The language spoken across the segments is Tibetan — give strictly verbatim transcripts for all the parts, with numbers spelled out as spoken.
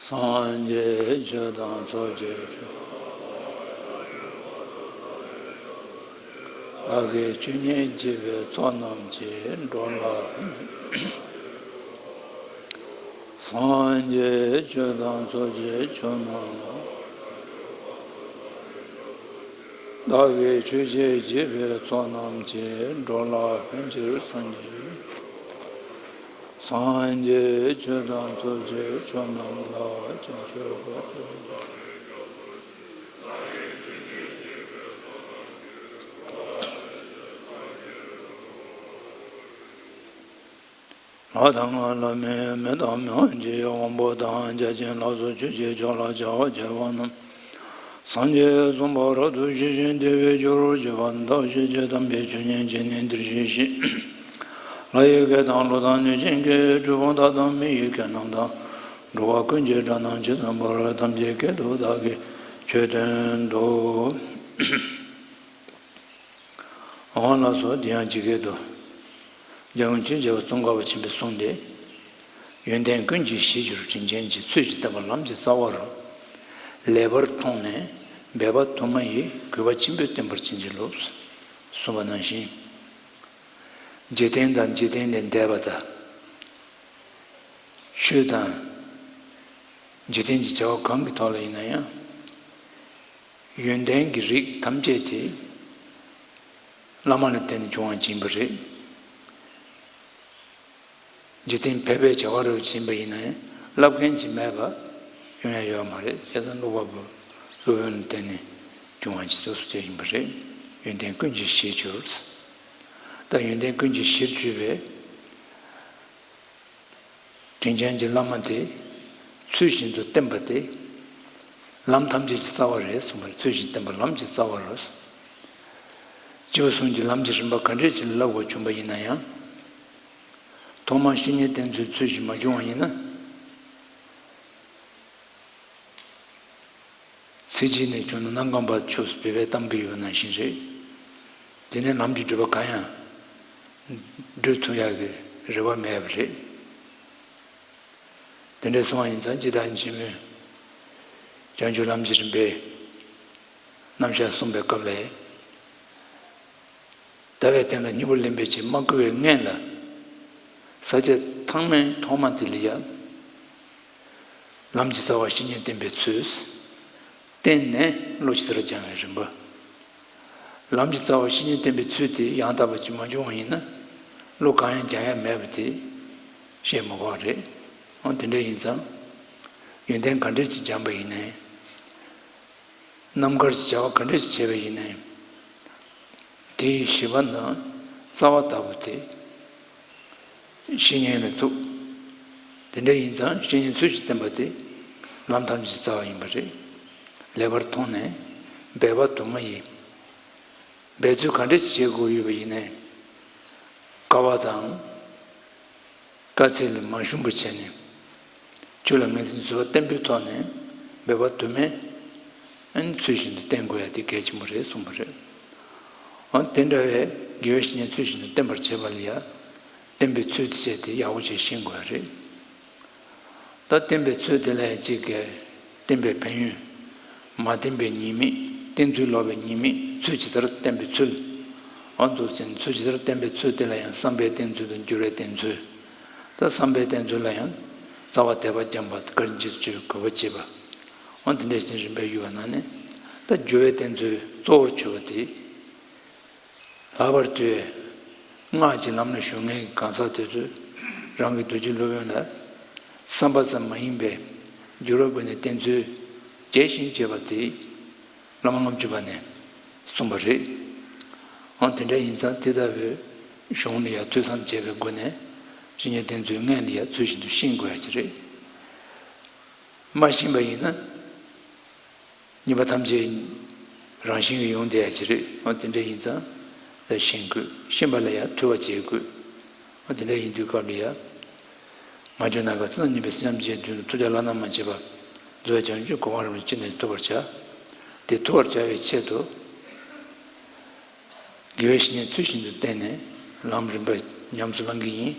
སངས་རྒྱས་ཆོས་དང་ཚོགས་ཀྱི་མཆོག། བདག་གིས་ཆོས་ཉིད་བགྱིས་པའི་ཚོགས་རྣམས་ཀྱིས། འགྲོ་ལ་ཕན་ཕྱིར། སངས་རྒྱས་ཆོས་དང་ཚོགས་ཀྱི་མཆོག་རྣམས་ལ། བདག་གིས་ཆོས་ཀྱིས་བགྱིས་པའི་ཚོགས་རྣམས་ཀྱིས། འགྲོ་ལ་ཕན་ཕྱིར་སངས་རྒྱས། སངས་རྒྱས་ཆོས་དང་ཚོགས་ཀྱི་མཆོག་རྣམས་ལ། བྱིན་མཆོད་བཀའ་དྲིན་ཅན། ལྷ་དང་ལྷ་མིན་མི་དང་མི་དབང་ཆེ་དབང་པོ་དང་བརྒྱ་བྱིན་ལ་སོགས་ཆོས་ཀྱི་མཆོག་ལ་བྱ་བ་བྱེད་པ་རྣམས། སངས་རྒྱས་གསུངས་པ་རབ་ཏུ་ཞི་ཞིང་དེ་བས་སྐྱོ་རུ་གྱུར་པ་མདོ་ཞེས་བྱ་དམ་པའི་ཆོས་ཉིད་ཀྱི་གནས་འདིར་ཞེས་བཤད། ལྷ་ཡི་སྐད་དང་ཀླུ་དང་གནོད་སྦྱིན་སྐད། གྲུལ་བུམ་དག་དང་མི་ཡི་སྐད་རྣམས་དང་། འགྲོ་བ་ཀུན་གྱི་སྒྲ་རྣམས་ཇི་ཙམ་པར། ཐམས་ཅད་སྐད་དུ་བདག་གིས་ཆོས་བསྟན་ཏོ། འོ་ལགས་སོ། དེ་ཡང་ཇི་སྐད་དུ། འཇམ་མགོན་ཆོས་རྒྱལ་བ་ཙོང་ཁ་པ་ཆེན་པོས་གསུངས་ཏེ། ཡོན་ཏན་ཀུན་གྱི་གཞིར་གྱུར་དྲིན་ཅན་གྱི། ཚུལ་བཞིན་བསྟེན་པ་ལམ་གྱི་རྩ་བ་རུ། ལེགས་པར་མཐོང་ནས་འབད་པ་དུ་མ་ཡིས། གུས་པ་ཆེན་པོས་བསྟེན་པར་བྱིན་གྱིས་རློབས། གསུངས་པ་ནང་བཞིན། འཇིག་རྟེན་དང་འཇིག་རྟེན་ལས་འདས་པ་དང་། ཆོས་དང་འཇིག་རྟེན་གྱི་བྱ་བ་གང་གི་ཐོག་ལ་ཡིན་ན་ཡང་། ཡོན་ཏན་གྱི་རིགས་ཐམས་ཅད་དེ་བླ་མ་ལ་བརྟེན་ནས་འབྱུང་བ་ཅིག་ཡིན་པ་རེད། འཇིག་རྟེན་ཕལ་པའི་བྱ་བ་རུ་ཕྱིན་པ་ཡིན་ན་ཡང་བསླབ་མཁན་ཅིག་མེད་པ་ཡོང་ཡ་ཡོད་མ་རེད། བྱས་ཙང་སློབ་པ་པོ་སློབ་དཔོན་ལ་བརྟེན་ནས་འབྱུང་བ་ཅིག་ཏུ་བྱས་ཡིན་པ་རེད། ཡོན་ཏན་ཀུན་གྱི་གཞིར་གྱུར། ད་ཡོན་ཏན་ཀུན་གྱི་གཞིར་གྱུར་པའི་དྲིན་ཅན་གྱི་བླ་མ་དེ་ཚུལ་བཞིན་དུ་བསྟེན་པ་དེ་ལམ་ཐམས་ཅད་ཀྱི་རྩ་བ་རེད་གསུངས་པ་རེད། ཚུལ་བཞིན་བསྟེན་པ་ལམ་གྱི་རྩ་བ་རེད། སྤྱི་བོ་གསུམ་གྱི་ལམ་གྱི་རིམ་པ་ག་འདྲས་ཅིག་བསླབ་དགོས་བྱུང་པ་ཡིན་ན་ཡང་། ཐོག་མར་བཤེས་གཉེན་བསྟེན་ཚུལ་ཚུལ་བཞིན་མ་བྱུང་བ་ཡིན་ན། ཚེ་གཅིག་ནས་བྱུང་ན་གནམ་གང་བར་ཆོད་སོང་བའི་གཏམ་དཔེ་ཡོད་པ་ནང་བཞིན་རེད། དེ་ནས་ལམ་གྱི་སྒྲུབ་པ་གང་ཡང་སྒྲུབ་ཐུབ་ཡག་གི་རེ་བ་མེད་པ་རེད། དེ་འདྲའི་སོང་བ་ཡིན་ཙང་སྤྱིར་བཏང་ཆེན་མོས་བྱང་ཆུབ་ལམ་གྱི་རིམ་པའི་རྣམ་གཞག་གསུངས་པའི་སྐབས་ལ། ཟླ་བའི་སྟེང་ལ་སྙིང་པོ་ལེན་པའི་ཕྱིར་མ་བསྐུལ་བའི་སྔོན་ལ། ས་བཅད་ཐེངས་མའི་ཐོག་མ་དེ་ལ་ཡང་། ལམ་གྱི་རྩ་བ་བཤེས་གཉེན་བསྟེན་པའི་ཚུལ། བསྟེན་ནས་བློ་ཇི་ལྟར་སྦྱང་བའི་རིམ་པ། ལམ་གྱི་རྩ་བ་བཤེས་གཉེན་བསྟེན་པའི་ཚུལ་དེ་ཡང་དག་པ་ཅིག་མ་བྱུང་བ་ཡིན་ན། བློ་གང་ཡང་སྦྱང་ཡ་མེད་པ་དེ་བཤད་མ་དགོས་པ་རེད། འོ་དེ་འདྲ་ཡིན་ཙང་། ཡོན་ཏན་ག་འདྲ་ཅིག་སྦྱངས་པ་ཡིན་ནའི། རྣམ་དཀར་གྱི་བྱ་བ་ག་འདྲ་ཞིག་བྱས་པ་ཡིན་ནའི། དེའི་ཞི་བ་དང་རྩ་བ་ལྟ་བུ་དེ། བཤེས་གཉེན་ལ་ཐུག་དེ་འདྲ་ཡིན་ཙང་བཤེས་གཉེན་ཚུལ་བཞིན་བསྟེན་པ་དེ་ལམ་ཐམས་ཅད་ཀྱི་རྩ་བ་ཡིན་པ་རེད། ལེགས་པར་མཐོང་ནས་འབད་པ་དུ་མ་ཡིས། འབད་རྩོལ་ག་འདྲ་ཞིག་བྱེད་དགོས་ཡོད་པ་ཡིན་ནའི། དཀའ་བ་དང་། དཀའ་ཚེགས་ལ་མ་ཞུམ་པར་བྱས་ནས། ཆོས་ལ་ངེས་འཛིན་གསོལ་བ་བརྟན་པོའི་ཐོག་ནས་འབད་པ་དུ་མས་ཚུལ་བཞིན་དུ་བསྟེན་དགོས་ཡ་དེ་གལ་ཆེན་པོ་རེད་གསུངས་པ་རེད། འོ་དེ་འདྲ་བའི་དགེ་བའི་བཤེས་གཉེན་ཚུལ་བཞིན་དུ་བསྟེན་པར་བྱེད་པ་ལ་ཡ་བསྟེན་པའི་ཚུལ་དེ་བྱས་ཏེ་ཡག་པོ་བྱས་ཤེས་དགོས་ཡ་རེད། ད་བསྟེན་པའི་ཚུལ་དེ་ལ་ཡང་གཅིག་གིས་བསྟེན་པའི་ཕན་ཡོན། མ་བསྟེན་པའི་ཉེས་དམིགས། བསྟེན་ཚུལ་ལོག་པའི་ཉེས་དམིགས། ཚུལ་ཇི་ལྟར་བསྟེན་པའི་ཚུལ། འོ་འདུག་ཟེར་ནས་ཚུལ་ཇི་ལྟར་བསྟེན་པའི་ཚུལ་དེ་ལ་ཡང་བསམ་པས་བསྟེན་ཚུལ་དང་། འགྱུར་བས་བསྟེན་ཚུལ། ད་བསམ་པས་བསྟེན་ཚུལ་ལ་ཡང་རྩ་བ་དད་པ་བརྒྱན་པ་དཀའ་རྙོག་འཇིགས་སུ་གུས་པ་བྱེད་པ། འོ་དེ་འདྲ་ཞིག་རིམ་པས་ཡོད་པ་ན་ནི། ད་འགྱུར་བས་བསྟེན་ཚུལ་གཙོ་བོར་གྱུར་པ་དེ། ལྷག་པར་དུ། སྔགས་ཀྱི་ལམ་ལ་ཞུགས་མཁན་གྱི་གང་ཟག་དེ་ཚོས་རང་གི་རྡོ་རྗེ་སློབ་དཔོན་ལ་བསམ་པ་ཙམ་མ་ཡིན་པའི་འགྱུར་བའི་སྒོ་ནས་བསྟེན་ཚུལ་རྒྱས་ཤིང་རྒྱས་པ་དེ་བླ་མ་ལྔ་བཅུ་པ་ནས་གསུངས་པ་རེད། འོ་དེ་འདྲ་ཡིན་ཙང་དེ་ལྟ་བུའི་གཞུང་ལ་ཡང་ཐོས་བསམ་བྱས་པའི་སྒོ་ནས་བཤེས་གཉེན་བསྟེན་ཚུལ་སྔོན་ལ་ཡང་ཚུལ་བཞིན་དུ་ཤེས་དགོས་ཡ་ཅིག་རེད། མ་ཤེས་པ་ཡིན་ན། ཉེས་པ་ཐམས་ཅད་རང་བཞིན་གྱིས་ཡོང་བསྡད་ཡ་ཅིག་རེད། འོ་དེ་འདྲ་ཡིན་ཙང་ད་ཤེས་དགོས། ཤེས་པ་ལ་ཡང་ཐོས་པ་བྱེད་དགོས། འོ་དེ་འདྲ་ཡིན་དུས་སྐབས་ལ་ཡང་། ང་བཅས་ནམ་མཁའ་མཉམ་པའི་སེམས་ཅན་དོན་དུ་ཐུགས་ཀྱི་བླ་ན་མ་མཆིས་པ། རྫོགས་པའི་བྱང་ཆུབ་ཀྱི་གོ་འཕང་རིན་པོ་ཆེ་ཅི་ནས་ཐོབ་པར་བྱ། དེ་ཐོབ་པར་བྱ་བའི་ཆེད་དུ། དགེ་བའི་བཤེས་གཉེན་ཚུལ་བཞིན་དུ་བསྟེན་ནས་ལམ་རིམ་པ་ཉམས་སུ་བླང་གི་ཡིན།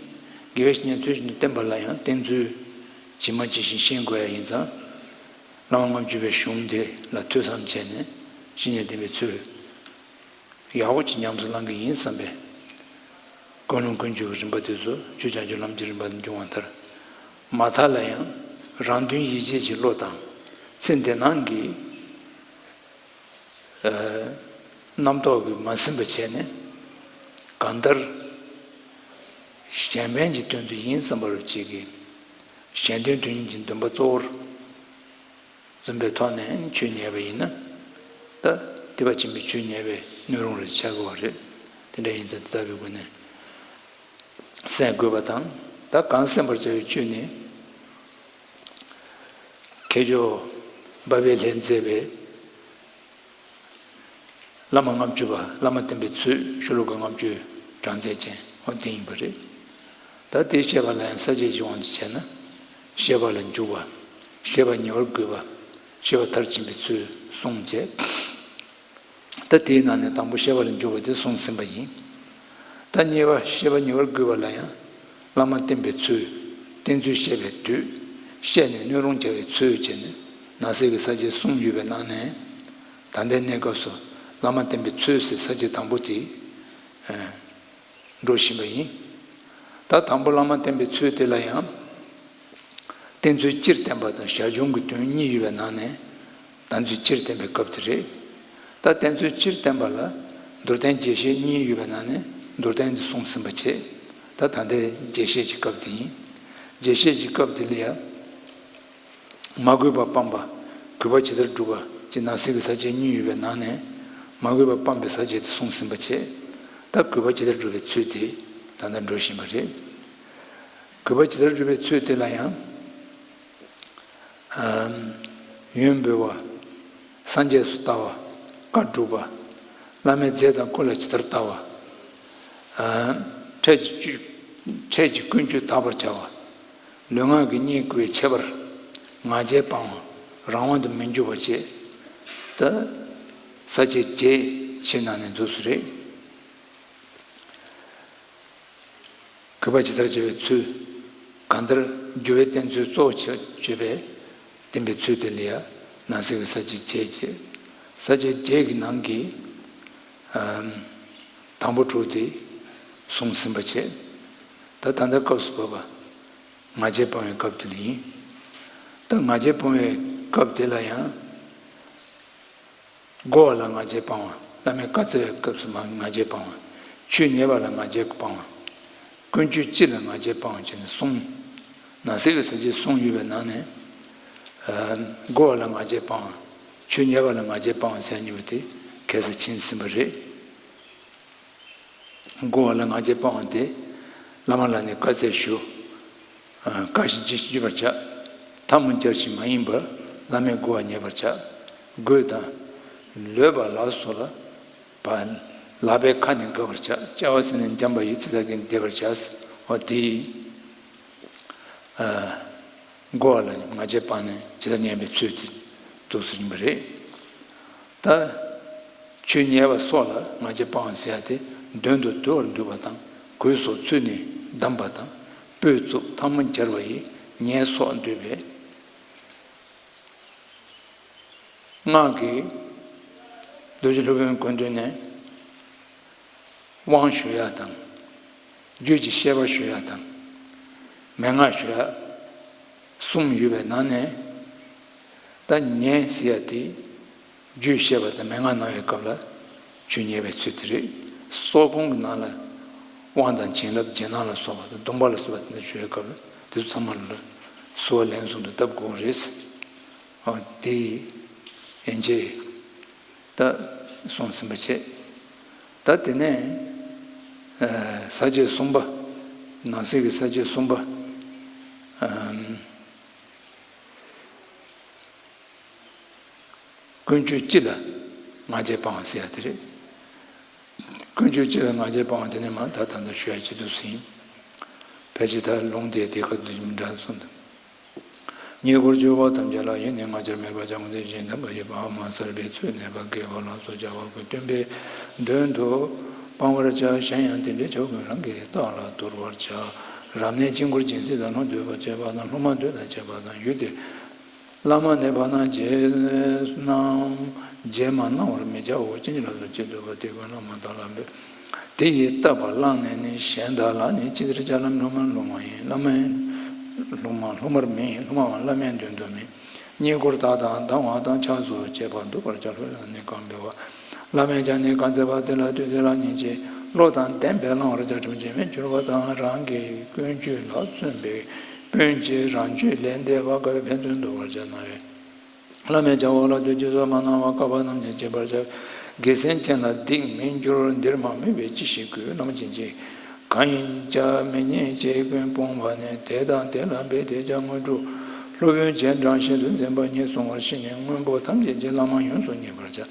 དགེ་བའི་བཤེས་གཉེན་ཚུལ་བཞིན་དུ་བསྟེན་པ་ལ་ཡང་བསྟེན་ཚུལ་ ཇི་མ་ཇི་བཞིན་ཤེས་དགོས་ཡ་ཡིན་ཙང་། བླ་མ་ལྔ་བཅུ་པའི་གཞུང་དེ་ལ་ཐོས་བསམ་བྱས་ནས་བཤེས་གཉེན་བསྟེན་པའི་ཚུལ་ཡག་པོ་ཅིག་ཉམས་སུ་བླང་གི་ཡིན་བསམ་པའི་ཀུན་སློང་ཀུན་སྤྱོད་ཀྱི་རིམ་པ་དེ་ཚོ་ཆོས་བྱང་ཆུབ་ལམ་གྱི་རིམ་པ་དུ་འབྱུང་བ་ལྟར། མ་མཐའ་ལ་ཡང་རང་དོན་ཡིད་བྱེད་ཀྱི་བློ་དང་། ཚེ་འདི་སྣང་གི་རྣམ་རྟོག་གིས་མ་ཟིན་པ་བྱས་ནས། གང་ལྟར་གཞན་ཕན་གྱི་དོན་དུ་ཡིན་བསམ་པ་རུ་བྱེད་ཀྱི། གཞན་དོན་དོན་གཉེར་གྱི་འདུན་པ་གཙོ་བོར་འཛིན་པའི་ཐོག་ནས་ཆོས་ཉན་པ་ཡིན་ན། ད་ཐེག་པ་ཆེན་པོའི་ཆོས་ཉན་པའི་སྣོད་རུང་རེ་ཆགས་དགོས་པ་རེད། དེ་འདྲ་ཡིན་ཙང་དེ་ལྟ་བུའི་སྒོ་ནས་གསན་དགོས་པ་དང་། ད་གང་གསན་པར་བྱ་བའི་ཆོས་ནི། མཁས་མཆོག་འབའ་པའི་ལྷས་མཛད་པའི་བླ་མ་ལྔ་བཅུ་པ། བླ་མ་བསྟེན་པའི་ཚུལ། ཤོ་ལོ་ཀ་ལྔ་བཅུའི་གྲངས་ཚད་ཅན་འོ་དེ་ཡིན་པ་རེད། ད་དེ་བཤད་པ་ལ་ཡང་ས་བཅད་ཀྱི་དབང་དུ་བྱས་ན། བཤད་པ་ལ་འཇུག་པ། བཤད་པ་ཉེ་བར་བསྒོས་པ། བཤད་པ་མཐར་ཕྱིན་པའི་ཚུལ་གསུངས་བྱས། ད་དེའི་ནང་ནས་དང་པོ་བཤད་པ་ལ་འཇུག་པ་དེ་གསུངས་ཟིན་པ་ཡིན། ད་གཉིས་པ་བཤད་པ་ཉེ་བར་བསྒོས་པ་ལ་ཡང་། བླ་མ་བསྟེན་པའི་ཚུལ། བསྟེན་ཚུལ་བཤད་པའི་དུས། བཤད་ནས་སྣོད་རུང་བྱ་བའི་ཚུལ་བྱས་ནས་ནང་གསེས་ཀྱི་ས་བཅད་གསུམ་ཡོད་པའི་ནང་ནས། ད་ལྟའི་གནས་སྐབས་སུ་བླ་མ་བསྟེན་པའི་ཚུལ་ཟེར་ས་བཅད་དང་པོ་དེ་འགྲོ་བཞིན་པ་ཡིན། ད་དང་པོ་བླ་མ་བསྟེན་པའི་ཚུལ་དེ་ལ་ཡང་། བསྟེན་ཚུལ་སྤྱིར་བསྟན་པ་དང་ཞར་བྱུང་གི་དོན་གཉིས་ཡོད་པའི་ནང་ནས། བསྟེན་ཚུལ་སྤྱིར་བསྟན་པའི་སྐབས་དེ་རེད། ད་བསྟེན་ཚུལ་སྤྱིར་བསྟན་པ་ལ་མདོར་བསྟན་རྒྱས་བཤད་གཉིས་ཡོད་པའི་ནང་ནས་མདོར་བསྟན་དེ་གསུངས་ཟིན་པ་བྱས། ད་ད་ལྟའི་རྒྱས་བཤད་ཀྱི་སྐབས་དེ་ཡིན། རྒྱས་བཤད་ཀྱི་སྐབས་དེ་ལ་ཡང་། མ་གུས་པ་སྤངས་པ། གུས་པ་ཇི་ལྟར་བསྒྲུབ་པ་ཅེས་ནང་གསེས་ཀྱི་ས་བཅད་གཉིས་ཡོད་པའི་ནང་ནས། མ་གུས་པ་སྤངས་པའི་ས་བཅད་དེ་གསུངས་ཟིན་པ་བྱས། ད་གུས་པ་ཇི་ལྟར་བསྒྲུབ་པའི་ཚུལ་དེ་ད་ལྟ་འགྲོ་བཞིན་པ་རེད། གུས་པ་ཇི་ལྟར་བསྒྲུབ་པའི་ཚུལ་དེ་ལ་ཡང་། ཨམ། ཡོན་འབུལ་བ། སངས་རྒྱས་སུ་ལྟ་བ། བཀའ་སྒྲུབ་པ། བླ་མའི་མཛད་དང་སྐུ་ལ་ཇི་ལྟར་ལྟ་བ། ཨམ། འཕྲལ་གྱི་ཀུན་སྤྱོད། འཕྲལ་གྱི་ཀུན་སྤྱོད་དག་པར་བྱ་བ། ལུས་ངག་གི་གཉིས་ཀྱི་ཁྱད་པར། ང་རྒྱལ་སྤང་བ། རང་དབང་དུ་མི་འགྱུར་བ་བཅས། ད་ས་བཅད་བརྒྱད་ཕྱི་ནང་ནས་འདུག་སེ་རེད། གུས་པ་ཇི་ལྟར་བྱ་བའི་ཚུལ། གང་ལྟར་འགྱུར་བའི་བསྟེན་ཚུལ་གཙོ་བོ་བྱ་བྱེད་པའི་བསྟེན་པའི་ཚུལ་དེ་ལ་ཡང་ནང་གསེས་ཀྱི་ས་བཅད་བརྒྱད་བྱས། ས་བཅད་བརྒྱད་ཀྱི་ནང་གི་ཨམ། དང་པོ་དྲུག་དེ་གསུངས་ཟིན་པ་བྱས། ད་ད་ལྟ་སྐབས་སུ་བབ་པ་ང་རྒྱལ་སྤང་བའི་སྐབས་དེ་ལ་ཡིན། ད་ང་རྒྱལ་སྤོང་བའི་སྐབས་དེ་ལ་ཡང་། བསྒོ་བ་ལ་ང་རྒྱལ་སྤང་བ། བླ་མའི་བཀའ་སྩལ་བའི་སྐབས་སུ་མ་ང་རྒྱལ་སྤང་བ། ཆོས་ཉན་པ་ལ་ང་རྒྱལ་སྤང་བ། ཀུན་སྤྱོད་སྤྱི་ལ་ང་རྒྱལ་སྤང་བ་བྱས་ནས་གསུམ། ནང་གསེས་ཀྱི་ས་བཅད་གསུམ་ཡོད་པའི་ནང་ནས། ཨ། བསྒོ་བ་ལ་ང་རྒྱལ་སྤང་བ། ཆོས་ཉན་པ་ལ་ང་རྒྱལ་སྤང་བ་ཟེར་གཉིས་པོ་དེ་གལ་སྲིད་ཕྱིན་ཟིན་པ་རེད། བསྒོ་བ་ལ་ང་རྒྱལ་སྤང་བ་སྟེ། བླ་མ་ལ་ནི་བཀའ་སྩལ་ཞུ། བཀའ་བཞིན་བགྱིད་བགྱིད་པར་བྱ། ཐལ་མོ་སྦྱར་ཞིང་མ་ཡེངས་པར་བླ་མའི་བསྒོ་བ་ཉན་པར་བྱ། གོས་དང་ལུས་པ་ལ་སོགས་ལ། ལག་པའི་ཁ་ནི་དགབ་པར་བྱ། བཅའ་བ་ཟིན་ནས་འཇམ་པ་ཡི། ཚིག་དང་རྐང་བསྡེབས་པར་བྱ། འོ་དེ་ཡིས། བསྒོ་བ་ལ་ང་རྒྱལ་སྤངས་ནས་ཇི་ལྟར་ཉན་པའི་ཚུལ་དེ་འདུག་སེ་ཡིན་པ་རེད། ད་ཆོས་ཉན་པ་སོགས་ལ་ང་རྒྱལ་སྤང་བ་ཟེར་ཡ་དེ་དོན་དུ་བསྡུ་བར་འདུས་པ་དང་། གོས་སོགས་ཚུལ་ནི་བསྡམས་པ་དང་། སྤོས་བཙུགས་ཐལ་མོ་སྦྱར་བ་ཡི། ཉལ་སོགས་འདུས་པས། སྔགས་ཀྱི་རྡོ་རྗེ་སློབ་དཔོན་དགོངས་དོན་ནས། དབང་ཞུ་ཡ་དང་། རྒྱུད་ཀྱི་བཤད་པ་ཞུ་ཡ་དང་། མན་ངག་ཞུ་ཡ་གསུམ་ཡོད་པའི་ནང་ནས། ད་ཉན་ཟེར་ཡ་དེ། རྒྱུད་བཤད་པ་དང་མན་ངག་གནང་བའི་སྐབས་ལ་ཆོས་ཉན་པའི་ཚུལ་དེ་རེད། སྲོག་ཕུང་གི་ནང་ལ་དབང་དང་བྱིན་རླབས་རྗེས་གནང་ལ་སོགས་པ་དང་། སྡོམ་པ་ལ་སོགས་པ་དེ་འདྲ་ཞུ་བའི་སྐབས་ལ་དེ་ཚོ་ཚང་མ་ལ་གསོལ་བ་ལན་གསུམ་དུ་བཏབ་དགོས་རེད། ཨ། དེ་ཡན་ཆད་ད་གསུངས་ཟིན་པ་བྱས། ད་དེ་ནས་ཨ་ས་བཅད་གསུམ་པ། ནང་གསེས་ཀྱི་ས་བཅད་གསུམ་པ། ཨམ། ཀུན་སྤྱོད་སྤྱི་ལ་ང་རྒྱལ་སྤང་བ་ཟེར་ཡ་དེ་རེད། ཀུན་སྤྱོད་སྤྱི་ལ་ང་རྒྱལ་སྤང་བ་དེ་ནི་མ་ད་ད་ལྟ་ཞུ་ཡ་ཅི་འདུག་ཟིན། ཕལ་ཆེར་ད་ལུང་དེ་དེ་ཁ་དུ་མི་འདྲ་གསུངས་འདུག། ཉེ་འཁོར་སྤྱོད་པ་ཐམས་ཅད་ལ། ཡིད་ནི་ང་རྒྱལ་མེད་པར་བྱ། ཀུན་ཏུ་བྱིན་གྱིས་བརླབ་པ་ཡི། བག་མ་ཚར་བའི་ཚུལ་ནུས་པ་དགེ་བ་ལ་སོགས་བྱ་བ་ཀུན། སྟོན་པའི་དོན་དུ་སྤང་བར་བྱ། གཞན་ཡང་དེ་འདྲའི་ཕྱོགས་ཀུན། རང་གི་རྟགས་ལ་དོར་བར་བྱ། རབ་གནས་དཀྱིལ་འཁོར་སྦྱིན་སྲེག་དང་ལྷུན་གྲུབ་པར་བྱེད་པ་དང་ལྷུག་མ་འདོད་དང་བྱེད་པ་དང་ཡུལ་དེ། བླ་མ་ནི་བར་སྣང་བྱེད་རྣམས་རྗེས་མ་གནང་བར་མི་བྱའོ། ཅི་ཉིད་ལ་སོགས་ཅི་འདོད་པ་དེ་ཀུན་བླ་མ་དང་ལྷན་ཕུལ། དེ་ཡིས་བཏབ་པ་བླངས་ནས་ནི་གཞན་དག་ལ་ནི་ཅི་ལྟར་བྱ་ལམ་ལྷུག་མ་ལྷུག་མ་ཡིན། བླ་མ་ལྷུག་མ་ལྷུག་མར་མིན། ལྷུག་མའང་བླ་མའི་མདུན་དུ་མིན། རྙེད་བཀུར་དག་དང་སྡང་བ་དང་ཆགས་སོགས་བཅས་པ་འདུག་པར་བྱ། ལྷུག་ཡང་ནི་གང་འབུལ་བ། བླ་མས་ཀྱང་ནི་གང་མཛད་པ་དེ་ལ་ལྟོས་དེ་ལ་སྙིང་རྗེ་བློ་དང་ལྡན་པས་བླང་བར་བྱ། དྲིན་ཅན་མི་འགྱུར་བ་དང་རང་གི་ཀུན་སྤྱོད་ལ་བརྩོན་པའི་སྤུན་མཆེད་རང་སྤྱོད་ལས་འདས་པ་དཀའ་བའི་ཕན་ཚུན་འདུ་བར་བྱ་སྣང་བས། བླ་མས་ཀྱང་འོག་ལ་སྡོད་ཅེས་སོགས་མ་གནང་བར་བཀག་པ་རྣམས་ཀྱང་བྱེད་པར་བྱ། དགེ་སེམས་ཅན་ལ་སྡིག་མི་འགྱུར་འདིར་མ་སྨོས་པས་ཅི་ཞིག་དགོས། བླ་མ་སྦྱིན་བྱེད་གང་ཡིན་ཀྱང་མི་སྙན་ཅེས་ཀུན་སྤོང་བ་ནི། དེ་དང་དེ་ལ་འབད་དེ་ཀྱང་དངོས་གྲུབ། སློབ་དཔོན་རྗེས་འབྲང་ཤིན་ཏུ་འཛིན་པ་ཉིད་བསྲུང་བར་ཤེས་ནས་སྔོན་པོ་ཐམས་ཅད་ཀྱི་བླ་མ་ཡོངས་སུ་མཉེས་པར་བྱ།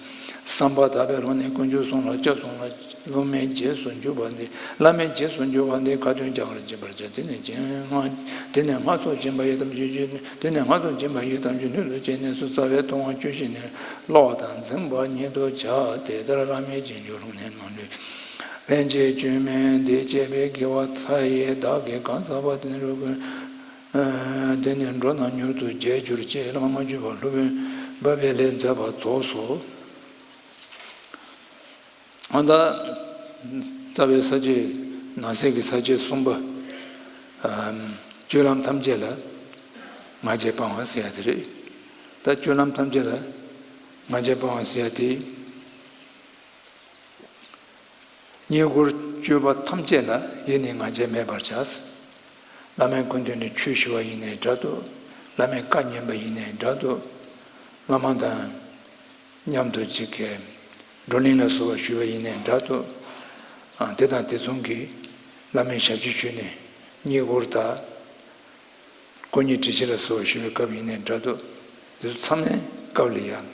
བསམ་པ་དག་པའི་ལྷུན་ནི་དཀོན་མཆོག་གསུམ་ལ་སྐྱབས་སོང་ལ། སློབ་མའི་རྗེས་སུ་འཇུག་པ་འདི། བླ་མའི་རྗེས་སུ་འཇུག་པ་འདི་ཁ་ཏོན་རྒྱག་པར་བྱེད་པར་བྱ། དེ་ནས་སྦྱིན་སྔགས། དེ་ནས་སྔགས་སོགས་སྦྱིན་པ་ཡི་དམ་ཆོས་ཀྱི། དེ་ནས་སྔགས་སོགས་སྦྱིན་པ་ཡི་དམ་ཆོས་སྣོད་དུ་བྱས་ནས་སུ་རྩ་བའི་ལྟུང་བ་བཅུ་ཞི་ནས་ཀློག་དང་འཛིན་པ་ཉིད་དུ་བྱ། དེ་ལྟར་བླ་མའི་རྗེས་འཇུག་ལྷུན་ནི་ནང་ལུས། ལྷན་ཅིག་སྤྱོད་མིན་འདི་བྱས་པའི་དགེ་བ་མཐའ་ཡས་བདག་གིས་གང་བསགས་པ་དེ་ནི་འགྲོ་ཀུན། དེ་ནི་འགྲོ་རྣམས་མྱུར་དུ་རྒྱས་གྱུར་ཅིག་བླ་མ་བརྒྱུད་པ་སློབ་དཔོན་དཔའ་བོས་ལས་མཛད་པ་རྫོགས་སོ། ཨ་ད། རྩ་བའི་ས་བཅད། ནང་གསེས་ཀྱི་ས་བཅད་གསུམ་པ། ཨམ། སྤྱོད་ལམ་ཐམས་ཅད་ལ་ང་རྒྱལ་སྤང་བ་ཟེར་ཡ་དེ་རེད། ད་སྤྱོད་ལམ་ཐམས་ཅད་ལ་ང་རྒྱལ་སྤང་བ་ཟེར་ཡ་དེ། རྙེད་བཀུར་སྤྱོད་པ་ཐམས་ཅད་ལ་ཡེ་ནས་ང་རྒྱལ་མེད་པར་བྱ། བླ་མའི་སྐུ་མདུན་ནས་ཆོས་ཞུ་བ་ཡིན་ནའི་འདྲ་འདུག་བླ་མའི་བཀའ་ཉན་པ་ཡིན་ནའི་འདྲ་འདུག་བླ་མ་དང་མཉམ་དུ་གཅིག་གི་བགྲོ་གླེང་ལ་སོགས་པ་ཞུས་པ་ཡིན་ནའི་འདྲ་འདུག་ཨ། དེ་དང་དེ་མཚུངས་ཀྱི་བླ་མའི་ཞབས་ཕྱི་ཞུས་ནས་རྙེད་བཀུར་དང་། སྐུ་ཉིད་དྲིན་ཆེན་ལ་སོགས་པ་ཞུ་བའི་སྐབས་ཡིན་ནའི་འདྲ་འདུག་དེ་ཚོ་ཚང་མའི་སྐབས་ལ་ཡང་།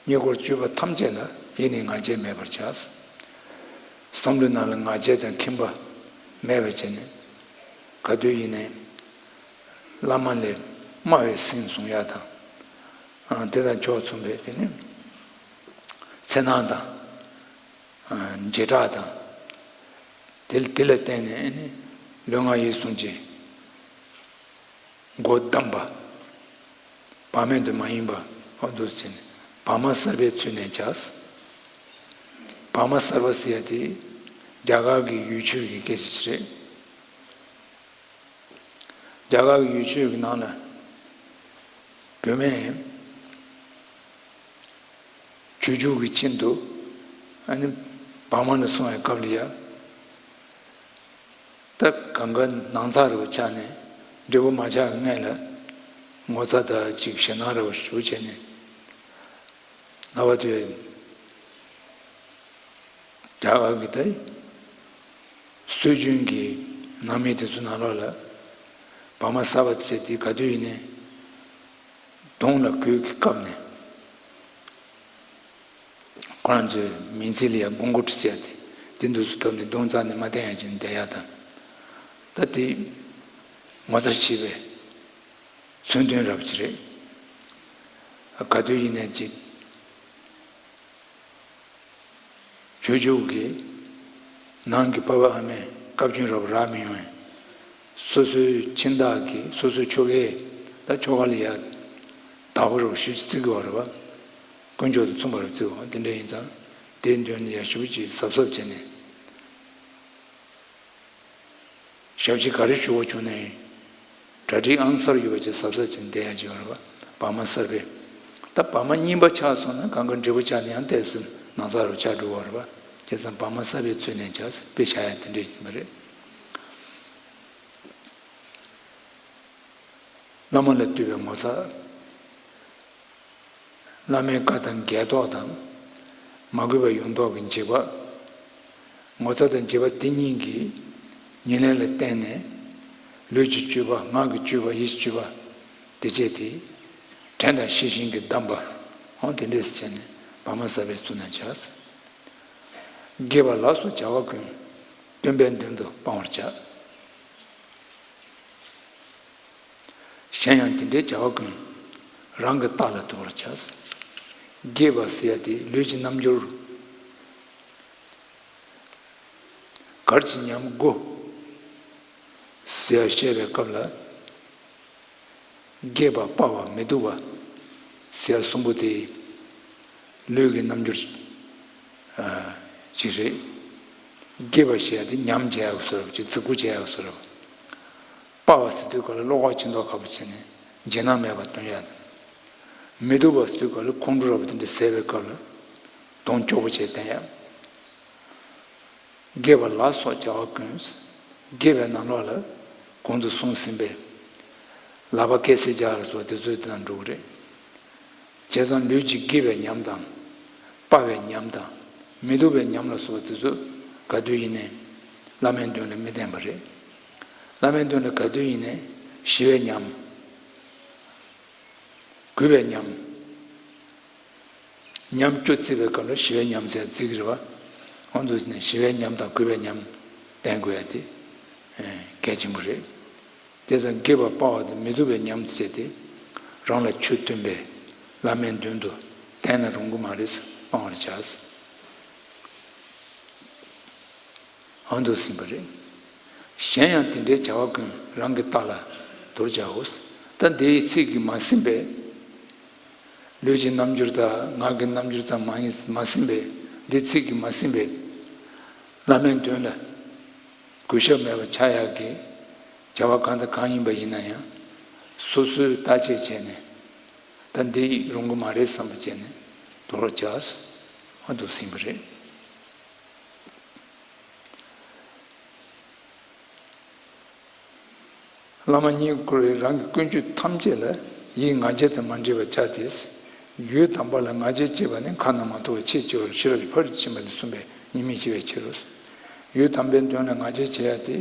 རྙེད་བཀུར་སྤྱོད་པ་ཐམས་ཅད་ལ་ཡེ་ནས་ང་རྒྱལ་མེད་པར་བྱ། བསམ་བློའི་ནང་ལ་ང་རྒྱལ་དང་ཁྱིམ་པ་མེད་པར་བྱས་ནས། ག་དུས་ཡིན་ནའི་བླ་མ་ལས་དམའ་བའི་སེམས་བཟུང་ཡ་དང་། ཨ། དེ་དང་ཕྱོགས་མཚུངས་པའི་དེ་ནི་འཚེར་སྣང་དང་། ཨ། བྱེ་བྲག་དང་། དེ་དེ་ལ་བརྟེན་ནས་ནི་ལུས་ངག་ཡིད་གསུམ་གྱི་སྒོ་བསྡམས་པ། བག་མེད་དུ་མ་ཡེངས་པ། འོ་འདུག་ཟེར་ནས་བག་མ་གསར་པའི་ཚུལ་ནས་བྱ། བག་མ་གསར་པ་ཟེར་ཡ་དེ་རྒྱ་གར་གྱི་ཡུལ་ཆོས་ཀྱི་སྐད་ཆ་ཅིག་རེད། རྒྱ་གར་གྱི་ཡུལ་ཆོས་ཀྱི་ནང་ལ་བུད་མེད་ཆོས་རྒྱུགས་ཀྱི་ཆེད་དུ་ཨ་ནི་བག་མ་ལ་སོང་བའི་སྐབས་ལ་ཡ། ད་གང་ག་ནང་ཚགས་རེ་བ་ཆགས་ནས་འབྲས་བུ་མ་ཆགས་ཀྱི་སྔོན་ལ་ངོ་ཚ་དང་ཅིག་ཞེད་སྣང་རེ་བ་ཞུ་བྱས་ནས། ལབ་པ་དེ་རྒྱ་གར་གྱི་ད་སྲོལ་རྒྱུན་གྱི་ནང་མི་དེ་ཚོ་ནང་ལོགས་ལ་བག་མ་གསར་པ་བྱས་དེ་ག་དུས་ཡིན་ནའི་གདོང་ལ་གོས་ཀྱིས་བཀབ་ནས། ཁོ་རང་ཚོའི་མིང་ཚིག་ལ་ཡ་དགུང་མགོ་ཁྲི་ཟེར་ཏེ་དེ་འདུག་སེ་བཀབ་ནས་གདོང་རྩ་ནས་མ་བསྟན་ཡ་ཅིག་བསྡད་ཡ་དང་། ད་དེ་ངོ་ཚ་ཤེས་པའི་མཚོན་དོན་རབ་ཅིག་རེད། ག་དུས་ཡིན་ནའི་ཅིག་ཆོས་ཕྱོགས་ཀྱི་ནང་གི་པ་ཕ་ཨ་མས་བཀའ་བཀྱོན་རབ་རག་མི་ཡོང་བས། སོ་སོའི་ཁྱིམ་བདག་གིས་སོ་སོའི་ཁྱོ་གས་ད་ཁྱོ་ག་ལ་ཡ་བདག་པོ་རབ་ཞུ་ཅིག་བརྩི་གི་བ་རེད་བ། དཀོན་མཆོག་དང་མཚུངས་པ་རབ་བརྩི་བ་དེ་འདྲ་ཡིན་ཙང་དེའི་མདུན་ལ་ཡ་ཞུ་ཅིག་གཟབ་གཟབ་བྱས་ནས། ཞབས་ཕྱི་ག་རེ་ཞུ་དགོས་བྱུང་ན་ཡང་གྲ་སྒྲིག་ཨང་གསར་ཡོད་པ་ཅིག་གཟབ་གཟབ་བྱས་ནས་བསྡད་ཡ་ཅིག་ཡོད་རེད་པ། བག་མ་གསར་པའི། ད་བག་མ་རྙིང་པ་ཆགས་སོང་ན་གང་ག་འབྲས་བུ་ཆགས་ནས་ཡང་ཏོག་ཙམ་ནང་ཚགས་རུ་ཆགས་འགྲོ་གི་རེད་པ། བྱས་ཙང་བག་མ་གསར་པའི་ཚུལ་ནས་བྱ་ཟེར་དཔེ་བཞག་ཡ་དེ་འདྲ་ཡིན་པ་རེད། བླ་མ་ལ་བསྟོད་པའི་ངོ་ཚ། བླ་མའི་བཀའ་དང་འགལ་རྟོག་དང་། མ་གུས་པ་ཡོང་མདོག་གི་འཇིགས་པ། ངོ་ཚ་དང་འཇིགས་པ་དེ་གཉིས་ཀྱིས་ཉེར་ལེན་ལ་བརྟེན་ནས། ལུས་ཀྱི་སྤྱོད་པ་ངག་གི་སྤྱོད་པ་ཡིད་ཀྱི་སྤྱོད་པ། དེ་བཅས་དེ། བྲན་དང་ཤེས་བཞིན་གྱིས་བསྡམས་པ། འོ་དེ་འདྲས་སུ་བྱས་ནས་བག་མ་གསར་པའི་ཚུལ་ན་བྱ། དགེ་བ་ལ་སོགས་བྱ་བ་ཀུན། སྟོན་པའི་མདུན་དུ་སྤང་བར་བྱ། གཞན་ཡང་དེ་འདྲའི་བྱ་བ་ཀུན། རང་གི་རྟགས་ལ་འདུ་བར་བྱ། དགེ་བ་ཟེར་ཡ་དེ་ལུས་ཀྱི་རྣམ་འགྱུར། གར་གྱི་ཉམས་དགུ། ཟེར་བཤད་པའི་སྐབས་ལ། རྒས་པ་སྤར་བ་མི་སྡུག་པ་ཟེར་གསུམ་པོ་དེ་ལུས་ཀྱི་རྣམ་འགྱུར་ཅིག་རེད། རྒས་པ་ཞེས་ཡ་དེ་ཉམས་བྱེད་ཡག་བཟོ་འདྲ་ཅིག་རྫིག་པོ་བྱེད་ཡག་བཟོ་འདྲ། སྤར་བ་ཟེར་དུས་ག་ལ་བློ་ཁོག་ཆེ་མདོག་ཁ་པོ་བྱས་ནས་རྗེས་གནང་མེད་པ་སྟོན་ཡག་དང་། མི་སྡུག་པ་ཟེར་དུས་ག་ལ་ཁོང་ཁྲོ་ར་བ་དེ་འདྲ་ཟད་པའི་སྐབས་ལ་གདོང་སྐྱོ་པོ་བྱས་བསྟན་ཡག། རྒས་པ་ལ་སོགས་བྱ་བ་ཀུན། རྒས་པའི་ནང་ལོགས་ལ་གོང་དུ་གསུངས་ཟིན་པའི་ལག་པ་སྐེ་སེ་རྒྱག་ལ་སོགས་དེ་ཚོའི་དེ་དང་འགྲོ་གི་རེད། བྱས་ཙང་ལུས་ཀྱི་རྒས་པའི་ཉམས་དང་། སྤར་བའི་ཉམས་དང་། མི་སྡུག་པའི་ཉམས་ལ་སོགས་དེ་ཚོ་ག་དུས་ཡིན་ནའི་བླ་མའི་མདུན་ལ་མི་བསྟན་པ་རེད། བླ་མའི་མདུན་ལ་ག་དུས་ཡིན་ནའི་ཞི་བའི་ཉམས། གུས་པའི་ཉམས། ཉམས་བཅུ་བརྩི་བའི་སྐབས་ལ་ཞི་བའི་ཉམས་ཟེར་བརྩི་གི་རེད་བ། འོ་འདུག་ནས་ཞི་བའི་ཉམས་དང་གུས་པའི་ཉམས་བསྟེན་དགོས་ཡ་དེ་གལ་ཆེན་པོ་རེད། དེ་ཙམ་རྒས་པ་སྤར་བ་དང་མི་སྡུག་པའི་ཉམས་བྱས་ཏེ་རང་ལ་ཆོས་སྟོན་པའི་བླ་མའི་མདུན་དུ་བསྟན་ན་རུང་གི་མ་རེད། སྤང་བར་བྱ། འོ་འདུག་ཟིན་པ་རེད། གཞན་ཡང་དེ་འདྲའི་བྱ་བ་ཀུན་རང་གི་རྟགས་ལ་དོར་བྱའོ། ད་འདིའི་ཚིག་གིས་མ་ཟིན་པས། ལུས་ཀྱི་རྣམ་འགྱུར་དང་ངག་གི་རྣམ་འགྱུར་ཙམ་མ་ཡིན་མ་ཟིན་པས། འདི་ཚིག་གིས་མ་ཟིན་པས། བླ་མའི་མདུན་ལ་གུས་ཞབས་མེད་པ་ཆགས་ཡག་གི་བྱ་བ་གང་དང་གང་ཡིན་པ་ཡིན་ན་ཡང་སོ་སོས་བརྟག་དཔྱད་བྱས་ནས་ད་འདི་རུང་གི་མ་རེད་བསམ་པ་བྱས་ནས་དོར་བར་བྱ། འོ་འདུག་ཟིན་པ་རེད། བླ་མ་བསྙེན་བཀུར་བས་རང་གི་ཀུན་སྤྱོད་ཐམས་ཅད་ལ་ཡིད་ང་རྒྱལ་དུ་མ་འདྲེས་པར་བྱ་སྟེ། ཡུལ་དམ་པ་ལ་ང་རྒྱལ་བསྐྱེད་པ་ནི་ཁ་ན་མ་ཐོ་བ་ཆེས་ཆེ་བར་ཤེས་རབ་ཀྱི་ཕ་རོལ་ཏུ་ཕྱིན་པ་ནས་གསུངས་པས་ཉེས་དམིགས་ཕྱེ་བའི་ཕྱིར་རོ། ཡུལ་དམ་པའི་མདུན་ལ་ང་རྒྱལ་བྱེད་ཡ་དེ་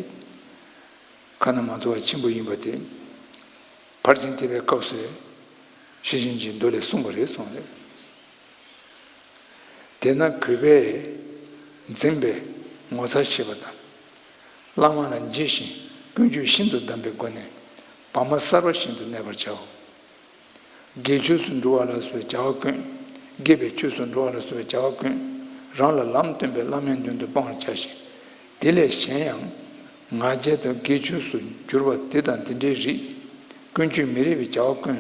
ཁ་ན་མ་ཐོ་བ་ཆེན་པོ་ཡིན་པ་དེ་ཕར་ཕྱིན་ཐེག་པའི་སྐབས་སུ་ཤེར་ཕྱིན་གྱི་མདོ་ལས་གསུངས་པ་རེད་གསུངས་རེད། དེས་ན་གུས་པས་འཛིན་པའི་ངོ་མཚར་ཤེས་པ་དང་། བླ་མ་ལ་འཇིགས་ཤིང་ཀུན་སྤྱོད་ཤིན་ཏུ་བསྡམས་པའི་སྒོ་ནས་བག་མ་གསར་པ་བཞིན་དུ་གནས་པར་བྱའོ། དགེ་ཆོས་སུ་འགྲོ་བ་ལ་སོགས་པའི་བྱ་བ་ཀུན། དགེ་བའི་ཆོས་སུ་འགྲོ་བ་ལ་སོགས་པའི་བྱ་བ་ཀུན་རང་ལ་ལམ་སྟོན་པའི་བླ་མའི་མདུན་དུ་སྤང་བར་བྱ་ཞིང་། དེ་ལས་གཞན་ཡང་ང་རྒྱལ་དང་དགེ་ཆོས་སུ་གྱུར་པ་དེ་དང་དེ་འདྲའི་རིགས། ཀུན་སྤྱོད་མི་རིགས་པའི་བྱ་བ་ཀུན་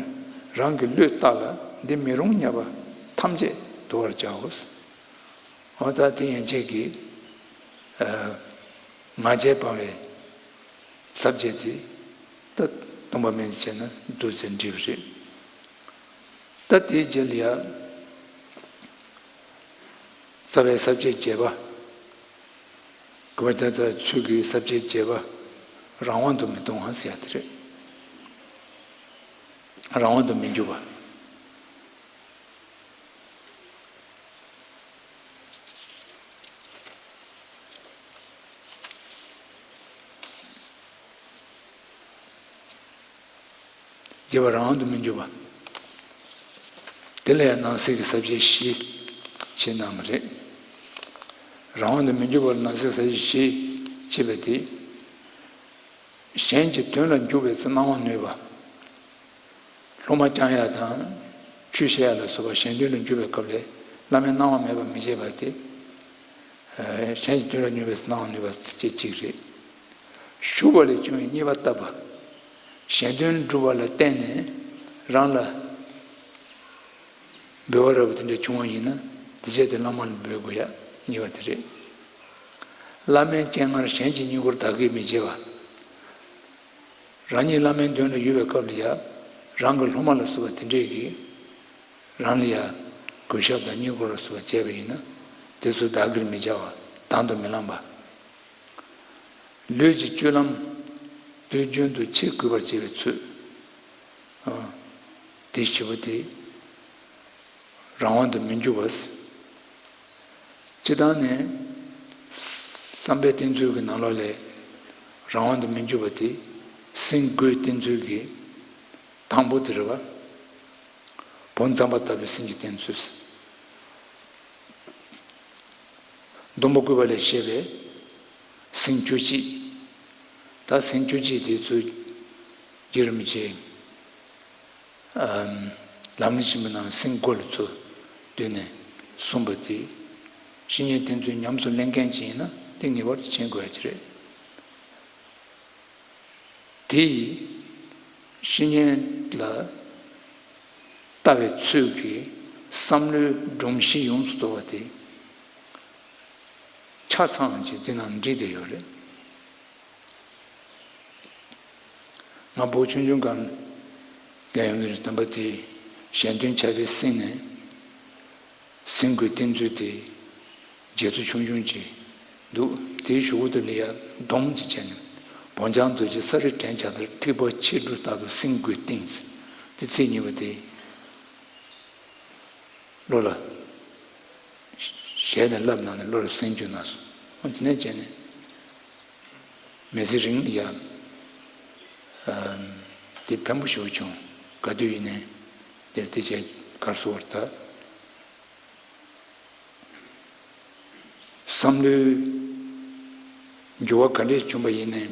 རང་གི་བློས་བཏགས་ལ་འདི་མི་རུང་སྙམ་པ་ཐམས་ཅད་དོར་བར་བྱའོ། འོ་ད་དེ་ཡན་ཆད་ཀྱི་ང་རྒྱལ་སྤང་བའི་ས་བཅད་དེ་ད་སྟོང་པ་མིན་ཟེར་ན་འདུག་ཟེར་འབྲི་བ་རེད། ད་དེའི་རྗེས་ལ་ཡ་རྩ་བའི་ས་བཅད་བརྒྱད་པ། གུས་པ་ད་ལྟ་ཚུལ་གྱི་ས་བཅད་བརྒྱད་པ། རང་དབང་དུ་མི་གཏོང་བ་ཟེར་ཡ་དེ་རེད། རང་དབང་དུ་མི་འཇུག་པ། བརྒྱད་པ་རང་དབང་དུ་མི་འཇུག་པ། དེ་ལ་ཡང་ནང་གསེས་ཀྱི་ས་བཅད་བཞི་ཕྱེ་གནང་བ་རེད། རང་དབང་དུ་མི་འཇུག་པར་ནང་གསེས་ས་བཅད་བཞི་ཕྱེ་བ་དེ། གཞན་གྱི་དོན་ལ་འཇུག་པའི་ཚེ་སྣང་བ་ནུས་པ། སློབ་མ་བསྐྱང་ཡ་དང་ཆོས་བཤད་ཡ་ལ་སོགས་པ་གཞན་དོན་ལ་འཇུག་པའི་སྐབས་ལས་བླ་མའི་སྣང་བ་མེད་པར་མི་བྱེད་པ་སྟེ། གཞན་གྱི་དོན་ལ་འཇུག་པའི་སྣང་བ་ནུས་པ་ཚེ་གཅིག་རེད། ཞུགས་པ་ལས་བྱུང་བའི་རྙེད་པ་ལྟ་བུ། གཞན་དོན་སྒྲུབ་པ་ལ་བརྟེན་ནས་རང་ལ་འབུལ་བ་རབ་དེ་འདྲ་བྱུང་བ་ཡིན་ན་དེ་བྱས་ཏེ་བླ་མ་ལ་འབུལ་དགོས་ཡ་གཉིས་པ་དེ་རེད། བླ་མའི་སྤྱན་སྔར་གཞན་གྱི་བསྙེན་བཀུར་བདག་གིས་མི་བྱེད་པ། རང་ཉིད་བླ་མའི་མདུན་ལ་ཡོད་པའི་སྐབས་ལ་ཡ་རང་གི་སློབ་མ་ལ་སོགས་པ་དེ་འདྲས་ཀྱིས་རང་ལ་ཡ་གུས་ཞབས་དང་བསྙེན་བཀུར་ལ་སོགས་པ་བྱས་པ་ཡིན་ན་དེ་ཚོ་བདག་གིར་མི་བྱ་བ། དང་དུ་མི་བླང་བ། ལུས་ཀྱི་སྤྱོད་ལམ་དུས་རྒྱུན་དུ་ཆེས་གུས་པར་བྱེད་པའི་ཚུལ། དེ་བཞི་པོ་དེ། རང་དབང་དུ་མི་འཇུག་པ། སྤྱིར་བཏང་ནས་བསམ་པའི་བསྟེན་ཚུལ་གྱི་ནང་ལོགས་ལས་རང་དབང་དུ་མི་འཇུག་པ་དེ་སེམས་སྒོས་བསྟེན་ཚུལ་གྱི་དང་པོ་དེ་རེད་བ། བོད་མཚམས་པ་ལྟ་བུའི་སེམས་ཀྱི་བསྟེན་ཚུལ། སྡོམ་པ་བཀོད་པ་ལས་བཤད་པའི་སེམས་བཅུ་གཅིག། ད་སེམས་བཅུ་གཅིག་དེ་ཚོ་རྗེ་རིན་པོ་ཆེ་ལམ་རིམ་ཆེན་པོའི་ནང་སེམས་སྒོ་ལ་ཚུར་བསྡུས་ནས་གསུངས་པ་དེ། བཤེས་གཉེན་བསྟེན་ཚུལ་ཉམས་སུ་ལེན་མཁན་ཅིག་ཡིན་ན་དེ་ངེས་པར་དུ་མཁྱེན་དགོས་ཡ་ཅིག་རེད། དེ་ཡིས་བཤེས་གཉེན་ལ་ལྟ་བའི་ཚུལ་གྱིས་བསམ་བློའི་སྒྲོམ་གཞི་ཡོངས་སུ་རྫོགས་པ་དེ་ཆ་ཚང་ཅིག་དེ་ནང་འདྲིས་བསྡད་ཡོད་རེད། ང་བོད་ཆུང་ཆུང་སྒང་རྒན་ཡོལ་གྱི་དམ་པ་དེས་གཞན་དོན་བྱ་བའི་གསེང་ནས། གསེང་དགོས་བསྟན་ཚུལ་དེ་རྗེ་བཙུན་ཆུང་ཆུང་ཅིག་འདུག་དེའི་གཞུག་གུ་དེ་ལ་ཡ་སྡོམ་ཅིག་བྱས་ནས། བོད་ལྗང་རྡོ་རྗེ་ས་རི་བྲན་བྱ་ལྟར། ཐེག་པ་ཆེ་དྲུག་ལྟ་བུ་གསེང་དགོས་བསྟན། དེ་ཚེས་གཉིས་པ་དེ་བློ་ལ་ཞལ་ནས་བསླབ་གནང་ནས་བློ་ལ་སེམས་བཅུག་གནང་སོང་། འོ་དེ་ནས་བྱས་ནས། མི་ཚེ་རིང་ཡ། ཨམ། དེ་ཕན་པོ་ཞེ་པོ་བྱུང་། ག་དུས་ཡིན་ནའི་དེར་དེ་བྱས་གར་སོང་བར་ཐལ། བསམ་བློའི་འགྱུར་བ་ག་འདྲས་བྱུང་བ་ཡིན་ནའི་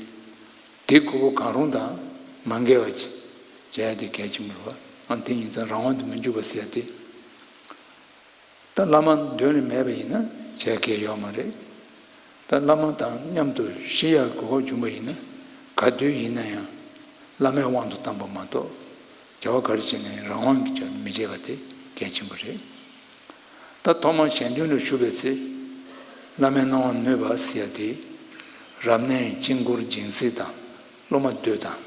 དེ་ཁོ་བོ་གང་རུང་དང་མ་འགལ་བ་ཅིག་བྱས་ཏེ་གལ་ཆེན་པོ་རེད་བ། ཨ་དེ་ཡིན་ཙང་རང་དབང་དུ་མི་འཇུག་པ་ཟེར་ཏེ། ད་བླ་མ་མདུན་ལ་མེད་པ་ཡིན་ན་བྱས་གལ་ཡོད་མ་རེད། ད་བླ་མ་དང་མཉམ་དུ་ཤི་ཡག་གོ་སྐབས་བྱུང་བ་ཡིན་ན་ག་དུས་ཡིན་ན་ཡང་བླ་མའི་དབང་དུ་བཏང་པ་མ་གཏོགས་བྱ་བ་ག་རེ་བྱས་ནའང་རང་དབང་གིས་ཀྱང་མི་བྱེད་པ་དེ་གལ་ཆེན་པོ་རེད། ད་ཐོག་མར་གཞན་དོན་ལ་ཞུགས་པའི་ཚེ་བླ་མའི་གནང་བ་ནོད་པ་ཟེར་ཡ་དེ་རབ་གནས་དཀྱིལ་འཁོར་སྦྱིན་སྲེག་དང་སློབ་མ་འདུས་དང་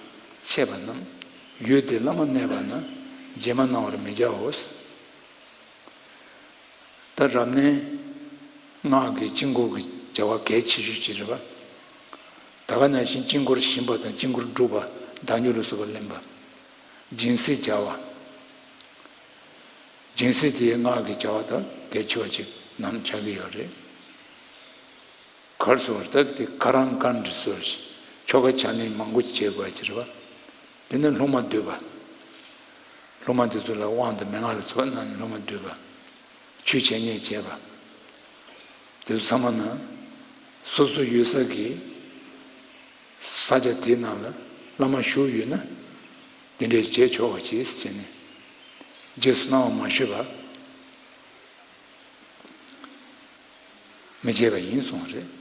འཆད་པ་རྣམས་ཡུལ་དེར་བླ་མ་གནས་པ་ན་རྗེས་མ་གནང་བར་མི་བྱའོ། ད་རབ་གནས་སྔགས་ཀྱི་དཀྱིལ་འཁོར་གྱི་བྱ་བ་གལ་ཆེ་ཤོས་ཅིག་རེད་པ། ད་ག་ནང་བཞིན་དཀྱིལ་འཁོར་བཞེངས་པ་དང་དཀྱིལ་འཁོར་སྒྲུབ་པ་བདག་ཉིད་ལ་སོགས་པ་ལེན་པ། སྦྱིན་སྲེག་བྱ་བ། སྦྱིན་སྲེག་དེ་སྔགས་ཀྱི་བྱ་བ་དང་གལ་ཆེ་བ་ཅིག་ནང་ཆགས་ཀྱི་ཡོད་རེད། གར་སོང་བར་ཐལ། དེ་ཁ་རང་དཀར་འདྲི་སོགས་ཆོ་ག་ཕྱག་ལེན་མང་པོ་ཅིག་བྱེད་དགོས་ཡ་ཅིག་རེད་པ། དེ་ནས་སློབ་མ་འདུས་པ། སློབ་མ་དེ་ཚོ་ལ་དབང་དང་མན་ངག་ལ་སོགས་གནང་ནས་སློབ་མ་འདུས་པ། ཆོས་འཆད་ཉན་བྱས་པ། དེ་ཚོ་ཚང་མ་ན་སོ་སོ་ཡོད་ས་གི་ས་ཆ་དེའི་ནང་ལ་བླ་མ་བཞུགས་ཡོད་ན་དེ་འདྲས་བྱས་ཆོག་པ་བྱས་ཟེར་ནས་རྗེས་སུ་གནང་བ་མ་ཞུས་པ། མི་བྱེད་པ་ཡིན་གསུངས་རེད།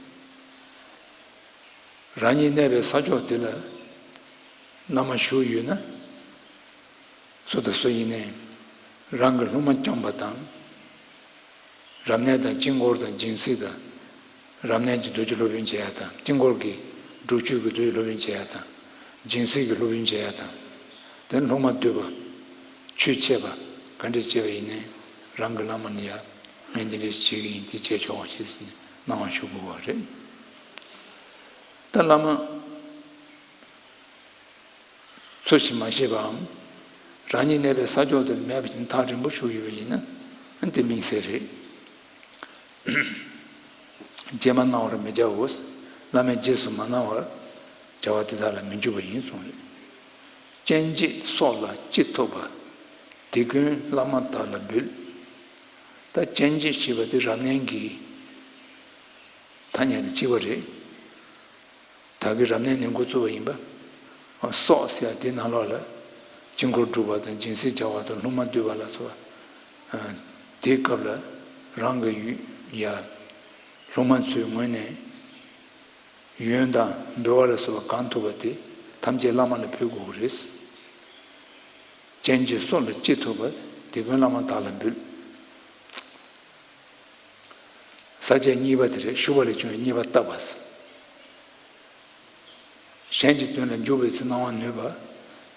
རང་ཉིད་གནས་པའི་ས་ཕྱོགས་དེ་ལ་བླ་མ་བཞུགས་ཡོད་ན། སུ་དང་སུ་ཡིན་ནའི་རང་གི་སློབ་མ་བསྐྱངས་པ་དང་། རབ་གནས་དང་དཀྱིལ་འཁོར་དང་སྦྱིན་སྲེག་དང་། རབ་གནས་ཀྱི་མདོ་རྒྱུད་སློབ་དཔོན་བྱེད་ཡ་དང་། དཀྱིལ་འཁོར་གྱི་སྒྲུབ་མཆོད་ཀྱི་མདོ་རྒྱུད་སློབ་དཔོན་བྱེད་ཡ་དང་། སྦྱིན་སྲེག་གི་སློབ་དཔོན་བྱེད་ཡ་དང་། དེ་སློབ་མ་འདུས་པ། ཆོས་འཆད་པ་ག་འདྲས་བྱས་པ་ཡིན་ནའི་རང་གི་བླ་མ་ལ་ཡ་ངས་འདི་འདྲས་བྱེད་ཀྱི་ཡིན། དེ་བྱས་ཆོག་པ་བྱེད་ཟེར་ནས་གནང་བ་ཞུ་དགོས་པ་རེད། ད་བླ་མ་ཚུལ་བཞིན་མ་བྱས་པའམ། རང་ཉིད་གནས་པའི་ས་ཕྱོགས་དེར་མེད་པ་ཅིག་ཐག་རིང་པོ་བཞུགས་ཡོད་པ་ཡིན་ན་དེ་དམིགས་བསལ་རེད། རྗེས་མ་གནང་བར་མི་བྱའོ། བླ་མས་རྗེས་སུ་མ་གནང་བར་བྱ་བ་དེ་དག་ལ་མི་འཇུག་པ་ཡིན་གསུངས་རེད། སྤྱན་འབྱེད་སོགས་ལ་ཅི་ཐུབ་པ། དེ་ཀུན་བླ་མ་དག་ལ་འབུལ། ད་སྤྱན་འབྱེད་ཞེས་པ་དེ་རབ་གནས་ཀྱི་ཐ་སྙད་དང་གཅིག་པ་རེད། ད་གིན་རབ་གནས་ནས་འགོ་བཙུགས་པ་ཡིན་པ། སོགས་ཟེར་ཡ་དེ་ནང་ལོགས་ལ་དཀྱིལ་འཁོར་སྒྲུབ་པ་དང་སྦྱིན་སྲེག་བྱ་བ་དང་སློབ་མ་འདུས་པ་ལ་སོགས་པ། དེའི་སྐབས་ལ་རང་གི་ཡུལ་ཡ་སློབ་མ་ཚོའི་ངོས་ནས་ཡོན་དང་འབུལ་བ་ལ་སོགས་པ་གང་ཐུབ་པ་དེ་ཐམས་ཅད་བླ་མ་ལ་ཕུལ་དགོས་ཀྱི་རེད། སྤྱན་འབྱེད་སོགས་ལ་ཅི་ཐུབ་པ། དེ་ཀུན་བླ་མ་དག་ལ་འབུལ། ས་བཅད་གཉིས་པ་དེ་རེད། ཞུ་བ་ལས་བྱུང་བའི་གཉེར་པ་བཏབ་པ། གཞན་གྱི་དོན་ལ་འཇུག་པའི་ཚེ་གནང་བ་ནོད་པ།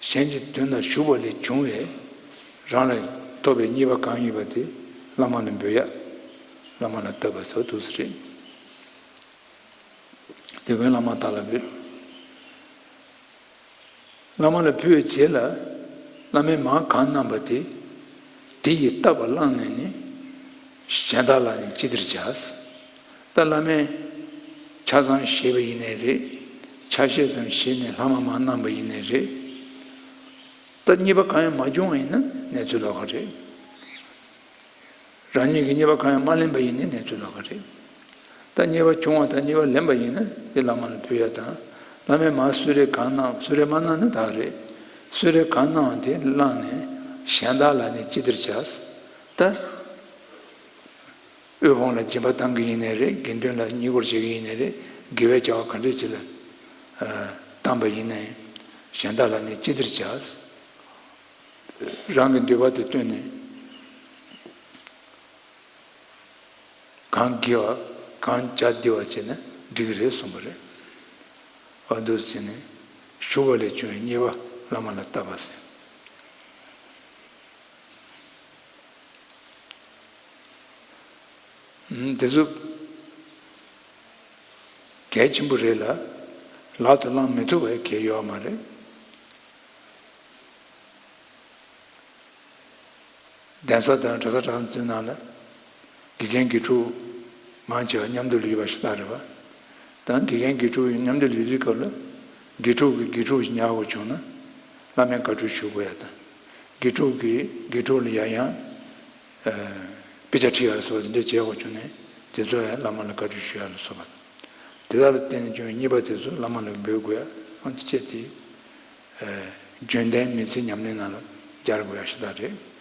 གཞན་གྱི་དོན་ལ་ཞུ་བ་ལས་བྱུང་བའི་རང་ལ་ཐོབ་པའི་གཉེར་པ་གང་ཡིན་པ་དེ་བླ་མ་ལ་འབུལ་ཡ། བླ་མ་ལ་བཏབ་པ་ཟེར་བ་འདུག་སེ་རེད། དེ་ཀུན་བླ་མ་དག་ལ་འབུལ། བླ་མ་ལ་ཕུལ་བའི་རྗེས་ལ་བླ་མས་མར་གང་གནང་པ་དེ་དེ་ཡི་བཏབ་པ་བླངས་ནས་ནི་གཞན་དག་ལ་ནི་ཅི་བདེར་བྱ། ད་བླ་མས་ཆ་ཚང་བཞེས་པ་ཡིན་ནའི་རེད། ཆ་ཤས་ཙམ་བཞེས་ནས་ལྷག་མ་མར་གནང་པ་ཡིན་ནའི་རེད། ད་གཉེར་པ་གང་ཡང་མ་བྱུང་བ་ཡིན་ན་གནས་ཚུལ་ལོགས་ཀ་རེད། རང་ཉིད་ཀྱིས་གཉེར་པ་གང་ཡང་མ་ལེན་པ་ཡིན་ནའི་གནས་ཚུལ་ལོགས་ཀ་རེད། ད་གཉེར་པ་བྱུང་བ་དང་གཉེར་པ་ལེན་པ་ཡིན་ན་དེ་བླ་མ་ལ་ཕུལ་ཡ་དང་། བླ་མས་མར་གསོལ་རས་གང་གནང་། གསོལ་རས་མ་གནང་ན་ད་རེད། གསོལ་རས་གང་གནང་བ་དེ་བླངས་ནས་གཞན་དག་ལ་ནི་ཅི་བདེར་བྱ། ད་དབུལ་ཕོངས་ལ་སྦྱིན་པ་བཏང་གི་ཡིན་ནའི་རེད། དགེ་འདུན་ལ་བསྙེན་བཀུར་བྱེད་ཀྱི་ཡིན་ནའི་རེད། དགེ་བའི་བྱ་བ་ག་འདྲ་ཅིག་ལ་བཏང་པ་ཡིན་ནའི། གཞན་དག་ལ་ནི་ཅི་བདེར་བྱ། རང་གི་འདོད་པ་དེ་བསྟུན་ནས། གང་བགྱི་བ་གང་བྱ་བདེ་བ་བྱས་ན་འགྲིག་གི་རེད་གསུངས་པ་རེད། འོ་འདུག་ཟེར་ནས་ཞུ་བ་ལས་བྱུང་བའི་རྙེད་པ་བླ་མ་ལ་བཏབ་པ་ཟེར། ཨུམ། དེ་ཚོ་གལ་ཆེན་པོ་རེད་ལ། ལག་ཏུ་བླང་མི་ཐུབ་པའི་གལ་ཡོད་མ་རེད། གདན་ས་དང་གྲྭ་ས་གྲྭ་ཚང་ཚོའི་ནང་ལ་དགེ་རྒན་དགེ་ཕྲུག་མང་ཆེ་བ་མཉམ་དུ་ལུས་པ་ཞིག་ལྟར་རེད་པ། དང་དགེ་རྒན་དགེ་ཕྲུག་ཡིས་མཉམ་དུ་ལུས་དུས་སྐབས་ལ་དགེ་ཕྲུག་གིས་དགེ་ཕྲུག་ཞིག་ཉར་དགོས་བྱུང་ན་བླ་མས་བཀའ་འཁྲོལ་ཞུ་དགོས་ཡ་དང་། དགེ་ཕྲུག་གིས་དགེ་ཕྲུག་ལ་ཡང་ཡང་དཔེ་ཆ་ཁྲིད་ཡ་ལ་སོགས་དེ་འདྲ་བྱེད་དགོས་བྱུང་ནས་དེ་ཚོ་ཡང་བླ་མ་ལ་བཀའ་འཁྲོལ་ཞུ་ཡ་ལ་སོགས་པ་དང་། དེ་དག་ལ་བརྟེན་ནས་བྱུང་བའི་རྙེད་པ་དེ་ཚོ་བླ་མ་ལ་འབུལ་དགོས་ཡ། ཨ་ནི་བྱས་ཏེ། ཨ། རྒྱུན་ལྡན་མི་ཚེའི་ཉམས་ལེན་ནང་ལ་སྦྱར་དགོས་ཡ་ཞིག་ད་རེད།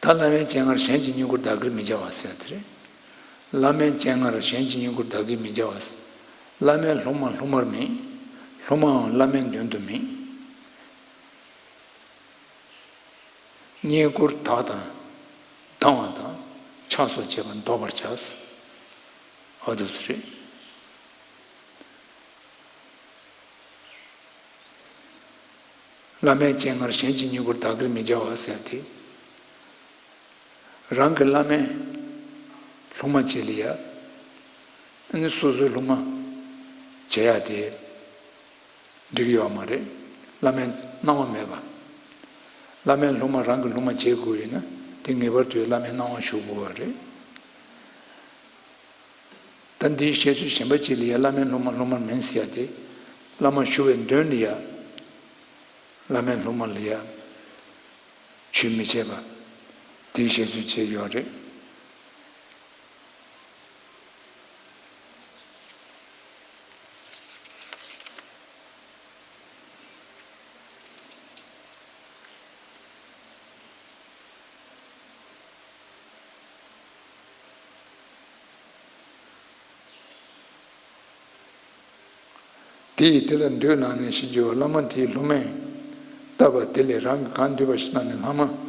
ད་བླ་མའི་སྤྱན་སྔར་གཞན་གྱི་བསྙེན་བཀུར་བདག་གིར་མི་བྱ་བ་ཟེར་དེ་རེད། བླ་མའི་སྤྱན་སྔར་གཞན་གྱི་བསྙེན་བཀུར་བདག་གིར་མི་བྱ་བ་ཟེར། བླ་མའི་སློབ་མ་སློབ་མར་མིན། སློབ་མའང་བླ་མའི་མདུན་དུ་མིན། བསྙེན་བཀུར་དག་དང་། དང་བ་དང་། ཕྱག་སོགས་བྱས་པ་བཟློག་པར་བྱ། འོ་འདུག་སེ་རེད། བླ་མའི་སྤྱན་སྔར་གཞན་གྱི་བསྙེན་བཀུར་བདག་གིར་མི་བྱ་བ་ཟེར་ཏེ། རང་གི་བླ་མའི་སློབ་མ་བྱེད་ལ་ཡ། ཨ་ནི་སོ་སོའི་སློབ་མ་བྱེད་ཡ་དེ། འགྲིག་ཡོད་མ་རེད། བླ་མའི་གནང་བ་མེད་པ། བླ་མའི་སློབ་མ་རང་གི་སློབ་མ་བྱེད་དགོས་ཡོད་ན་དེ་ངེས་པར་དུ་བླ་མའི་གནང་བ་ཞུ་དགོས་པ་རེད། ད་འདིའི་བཤད་ཚུལ་གཞན་པ་གཅིག་ལ་ཡ་བླ་མའི་སློབ་མ་སློབ་མར་མིན་ཟེར་ཡ་དེ། བླ་མ་ཞུ་བའི་མདུན་ལ་ཡ། བླ་མའི་སློབ་མ་ལ་ཡ། ཆོས་མི་བྱེད་པ། དེའི་བཤད་ཚུལ་བྱས་ཡོད་རེད། དེ་ཡིས་དེ་ལ་འདོད་ལངས་ནས་ཞེས་བརྗོད་པ་བླ་མ་དེའི་སློབ་མས་བཏབ་པ་དེ་ལས་རང་གིས་གང་འདོད་པ་ཞིག་གནང་ནས་ལྷག་མ་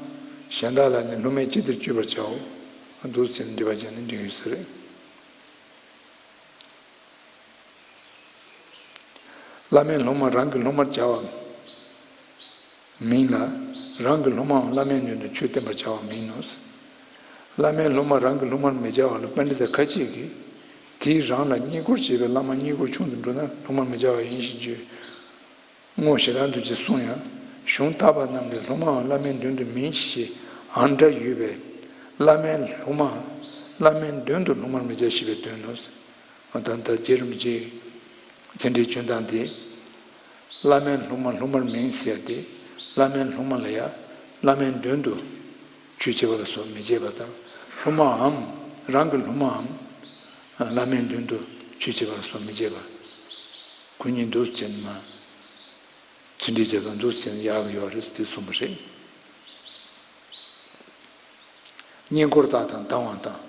གཞན་དག་ལ་ནི་སློབ་མས་ཅི་ལྟར་སྤྱོད་པར་བྱའོ། འདུག་ཟེར་ནས་འདྲི་བ་བྱས་ནས་འདྲི་ཡོད་ས་རེད། བླ་མའི་སློབ་མ་རང་གི་སློབ་མར་བྱ་བ་མིན་ལ། རང་གི་སློབ་མའང་བླ་མའི་མདུན་དུ་ཆོས་བསྟན་པར་བྱ་བ་མིན་ནོ། བླ་མའི་སློབ་མ་རང་གི་སློབ་མར་མི་བྱ་བ་ལ་པཎྜི་ཏ་ཁ་ཅིག་གིས། དེས་རང་ལ་བསྙེན་བཀུར་བྱེད་པའི་བླ་མ་བསྙེན་བཀུར་ཆུང་དུ་འགྲོ་ན་སློབ་མར་མི་བྱ་བ་ཡིན་ཞེས་བརྗོད། བསྔོ་ཞེ་སྡང་དུ་ཅེས་གསུངས་ཡང་། གཞུང་བརྟག་པ་རྣམས་ལས་སློབ་མའང་བླ་མའི་མདུན་དུ་མིན་ཞེས་ཨ་འདྲ་ཡོད་པས། བླ་མའི་སློབ་མ་བླ་མའི་མདུན་དུ་སློབ་མར་མི་བྱ་ཞེས་པའི་དོན་ནོ། ད་ལྟ་རྗེ་རིན་པོ་ཆེའི་མཚན་འགྲེལ་སྐྱོན་སྟངས་དེ། བླ་མའི་སློབ་མ་སློབ་མར་མིན་ཟེར་ཏེ། བླ་མའི་སློབ་མ་ལ་ཡང་བླ་མའི་མདུན་དུ་ཆོས་བྱེད་པ་ལ་སོགས་མི་བྱེད་པ་དང་། སློབ་མའམ་རང་གི་སློབ་མའམ་བླ་མའི་མདུན་དུ་ཆོས་བྱེད་པ་ལ་སོགས་མི་བྱེད་པ། ཁོ་གཉིས་འདུག་ཟེར་ནས་མ། ཚུལ་འགྲེལ་རྒྱལ་ཚོགས་འདུག་ཟེར་ནས་ཡག་གི་ཡོད་རེད་ཟེར་དུས་གསུངས་པ་རེད། བསྙེན་བཀུར་དག་དང་དང་བ་དང་།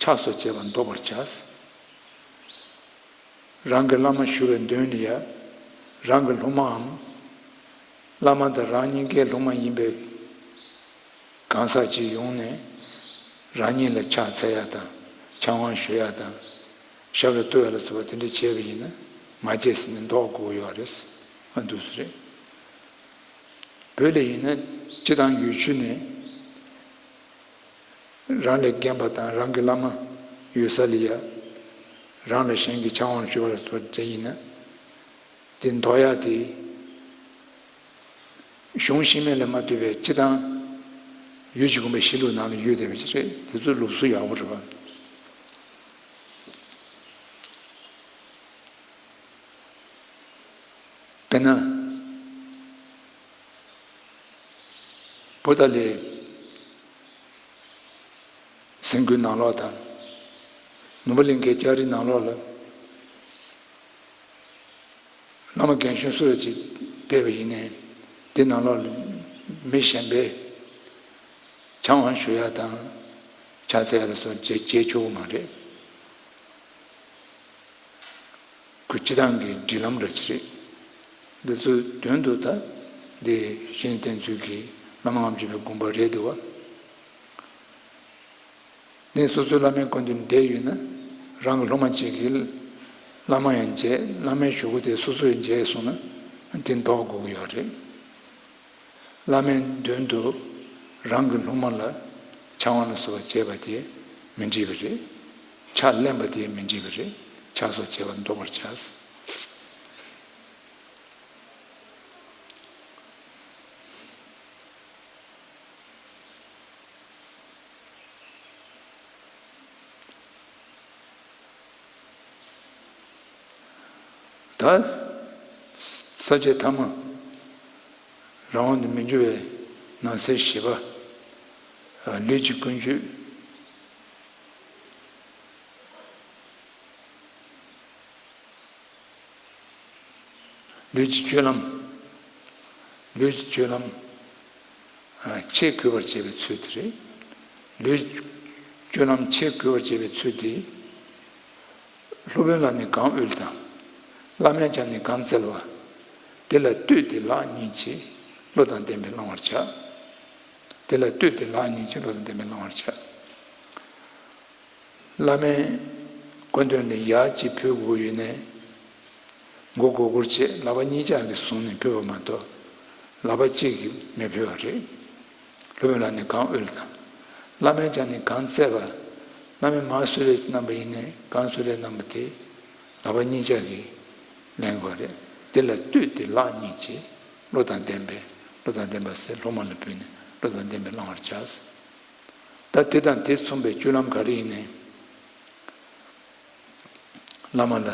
ཕྱག་སོགས་བྱས་པ་བཟློག་པར་བྱ། རང་གི་བླ་མ་ཞུ་བའི་མདུན་ལ་ཡ། རང་གི་སློབ་མའམ། བླ་མ་དང་རང་གཉིས་ཀའི་སློབ་མ་ཡིན་པའི་གང་ཟག་ཅིག་ཡོང་ནས། རང་ཉིད་ལ་ཕྱག་འཚལ་ཡ་དང་། ཕྱག་དབང་ཞུ་ཡ་དང་། ཞབས་ལ་གཏུག་ཡ་ལ་སོགས་པ་དེ་འདྲ་བྱས་པ་ཡིན་ན། མ་བྱས་ཟེར་ནས་བཟློག་དགོས་ཡོད་རེད། ཨ་འདུག་སེ་རེད། བོད་ལ་ཡིན་ན་སྤྱི་དང་ཡུལ་ཤུལ་ནས་རང་ལས་རྒན་པ་དང་རང་གི་བླ་མ་ཡོད་ས་ལ་ཡ། རང་ལ་གཞན་གྱིས་ཕྱག་དབང་ཞུ་བ་ལ་སོགས་བྱས་ཡིན་ན། དེ་བཟློག་ཡ་དེ་གཞུང་ཤིང་མེད་ལས་མ་བཏུས་པའི་སྤྱི་དང་ཡུལ་གྱི་དགོན་པའི་གཞིས་ལུགས་ནང་ལ་ཡོད་བསྡད་པ་ཅིག་རེད། དེ་ཚོ་ལུགས་སྲོལ་ཡག་པོ་རེད་པ། དཔེར་ན། བུ་ཏཱ་ལའི་གཟིམ་ཁུལ་ནང་ལོགས་དང་། ནོར་བུ་གླིང་གའི་ལྕགས་རིའི་ནང་ལོགས་ལ། བླ་མ་རྒན་གཞོན་སུ་རེ་ཅིག་ཕེབས་པ་ཡིན་ནའི། དེ་ནང་ལོགས་ལ་མི་གཞན་པས་ཕྱག་དབང་ཞུ་ཡ་དང་། ཕྱག་འཚལ་ལ་སོགས་བྱེད་བྱེད་ཆོག་གི་མ་རེད། ཁོ་སྤྱི་བཏང་གི་སྒྲིག་ལམ་འདྲ་ཅིག་རེད། འདི་ཚོའི་དོན་དུ་ད་འདི་གཞན་བསྟེན་ཚུལ་གྱི་བླ་མ་ལྔ་བཅུ་པའི་དགོངས་པ་རེད་འདུག་བ། ནས་སོ་སོའི་བླ་མའི་སྐུ་མདུན་བསྡད་ཡོད་ན། རང་གི་སློབ་མ་གཅིག་གིས་བླ་མ་ཡང་མཇལ། བླ་མའི་ཞུ་སྒོ་དེ་སོ་སོ་ཡང་མཇལ་སོང་ན་དེ་འདོགས་དགོས་ཀྱི་ཡོད་རེད། བླ་མའི་མདུན་དུ་རང་གི་སློབ་མ་ལ་ཕྱག་དབང་ལ་སོགས་པ་བྱས་པ་དེ་མི་འགྲིག་པ་རེད། ཕྱག་ལེན་པ་དེ་མི་འགྲིག་པ་རེད། ཕྱག་སོགས་བྱས་པ་འདོགས་པར་བྱ། ད་ས་བཅད་ཐ་མ། རང་དབང་དུ་མི་འགྱུར་བའི་ནང་གསེས་བཞི་པ། ལུས་ཀྱི་ཀུན་སྤྱོད། ལུས་ཀྱི་སྤྱོད་ལམ། ལུས་ཀྱི་སྤྱོད་ལམ། ཆེས་གུས་པར་བྱེད་པའི་ཚུལ་དེ་རེད། ལུས་ཀྱི་སྤྱོད་ལམ་ཆེས་གུས་པར་བྱེད་པའི་ཚུལ་དེ། སློབ་དཔོན་ལ་ནི་གང་དབུལ་དང་། བླ་མས་ཀྱང་ནི་གང་བཙལ་བ། དེ་ལ་ལྟོས་ཏེ་ལག་གཉིས་ཀྱིས་བློ་དང་ལྡན་པས་བླང་བར་བྱ། དེ་ལ་ལྟོས་ཏེ་ལག་གཉིས་ཀྱིས་བློ་དང་ལྡན་པས་བླང་བར་བྱ། བླ་མའི་སྐུ་མདུན་ལ་ཡར་གཅིག་ཕུལ་དགོས་ཡོད་ནའི། མགོ་སྒུར་སྒུར་བྱས་ལག་པ་གཉིས་ཀ་གིས་བཟུང་ནས་ཕུལ་བ་མ་གཏོགས། ལག་པ་གཅིག་གིས་མི་ཕུལ་བ་རེད། སློབ་དཔོན་ལ་ནི་གང་དབུལ་དང་། བླ་མས་ཀྱང་ནི་གང་བཙལ་བ། བླ་མས་མར་གསོལ་རས་གནང་པ་ཡིན་ནའི་གང་གསོལ་རས་གནང་པ་དེ་ལག་པ་གཉིས་ཀ་གིས་ལེན་དགོས་རེད། དེ་ལ་ལྟོས་ཏེ་ལག་གཉིས་ཀྱིས་བློ་དང་ལྡན་པས། བློ་དང་ལྡན་པ་ཟེར་སློབ་མ་ལ་ཕུལ་ནས་བློ་དང་ལྡན་པས་བླང་བར་བྱ། ད་དེ་དང་དེ་མཚུངས་པའི་སྤྱོད་ལམ་ག་རེ་ཡིན་ནའི། བླ་མ་ལ་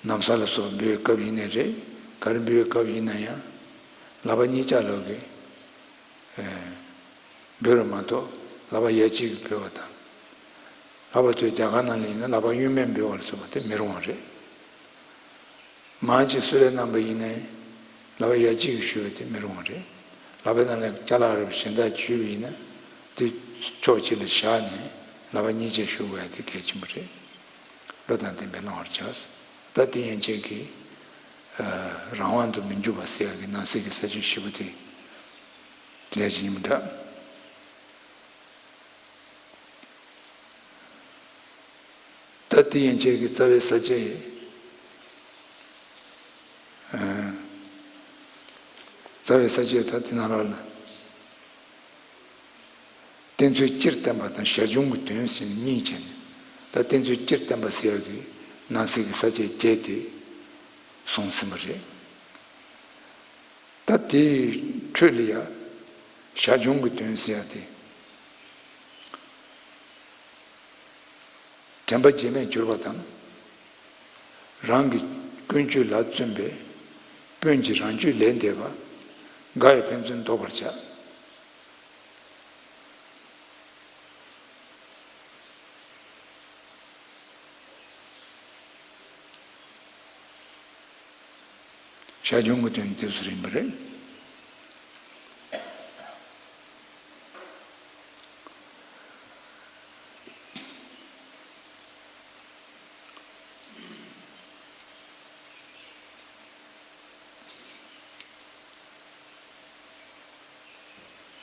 ན་བཟའ་ལ་སོགས་འབུལ་བའི་སྐབས་ཡིན་ནའི་རེད། ག་རེ་འབུལ་བའི་སྐབས་ཡིན་ན་ཡང་། ལག་པ་གཉིས་ཀ་ལོག་གིས་འབུལ་བ་མ་གཏོགས་ལག་པ་ཡ་གཅིག་གིས་འབུལ་བ་དང་། ལྷག་པར་དུ་རྒྱ་གར་ནང་ལ་ཡིན་ན་ལག་པ་གཡོན་མས་འབུལ་བ་ལ་སོགས་པ་དེ་མི་རུང་བ་རེད། མར་གཅིག་གསོལ་རས་གནང་པ་ཡིན་ནའི་ལག་པ་ཡ་གཅིག་གིས་ཞུ་བ་དེ་མི་རུང་བ་རེད། ལག་པའི་ནང་ལ་ཅ་ལག་རེ་བ་གཞན་དག་ཞུས་པ་ཡིན་ན་དེ་ཕྱོགས་གཅིག་ལ་བཞག་ནས་ལག་པ་གཉིས་ཀྱིས་ཞུ་དགོས་ཡ་དེ་གལ་ཆེན་པོ་རེད། བློ་དང་ལྡན་པས་བླང་བར་བྱ། ད་དེ་ཡན་ཆད་ཀྱིས་རང་དབང་དུ་མི་འགྱུར་བ་ཟེར་ཡ་གི་ནང་གསེས་ཀྱི་ས་བཅད་བཞི་པོ་དེ་ལས་ཀྱི་ཉིན་མོ་འདྲ། ད་དེ་ཡན་ཆད་ཀྱི་རྩ་བའི་ས་བཅད། ཨ། རྩ་བའི་ས་བཅད་ད་དེ་ནང་ལོགས་ལ། བསྟེན་ཚུལ་སྤྱིར་བསྟན་པ་དང་ཞར་བྱུང་གི་དོན་ཟེར་ནས་གཉིས་བྱས་ནས། ད་བསྟེན་ཚུལ་སྤྱིར་བསྟན་པ་ཟེར་ཡ་གི་ནང་གསེས་ཀྱི་ས་བཅད་བརྒྱད་དེ་གསུངས་ཟིན་པ་རེད། ད་དེའི་ཁྲོད་ལ་ཡ་ཞར་བྱུང་གི་དོན་ཟེར་ཡ་དེ། དྲན་པ་བརྗེད་མེད་གྱུར་པ་དང་། རང་གི་ཀུན་སྤྱོད་ལ་བརྩོན་པས། སྤུན་གྱིས་རང་སྤྱོད་ལས་འདས་པ། དགའ་བའི་ཕན་ཚུན་བཟློག་པར་བྱ། ཞར་བྱུང་གི་དོན་དེ་ཚོ་རེད་པ་རེད།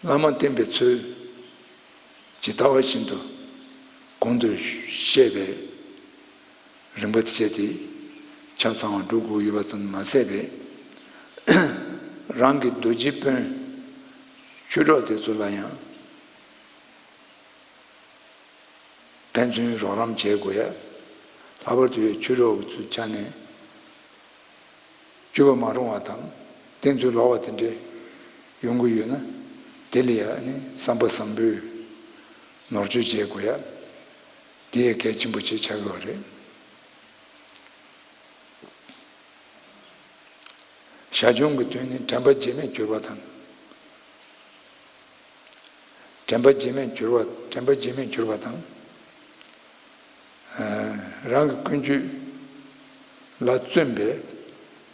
བླ་མ་བསྟེན་པའི་ཚུལ། ཇི་ལྟ་བ་བཞིན་དུ་གོང་དུ་བཤད་པའི་རིམ་པ་བཅས་ཏེ་ཆ་ཚང་བ་སྒྲུབ་དགོས་ཡོད་པ་ཙམ་མ་ཟད་པའི་རང་གི་རྡོ་རྗེ་སྤུན་ཆོས་གྲོགས་དེ་ཚོ་ལ་ཡང་། ཕན་ཚུན་རོགས་རམ་བྱེད་དགོས་ཡ། ལྷག་པར་དུ་ཆོས་གྲོགས་ཚོའི་ཆ་ནས་སྤྱོད་པ་མ་རུང་བ་དང་བསྟེན་ཚུལ་ལོག་པ་དེ་འདྲས་ཡོང་གི་ཡོད་ན། དེ་ལ་ཡ་ནི་བསམ་པ་བཟང་པོས་ནོར་བཅོས་བྱེད་དགོས་ཡ། དེ་ཡ་གལ་ཆེན་པོ་ཅིག་ཆགས་ཀྱི་ཡོད་རེད། ཞར་བྱུང་གི་དོན་ནི་དྲན་པ་བརྗེད་མེད་གྱུར་པ་དང་། དྲན་པ་བརྗེད་མེད་གྱུར་པ། དྲན་པ་བརྗེད་མེད་གྱུར་པ་དང་། ཨ། རང་གི་ཀུན་སྤྱོད་ལ་བརྩོན་པས།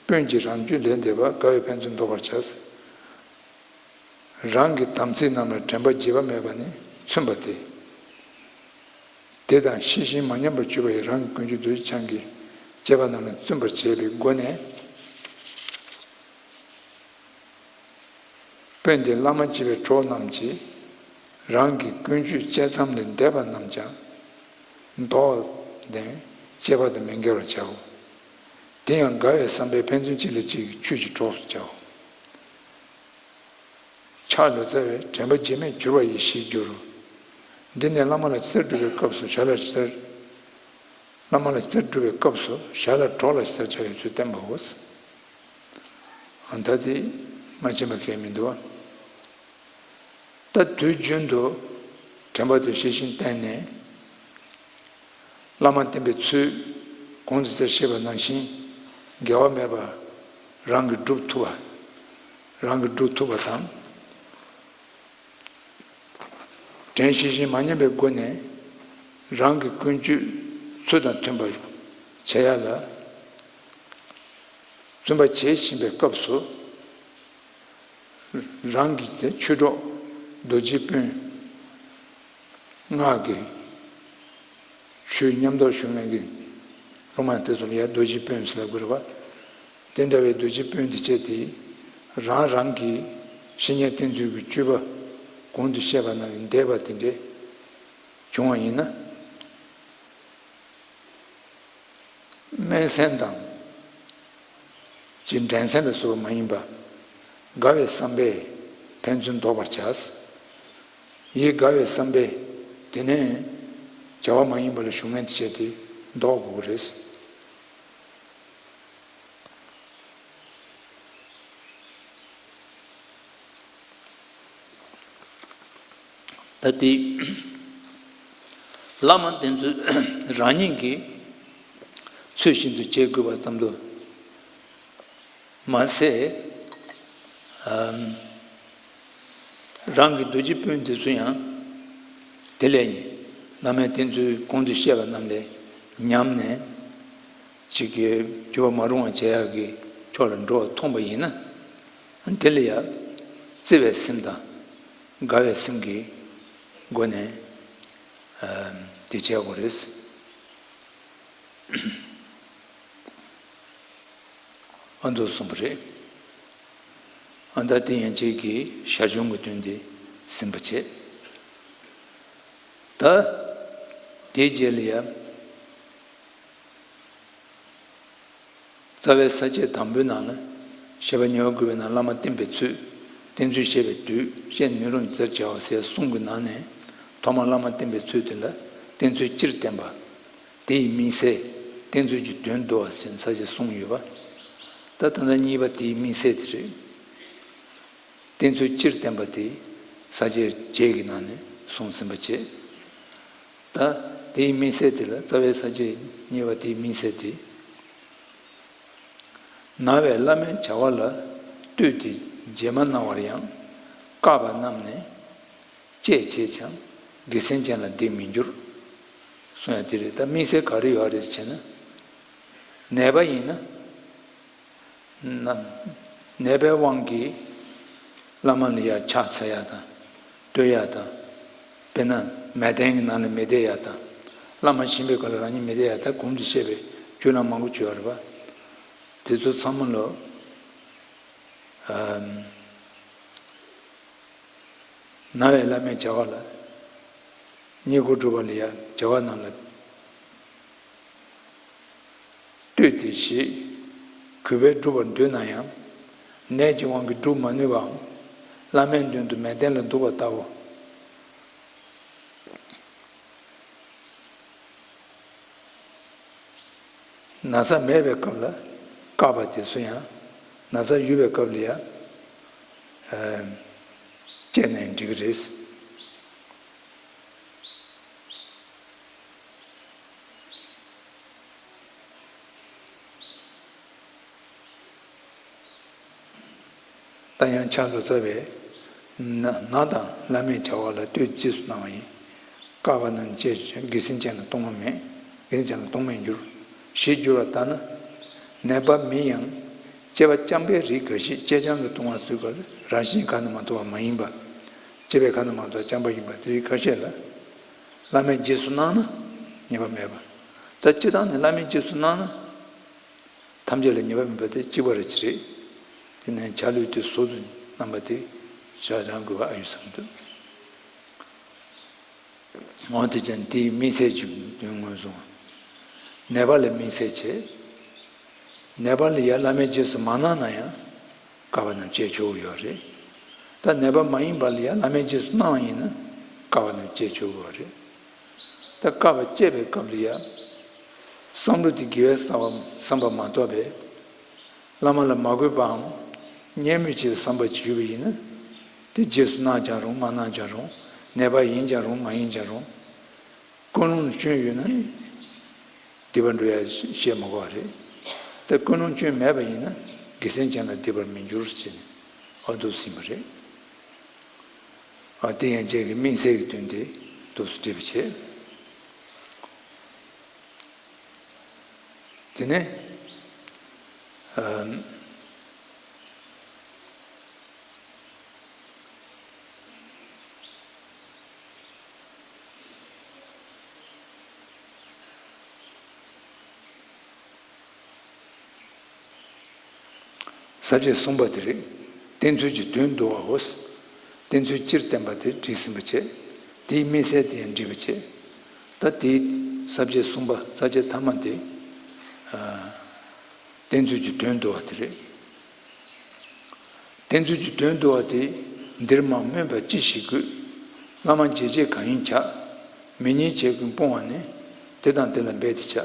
སྤུན་གྱིས་རང་སྤྱོད་ལས་འདས་པ། དགའ་བའི་ཕན་ཚུན་བཟློག་པར་བྱ། རང་གི་དམ་ཚིག་རྣམས་ལ་དྲན་པ་བརྗེད་པ་མེད་པ་ནི་མཚོན་པ་སྟེ། དེ་དང་ཤེས་བཞིན་མ་ཉམས་པར་གྱུར་པ་ཡི་རང་གི་ཀུན་སྤྱོད་རྡོ་རྗེ་འཆང་གིས་བཅས་པ་རྣམས་ལ་བརྩོན་པར་བྱས་པའི་སྒོ་ནས། དཔོན་དེ་བླ་མ་བྱེད་པའི་གྲོགས་རྣམས་ཀྱིས་རང་གི་ཀུན་སྤྱོད་བཅས་ཙམ་ལས་འདས་པ་རྣམས་ཀྱང་ལྡོག་ནས་བཅས་པ་དང་མི་འགལ་བར་བྱའོ། དེ་ཡང་དགའ་བའི་བསམ་པས་ཕན་ཚུན་གཅིག་ལ་གཅིག་གི་ཆོས་ཀྱི་གྲོགས་སུ་བྱའོ། ཕྱག་ལོ་ཙཱ་བས་དྲན་པ་བརྗེད་མེད་གྱུར་པ་ཡི་ཞེས་བསྒྱུར་རོ། འདི་ནི་བླ་མ་ལ་ཕྱག་འཚལ་སྒྲུབ་པའི་སྐབས་སུ་ཞར་ལ་ཕྱག་འཚལ། བླ་མ་ལ་ཕྱག་འཚལ་སྒྲུབ་པའི་སྐབས་སུ་ཞར་ལ་གྲོགས་ལ་ཕྱག་འཚལ་བྱ་བའི་ཚུལ་བསྟན་པའོ། ཨ་ད་དེ་མ་ཕྱིན་པ་གང་ཡང་མི་འདུག་བ། ད་དུས་རྒྱུན་དུ་དྲན་པ་དེ་ཤེས་བཞིན་བསྟེན་ནས། བླ་མ་བསྟེན་པའི་ཚུལ་གོང་དུ་ཅིག་བཤད་པ་ནང་བཞིན་འགལ་བ་མེད་པར་རང་གིས་སྒྲུབ་ཐུབ་པ། རང་གིས་སྒྲུབ་ཐུབ་པ་དང་། དྲན་ཤེས་བཞིན་མ་ཉམས་པའི་སྒོ་ནས་རང་གི་ཀུན་སྤྱོད་ཚུལ་དང་མཐུན་པར་བྱེད་ཡ་ལ་བརྩོན་པ་བྱེད་བཞིན་པའི་སྐབས་སུ། རང་གི་དེ་ཆོས་གྲོགས་རྡོ་རྗེ་དཔོན། སྔགས་ཀྱི་ཆོས་ཉམས་རྟོགས་ཞུ་མཁན་གྱི་སློབ་མ་དེ་ཚོ་ལ་ཡང་རྡོ་རྗེ་དཔོན་ཟེར་ལབ་དགོས་རེད་པ། དེ་འདྲ་བའི་རྡོ་རྗེ་དཔོན་དེ་བྱས་ཏེ། རང་རང་གི་བཤེས་གཉེན་བསྟེན་ཚུལ་གྱི་སྤྱོད་པ་གོང་དུ་བཤད་པ་ནང་གི་འདས་པ་དེ་འདྲས་བྱུང་བ་ཡིན་ན། སྨོན་སེམས་དང་། ཅིག་འགྲན་སེམས་ལ་སོགས་པ་མ་ཡིན་པ། དགའ་བའི་བསམ་པས་ཕན་ཚུན་ལྡོག་པར་བྱ། ཡིད་དགའ་བའི་བསམ་པས་དེ་ནས་བྱ་བ་མ་ཡིན་པ་ལ་ཞུགས་མཁན་དེ་བྱས་ཏེ་ལྡོག་དགོས་ཀྱི་རེད། ད་དེ་བླ་མ་དེ་ཚོས་རང་ཉིད་ཀྱིས་ཚུལ་བཞིན་དུ་བྱེད་དགོས་པ་ཙམ་དུ་མ་ཟད། ཨམ། རང་གི་རྡོ་རྗེ་སྤུན་དེ་ཚོ་ཡང་དེ་ལས་བླ་མའི་བསྟེན་ཚུལ་གོང་དུ་བཤད་པ་རྣམས་ལས་ཉམས་ནས་ཅིག་གི་འགྱུར་བ་མ་རུང་བ་བྱེད་ཡག་གི་ཕྱོགས་ལ་འགྲོ་བ་མཐོང་པ་ཡིན་ན། དེ་ལ་ཡང་བརྩེ་བའི་སེམས་དང་དགའ་བའི་སེམས་ཀྱི་སྒོ་ནས་ཨམ། དེ་བྱེད་དགོས་རེད། ཨ་མདོ་གསུངས་པ་རེད། ཨ་ད་དེ་ཡན་ཆད་ཀྱི་ཞར་བྱུང་གི་དོན་དེ་ཟིན་པ་བྱས། ད་དེའི་རྗེས་ལ་ཡང་རྩ་བའི་ས་བཅད་དང་པོའི་ནང་ལ། བཤད་པ་ཉེ་བར་བཀོད་པའི་ནང་བླ་མ་བསྟེན་པའི་ཚུལ། བསྟེན་ཚུལ་བཤད་པའི་དུས། བཤད་ནུས་རུང་ཟེར་བྱ་བ་ཟེར་གསུམ་གྱི་ནང་ནས། ཐོག་མར་བླ་མ་བསྟེན་པའི་ཚུལ་དེ་ལ་བསྟེན་ཚུལ་སྤྱིར་བསྟན་པ། དེ་ཡི་དམིགས་བསལ། བསྟེན་ཚུལ་གྱི་དོན་བསྡུ་བ་ཟེར་ས་བཅད་གསུམ་ཡོད་པ། ད་ད་ལྟ་གཉིས་པ་དེ་ཡི་དམིགས་བསལ་དེ་རེད། བསྟེན་ཚུལ་སྤྱིར་བསྟན་པ་དེ་ས་བཅད་བརྒྱད་ཀྱི་ནང་ནས་གསུངས་ཟིན་པ་བྱས། ད་དེའི་དམིགས་བསལ་དེ་ལ་རྩ་བའི་ས་བཅད་གཉིས་པ་དེའི་དམིགས་བསལ་དེ། ན་བའི་བླ་མའི་བྱ་བ་ལ་ལྟོས་ཏེ་བརྗེད་མ་གནང་བར་ཡང་། བཀག་པ་རྣམས་ནི་བཅད་བྱས་ཀྱང་། དགེ་སེམས་ཅན་ལ་བདེ་མི་འགྱུར། གསུང་ཡ་དེ་རེད། ད་དམིགས་བསལ་ག་རེ་ཡོད་རེད་ཟེར་ན། ནད་པ་ཡིན་ན། ན་ནད་པའི་དབང་གིས་བླ་མ་ལ་ཡ་ཕྱག་འཚལ་ཡ་དང་། བསྟོད་ཡ་དང་། དཔེར་ན་མལ་སྟན་གྱི་ནང་ལ་མི་བསྡད་ཡ་དང་། བླ་མ་ཕྱིན་པའི་སྐབས་ལ་རང་ཉིད་མི་བསྡད་ཡ་དང་། གོང་དུ་བཤད་པའི་བཅོས་ལམ་མང་པོ་བྱོས་པ་རེད་པ། དེ་ཚོ་ཚང་མ་ལོ། ཨམ། ན་བའི་བླ་མའི་བྱ་བ་ལ། བསྙེན་བཀུར་སྒྲུབ་པ་ལ་ཡ་བྱ་བ་རྣམས་ལ་ལྟོས་ཏེ་ཞེས་གུས་པས་སྒྲུབ་པར་འདོད་ན་ཡང་། ནད་ཀྱི་དབང་གིས་སྒྲུབ་མ་ནུས་པའམ། བླ་མའི་མདུན་དུ་མལ་སྟན་ལ་འདུག་པ་ལྟ་བུ། ན་ཚ་མེད་པའི་སྐབས་ལ་བཀག་པ་དེ་ཚོ་ཡང་། ན་ཚ་ཡོད་པའི་སྐབས་ལ་ཡང་། ཨ། བཅད་ནས་འགྲིག་གི་རེད། ད་ཡང་ཕྱག་ཏུ་བཙའ་བའི་ན་ན་དང་བླ་མའི་བྱ་བ་ལ་ལྟོས་རྗེས་སུ་གནང་བ་ཡིན། བཀག་པ་རྣམས་བཅད་ཀྱང་། དགེ་སེམས་ཅན་ལ་གཏོང་བ་མེད། དགེ་སེམས་ཅན་ལ་གཏོང་མེད་འགྱུར། ཞེས་བསྒྱུར་བ་ལྟར་ན། ནད་པ་མིན་ཡང་བཅས་པ་བཅོམ་པའི་རིགས་འགའ་ཞིག་བཅད་རྐྱང་གིས་གཏོང་བ་སོགས་ཀྱི་རང་བཞིན་གང་དུ་མ་གཏོགས་པ་མ་ཡིན་པ། བཅད་པའི་ཁ་ན་མ་གཏོགས་བཅོམ་པ་ཡིན་པ་དེ་རིགས་ཁ་ཤས་ལ། བླ་མས་རྗེས་སུ་གནང་ན། ཉེས་པ་མེད་པ། ད་སྤྱིར་བཏང་ནས་བླ་མའི་རྗེས་སུ་གནང་ན། ཐམས་ཅད་ལ་ཉེས་པ་མེད་པ་དེ་གཅིག་པ་རེ་ཅི་རེད། དེ་ནས་ཆ་ལུགས་དེ་ཟུར་དུ་གནང་བ་དེ་ཞག་གྲངས་དགོས་པ་ཨ་ཡོད་བསམ་འདུག་འོ་དེ་ཅན་དེའི་དམིགས་བསལ་གྱི་དོན་མངོན་སུམ། ནད་པ་ལ་དམིགས་བསལ་བྱས། ནད་པ་ལ་ཡང་བླ་མའི་རྗེས་སུ་མ་གནང་ན་ཡང་། དཀའ་བ་རྣམས་སྤྱད་ཆོག་གི་ཡོད་རེད། ད་ནད་པ་མ་ཡིན་པ་ལ་ཡང་བླ་མའི་རྗེས་སུ་གནང་བ་ཡིན་ན་དཀའ་བ་རྣམས་སྤྱད་ཆོག་གི་ཡོད་རེད། ད་དཀའ་བ་སྤྱད་པའི་སྐབས་ལ་ཡང་། བསམ་བློ་དེ་དགེ་བའི་བསམ་པ་བསམ་པ་མ་གཏོགས་པའི། བླ་མ་ལ་མ་གུས་པའམ། བརྙས་སྨོད་བྱེད་པའི་བསམ་པ་ཅིག་ཡོད་པ་ཡིན་ན། དེ་རྗེས་སུ་གནང་ཀྱང་རུང་མ་གནང་ཀྱང་རུང་། ནད་པ་ཡིན་ཀྱང་རུང་མ་ཡིན་ཀྱང་རུང་། ཀུན་སློང་སྐྱོན་ཡོད་ན་ནི། སྡིག་པ་འགྲོ་ཡ་བཤད་མ་དགོས་པ་རེད། ད་ཀུན་སློང་སྐྱོན་མེད་པ་ཡིན་ན་དགེ་སེམས་ཅན་ལ་སྡིག་པར་མི་འགྱུར་ཞེས་ནས་ཨ་འདུག་ཟིན་པ་རེད། ཨ་དེ་ཡན་ཆད་ཀྱི་དམིགས་བསལ་གྱི་དོན་དེ་འདུག་སེ་འགྲེལ་པ་བྱེད། དེ་ནས་ཨ། ས་བཅད་གསུམ་པ་དེ་རེད། བསྟེན་ཚུལ་གྱི་དོན་བསྡུ་བའོ། བསྟེན་ཚུལ་སྤྱིར་བསྟན་པ་དེ་བྲིས་ཟིན་པ་བྱས། དེའི་དམིགས་བསལ་དེ་ཡང་འགྲེལ་པ་བྱས། ད་དེའི་ས་བཅད་གསུམ་པ་ས་བཅད་ཐ་མ་དེ། ཨ། བསྟེན་ཚུལ་གྱི་དོན་བསྡུ་བ་དེ་རེད། བསྟེན་ཚུལ་གྱི་དོན་བསྡུ་བ་དེ། འདིར་མ་སྨོས་པ་ཅི་ཞིག་དགོས། བླ་མ་བྱས་རྗེས་གང་ཡིན་བྱ། མི་ཉེས་བྱས་ཀུན་སྤོང་བ་ནི། དེ་དང་དེ་ལ་འབད་དེ་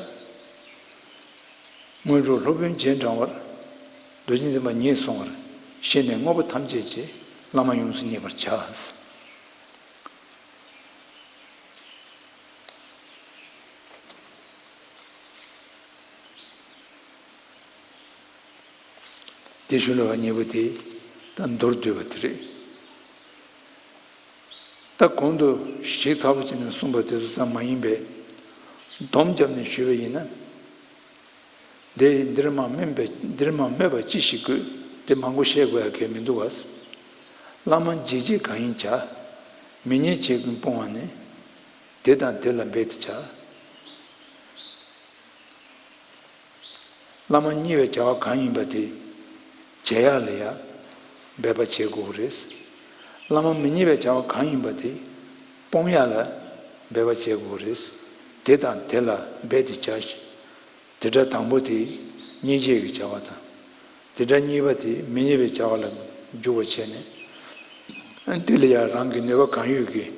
བྱ། དངོས་གྲུབ་སློབ་དཔོན་རྗེས་འབྲང་བར། རྡོ་རྗེ་འཛིན་པ་ཉིད་གསུང་བར། ཤེས་ནས་དངོས་པོ་ཐམས་ཅད་ཀྱི། བླ་མ་ཡོངས་སུ་མཉེས་པར་བྱ། དེ་ཞུ་ལ་བ་གཉིས་པོ་དེ་ད་མདོར་བསྡུས་པ་དེ་རེད། ད་གོང་དུ་ཞིབ་ཚགས་པོ་བྱས་ནས་གསུངས་པ་དེ་ཚོ་ཙམ་མ་ཡིན་པའི། སྡོམ་བརྒྱབ་ནས་ཞུས་པ་ཡིན་ན། འདི་འདིར་མ་སྨོས་པའི་འདིར་མ་སྨོས་པ་ཅི་ཞིག་དགོས། དེ་མང་པོ་བཤད་དགོས་ཡ་གལ་མི་འདུག་བ། བླ་མ་བྱས་རྗེས་གང་ཡིན་བྱ། མི་ཉེས་བྱས་ཀུན་སྤོང་བ་ནི། དེ་དང་དེ་ལ་འབད་དེ་བྱ། བླ་མ་མཉེས་པའི་བྱ་བ་གང་ཡིན་པ་དེ། བྱེད་ཡག་ལ་ཡང་འབད་པ་བྱེད་དགོས་རེད། བླ་མ་མི་མཉེས་པའི་བྱ་བ་གང་ཡིན་པ་དེ། སྤོང་ཡག་ལ་འབད་པ་བྱེད་དགོས་རེད། དེ་དང་དེ་ལ་འབད་དེ་བྱ་ཞེས། དེ་སྒྲ་དང་པོ་དེ་སྙིང་རྗེ་གི་བྱ་བ་དང་། དེ་སྒྲ་གཉིས་པ་དེ་མི་མཉེས་པའི་བྱ་བ་ལ་འཇུག་པར་བྱས་ནས། དེ་ལ་ཡང་རང་གི་ནུས་པ་གང་ཡོད་ཀྱིས།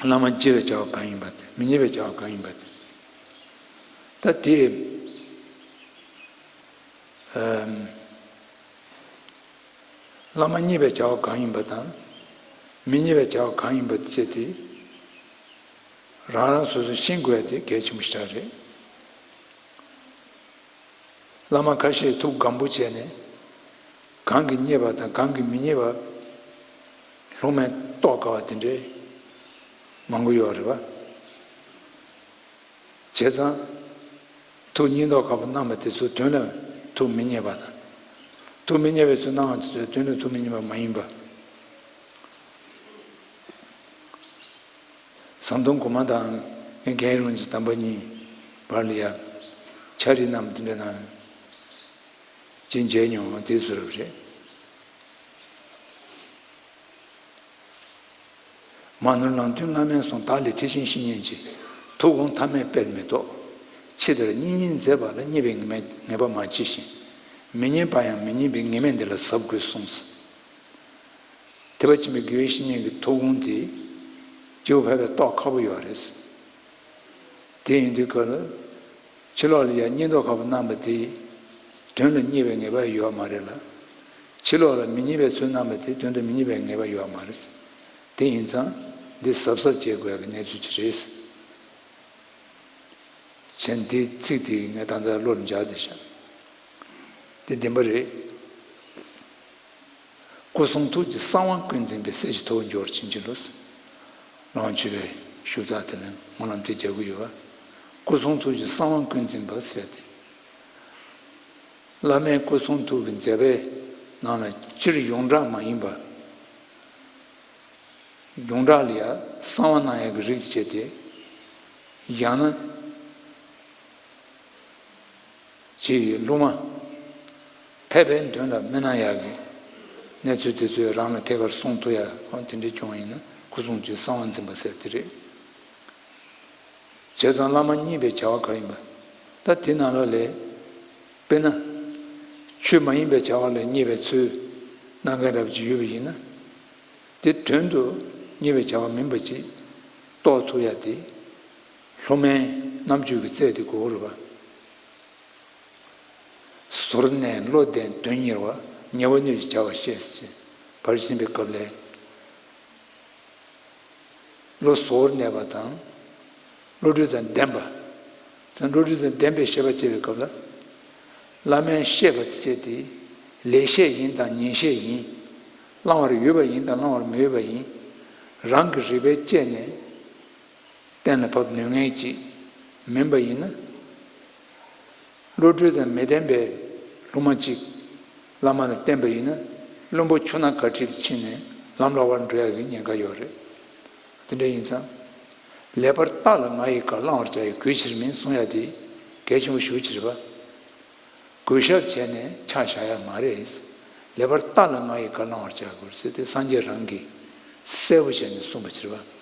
བླ་མ་བྱས་པའི་བྱ་བ་གང་ཡིན་པ་དེ་མི་མཉེས་པའི་བྱ་བ་གང་ཡིན་པ་དེ། ད་དེ། ཨམ། བླ་མ་མཉེས་པའི་བྱ་བ་གང་ཡིན་པ་དང་། མི་མཉེས་པའི་བྱ་བ་གང་ཡིན་པ་བཅས་དེ། རང་རང་སོ་སོས་ཤེས་དགོས་ཡ་དེ་གལ་ཆེན་པོ་ཞིག་རེད། བླ་མ་ཁ་ཤས་ཐུགས་སྒམ་པོ་བྱས་ནས། གང་གིས་མཉེས་པ་དང་གང་གིས་མི་མཉེས་པ། སློབ་མས་རྟོགས་དཀའ་བ་དེ་འདྲའི་མང་པོ་ཡོད་རེད་པ། བྱས་ཙང་། ཐུགས་སྙིང་སྟོབས་ཁ་པོ་གནང་བ་དེ་ཚོ་དོན་ལ་ཐུགས་མི་མཉེས་པ་དང་། ཐུགས་མི་མཉེས་པའི་ཚུལ་གནང་བ་དེ་ཚོ་དོན་ལ་ཐུགས་མི་མཉེས་པ་མ་ཡིན་པ། ཟམ་གདོང་གོང་མ་དང་རྒན་རུང་གི་དམ་པ་གཉིས་བར་ལ་ཡ། ཕྱག་བྲིས་གནང་བ་དེ་འདྲ་ནང་ཅི་མཇལ་མྱོང་དེ་བཟོ་རབས་རེད། མ་ནོར་ནང་དོན་བླ་མའི་གསུང་། བདག་ལས་ཐེག་ཆེན་བཤེས་གཉེན་གྱི། ཐུགས་དགོངས་ཐ་མའི་དཔེར་མི་ལྡོག །ཕྱི་ལྟར་གཉིས་གཉིས་མཛད་པ་ལ། མཉེས་པའི་ངེས་པ་མ་མཆིས་ཤིང་། མི་མཉེས་པ་ཡང་མི་མཉེས་པའི་ངེས་མེད་འདི་ལ་གཟབ་དགོས་གསུངས། ཐེག་པ་ཆེན་པོའི་དགེ་བའི་བཤེས་གཉེན་གྱི་ཐུགས་དགོངས་དེ། སྐྱེ་བོ་ཕལ་པས་རྟོགས་ཁག་པོ་ཡོད་རེད། དེ་ཡིན་དུས་སྐབས་ལ། ཕྱི་ལོགས་ལ་ཡང་སྙིང་སྟོབས་ཁ་པོ་གནང་བ་དེ། དོན་ལ་མཉེས་པའི་ངེས་པ་ཡོད་མ་རེད་ལ། ཕྱི་ལོགས་ལ་མི་མཉེས་པའི་ཚུལ་གནང་བ་དེ་དོན་དུ་མི་མཉེས་པའི་ངེས་པ་ཡོད་མ་རེད། དེ་ཡིན་ཙང་འདི་གཟབ་གཟབ་བྱེད་དགོས་ཀྱི་གནས་ཚུལ་ཅིག་རེད། བྱས་ན་འདིའི་ཚིག་དེ་ངས་ད་ལྟ་བློ་ལ་འཇགས་བསྡད་ཤག་འདི་བདེན་པ་རེད། སྐུ་གསུང་ཐུགས་ཀྱི་གསང་བ་ཀུན་འཛིན་པའི་གསེར་གྱི་ཐུབ་པ་འབྱོར་བྱིན་གྱིས་རློབས། ལོངས་སྤྱོད་པའི་ཤུགས་རྩ་དེ་ལ་སྨོན་ལམ་དེ་རྒྱག་གི་ཡོད་པ། སྐུ་གསུང་ཐུགས་ཀྱི་གསང་བ་ཀུན་འཛིན་པ་ཟེར་ཏེ། བླ་མའི་སྐུ་གསུང་ཐུགས་ཀྱི་མཛད་པའི་ནང་ལ་སྤྱིར་ཡོངས་གྲགས་མ་ཡིན་པ། ཡོངས་གྲགས་ལ་ཡང་གསང་བ་གནང་ཡག་གི་རིགས་བྱས་ཏེ། ཡང་ན་ཅིག་སློབ་མ་ཕལ་པའི་དོན་ལ་མི་སྣང་ཡག་གི་གནས་ཚུལ་དེ་ཚོས་རང་ལ་ཐད་ཀར་གསུང་ཐུབ་ཡག་དེ་འདྲའི་བྱུང་བ་ཡིན་ན་སྐུ་གསུང་ཐུགས་གསང་བ་འཛིན་པ་ཟེར་དེ་རེད། བྱས་ཙང་བླ་མ་མཉེས་པའི་བྱ་བ་ག་ཡིན་པ། ད་དེ་ནང་ལོགས་ལས། དཔེར་ན། ཆོས་མ་ཡིན་པའི་བྱ་བ་ལ་མཉེས་པའི་ཚུལ་གནང་མཁན་འདྲ་པོ་ཅིག་ཡོད་པ་ཡིན་ན། དེ་དོན་དུ་མཉེས་པའི་བྱ་བ་མིན་པ་ཅིག་རྟོགས་ཐུབ་ཡ་དེ། སློབ་མའི་རྣམ་དཔྱོད་ཀྱི་རྩལ་དེ་དགོས་རེད་པ། ཟུར་གནས་བློ་ལྡན་དོན་གཉེར་བ། ཉེ་བར་གནས་ཤིང་བྱ་བ་ཤེས་ཟེར་བྱས་པར་ཕྱིན་པའི་སྐབས་ལས། བློ་གཟུར་གནས་པ་དང་། བློ་གྲོས་དང་ལྡན་པ། ཙང་བློ་གྲོས་དང་ལྡན་པའི་བཤད་པ་བྱེད་པའི་སྐབས་ལ། བླ་མས་བཤད་པ་དེ་བྱས་ཏེ། ལེགས་བཤད་ཡིན་དང་ཉེས་བཤད་ཡིན། བླང་བར་འོས་པ་ཡིན་དང་བླང་བར་མི་འོས་པ་ཡིན། རང་གི་རིག་པས་དཔྱད་ནས། གཏན་ལ་ཕབ་ནུས་ངེས་ཅིག་མིན་པ་ཡིན་ན། བློ་གྲོས་དང་མི་ལྡན་པའི་སློབ་མ་གཅིག་བླ་མ་ལ་བསྟེན་པ་ཡིན་ན། བླུན་པོ་ཆུ་ནང་ག་ཁྲིད་ལ་ཕྱིན་ནས་ལམ་ལ་བར་འགྲོ་ཡག་གི་ཉེན་ཁ་ཡོད་རེད། དེ་འདྲ་ཡིན་ཙང་། ལེགས་པར་བརྟགས་ལ་ང་ཡི་བཀའ། བླང་བར་བྱ་ཡི་གུས་ཕྱིར་མིན། གསུང་ཡག་དེ་གལ་ཆེན་པོ་ཞེ་པོ་ཅིག་རེད་པ། གུས་ཞབས་བྱས་ནས་ཆ་བཞག་ཡག་མ་རེད། ལེགས་པར་བརྟགས་ལ་ང་ཡི་བཀའ། བླང་བར་བྱ་དགོས་ཟེར་ཏེ་སངས་རྒྱས་རང་གིས་གསལ་པོ་བྱས་ནས་གསུངས་པ་ཅིག་རེད་པ།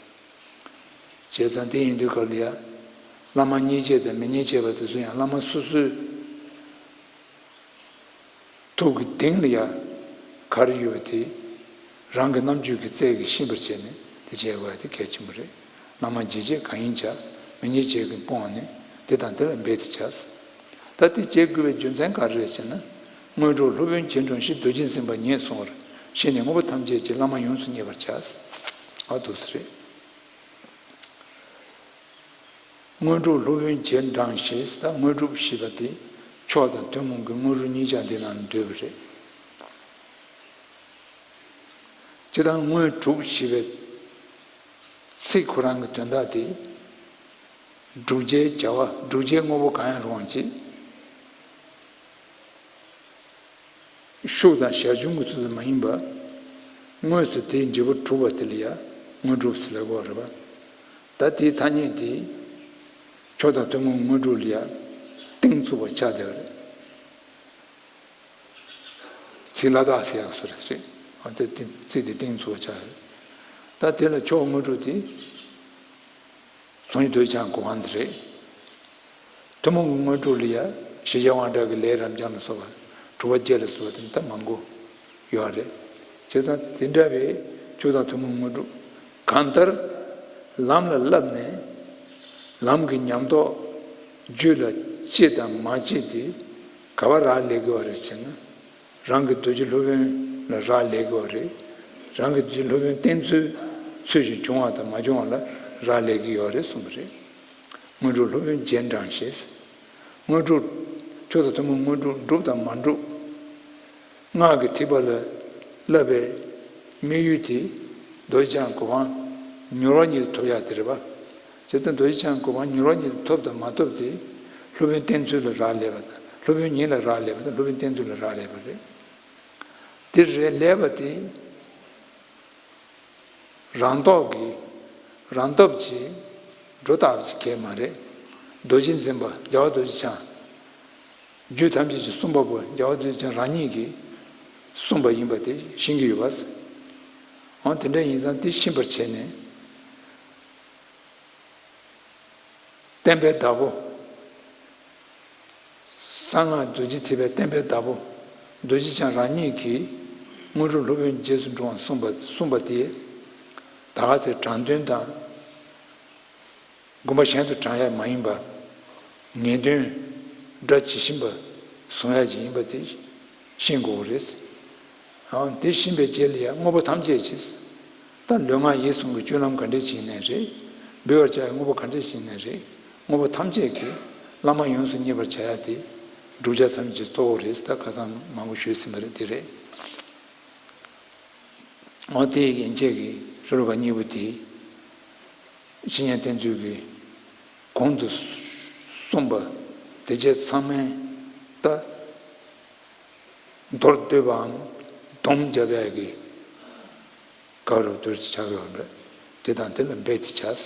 བྱས་ཙང་དེ་ཡིན་དུས་སྐབས་ལ་ཡ། བླ་མ་མཉེས་བྱེད་དང་མི་མཉེས་བྱེད་པ་དེ་ཚོ་ཡང་བླ་མ་སོ་སོའི་ཐུགས་ཀྱི་གཏིང་ལ་ཡ་ག་རེ་ཡོད་པ་དེ་རང་གི་རྣམ་དཔྱོད་ཀྱི་རྩལ་གྱིས་ཤེས་པར་བྱས་ནས་དེ་བྱེད་དགོས་ཡ་དེ་གལ་ཆེན་པོ་རེད། བླ་མ་མཉེས་བྱེད་གང་ཡིན་བྱ། མི་མཉེས་བྱེད་ཀྱི་སྤོང་བ་ནི། དེ་དང་དེ་ལ་འབད་དེ་བྱ། ད་དེ་བྱེད་དགོས་པའི་རྒྱུ་མཚན་ག་རེ་རེད་ཟེར་ན། དངོས་གྲུབ་སློབ་དཔོན་རྗེས་འབྲང་ཞིང་། རྡོ་རྗེ་འཛིན་པ་ཉིད་གསུངས་པར་ཤེས་ནས། དངོས་པོ་ཐམས་ཅད་ཀྱི་བླ་མ་ཡོངས་སུ་མཉེས་པར་བྱ། ཨ་འདུག་སེ་རེད། དངོས་གྲུབ་སློབ་དཔོན་རྗེས་འབྲང་ཞེས། ད་དངོས་གྲུབ་ཞེས་པ་དེ་མཆོག་དང་ཐུན་མོང་གི་དངོས་གྲུབ་གཉིས་ཆར་འདི་ནང་འདུས་པ་རེད། སྤྱིར་བཏང་དངོས་གྲུབ་ཞེས་པའི་ཚིག་ཁོ་རང་གི་དོན་དག་དེ། བསྒྲུབ་བྱའི་བྱ་བ། བསྒྲུབ་བྱའི་དངོས་པོ་གང་ཡང་རུང་བ་ཅིག་ཤུགས་དང་ཞར་བྱུང་གི་ཚུལ་དུ་མ་ཡིན་པ། དངོས་སུ་དེའི་འབྲས་བུ་གྲུབ་པ་དེ་ལ་ཡང་དངོས་གྲུབ་ཟེར་ལབ་དགོས་རེད་པ། ད་དེའི་ཐ་སྙད་དེ་མཆོག་དང་ཐུན་མོང་དངོས་གྲུབ་ལ་ཡང་གཏིང་ཚུགས་པ་ཆགས་བསྡད་པ་རེད། ཚིག་བླ་དྭགས་ཟེར་ཡག་སུ་རེད་རེད། ཨ་དེ་དེ་ཚིག་དེ་གཏིང་ཚུགས་པ་ཆགས་རེད། ད་དེ་ལ་མཆོག་དངོས་གྲུབ་དེ། གསུང་ཡི་རྡོ་རྗེ་འཆང་གོ་འཕང་དེ་རེད། ཐུན་མོང་གི་དངོས་གྲུབ་ལ་ཡ། ཞི་རྒྱས་དབང་དྲག་གི་ལས་རབ་འབྱམས་ལ་སོགས་པ། གྲུབ་པ་བརྒྱད་ལ་སོགས་པ་དེ་ད་མང་པོ་ཡོད་རེད། བྱས་ཙང་དེ་འདྲ་བའི་མཆོག་དང་ཐུན་མོང་དངོས་གྲུབ། གང་ལྟར། ལམ་ལ་བསླབས་ནས། ལམ་གྱི་ཉམས་རྟོགས། རྒྱུད་ལ་སྐྱེ་དང་མ་སྐྱེ་དེ། ག་པར་རག་ལས་དགོས་པ་རེད་ཟེར་ན། རང་གི་རྡོ་རྗེ་སློབ་དཔོན་ལ་རག་ལས་དགོས་པ་རེད། རང་གི་རྡོ་རྗེ་སློབ་དཔོན་བསྟེན་ཚུལ་ཚུལ་བཞིན་བྱུང་བ་དང་མ་བྱུང་བ་ལ་རག་ལས་ཀྱི་ཡོད་རེད་གསུངས་པ་རེད། དངོས་གྲུབ་སློབ་དཔོན་རྗེས་འབྲང་ཞེས། དངོས་གྲུབ། མཆོག་དང་ཐུན་མོང་དངོས་གྲུབ་འགྲུབ་དང་མ་འགྲུབ། སྔགས་ཀྱི་ཐེག་པ་ལ་བསླབ་པའི་དམིགས་ཡུལ་དེ། རྡོ་རྗེ་འཆང་གོ་འཕང་མྱུར་བ་ཉིད་དུ་ཐོབ་ཡག་དེ་རེད་པ། བྱས་ཙང་རྡོ་རྗེ་འཆང་གོ་འཕང་མྱུར་བ་ཉིད་དུ་ཐོབ་དང་མ་ཐོབ་དེ། སློབ་དཔོན་བསྟེན་ཚུལ་ལ་རག་ལས་པ་དང་སློབ་དཔོན་ཉིད་ལ་རག་ལས་པ་དང་སློབ་དཔོན་བསྟེན་ཚུལ་ལ་རག་ལས་པ་རེད། དེ་རེད་ལས་པ་དེ། རང་སྟོབས་ཀྱིས། རང་སྟོབས་ཀྱིས་སྒྲུབ་ཐུབ་ཀྱི་མ་རེད། རྡོ་རྗེ་འཛིན་པ་རྒྱལ་བ་རྡོ་རྗེ་འཆང་། རྒྱུད་ཐམས་ཅད་ཀྱི་གསུམ་པ་པོ་རྒྱལ་བ་རྡོ་རྗེ་འཆང་རང་ཉིད་ཀྱིས་གསུངས་པ་ཡིན་པ་དེ་ཤེས་ཀྱི་ཡོད་པ། འོ་དེ་འདྲ་ཡིན་ཙང་དེ་ཤེས་པར་བྱས་ནས། བསྟན་པའི་བདག་པོ། གསང་སྔགས་རྡོ་རྗེ་ཐེག་པའི་བསྟན་པའི་བདག་པོ། རྡོ་རྗེ་འཆང་རང་ཉིད་ཀྱིས་དངོས་གྲུབ་སློབ་དཔོན་རྗེས་སུ་འབྲང་བ་གསུངས་པ་གསུངས་པ་དེ། ད་ག་ཚོད་དྲང་དོན་དང་། དགོངས་པ་གཞན་དུ་དྲང་ཡག་མ་ཡིན་པ། ངེས་དོན་སྒྲ་ཇི་བཞིན་པ་གསུང་ཡག་ཅིག་ཡིན་པ་དེ་ཤེས་དགོས་རེད། ཨང་། དེ་ཤེས་པའི་རྗེས་ལ་ཡང་དངོས་པོ་ཐམས་ཅད་ཀྱིས། ད་ལུས་ངག་ཡིད་གསུམ་གྱི་སྤྱོད་ལམ་ག་འདྲས་ཅིག་ཡིན་ནའི་རེད། འབུལ་བར་བྱ་བའི་དངོས་པོ་ག་འདྲས་ཅིག་ཡིན་ནའི་རེད། དངོས་པོ་ཐམས་ཅད་ཀྱིས་བླ་མ་ཡོངས་སུ་མཉེས་པར་བྱ་ཡག་དེ། བསྒྲུབ་བྱ་ཐམས་ཅད་གཙོ་བོ་རེད། ད་ཁ་སང་མང་པོ་ཞུས་ཟིན་པ་རེད། དེ་རེད། འོ་དེ་ཡན་ཆད་ཀྱི་ཤོ་ལོ་ཀ་གཉིས་པོ་དེ། བཤེས་གཉེན་བསྟེན་ཚུལ་གྱི་གོང་དུ་གསུངས་པ་དེ་བྱས་ཚང་མས་ད་མདོར་བསྡུས་པའམ་སྡོམ་རྒྱབ་ཡག་གི་ག་རུ་བསྡུར་ཅིག་ཆགས་ཡོད་རེད། དེ་དང་དེ་ལ་འབད་དེ་བྱ།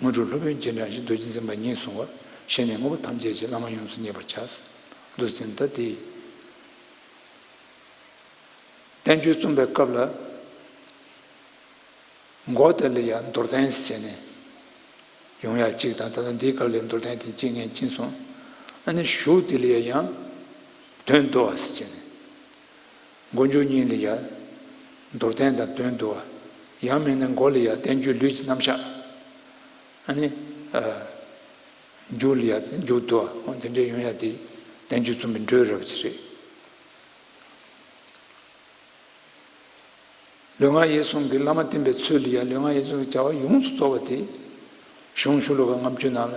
དངོས་གྲུབ་སློབ་དཔོན་གྱི་འདྲ་ཞིག་རྡོ་རྗེ་འཛིན་པ་ཉིད་གསུངས་པ། ཞེས་ནས་དངོས་པོ་ཐམས་ཅད་ཀྱི་བླ་མ་ཡོངས་སུ་མཉེས་པར་བྱ། འདུག་ཟིན་ད་དེ། བསྟན་བཅོས་རྩོམ་པའི་སྐབས་ལ། མགོ་དེ་ལ་ཡང་མདོར་བསྟན་ཟེར་ནས་ཡོང་ཡ་གཅིག་དང་། ད་ལྟ་འདིའི་སྐབས་ལ་མདོར་བསྟན་དེ་གཅིག་ངས་ཕྱིན་སོང་། ཨ་ནི་གཞུག་དེ་ལ་ཡང་དོན་བསྡུ་བ་ཟེར་ནས། མགོ་མཇུག་གཉིས་ལ་ཡང་མདོར་བསྟན་དང་དོན་བསྡུ་བ། ཡང་མིན་ན་མགོ་ལ་ཡང་བསྟན་བཅོས་ལུས་ཀྱི་རྣམ་གཞག་ཨ་ནི། མཇུག་ལ་ཡང་མཇུག་བསྡུ་བ། འོ་དེ་འདྲའི་ཡོང་ཡ་དེ་བསྟན་བཅོས་རྩོམ་པའི་འགྲོས་རབ་ཅིག་རེད། ལུས་ངག་ཡིད་གསུམ་གྱི་བླ་མ་བསྟེན་པའི་ཚུལ་ལ་ཡང་ལུས་ངག་ཡིད་གསུམ་གྱི་བྱ་བ་ཡོངས་སུ་རྫོགས་པ་དེ་གཞུང་ཤོ་ལོ་ཀ་ལྔ་བཅུ་ནང་ལ་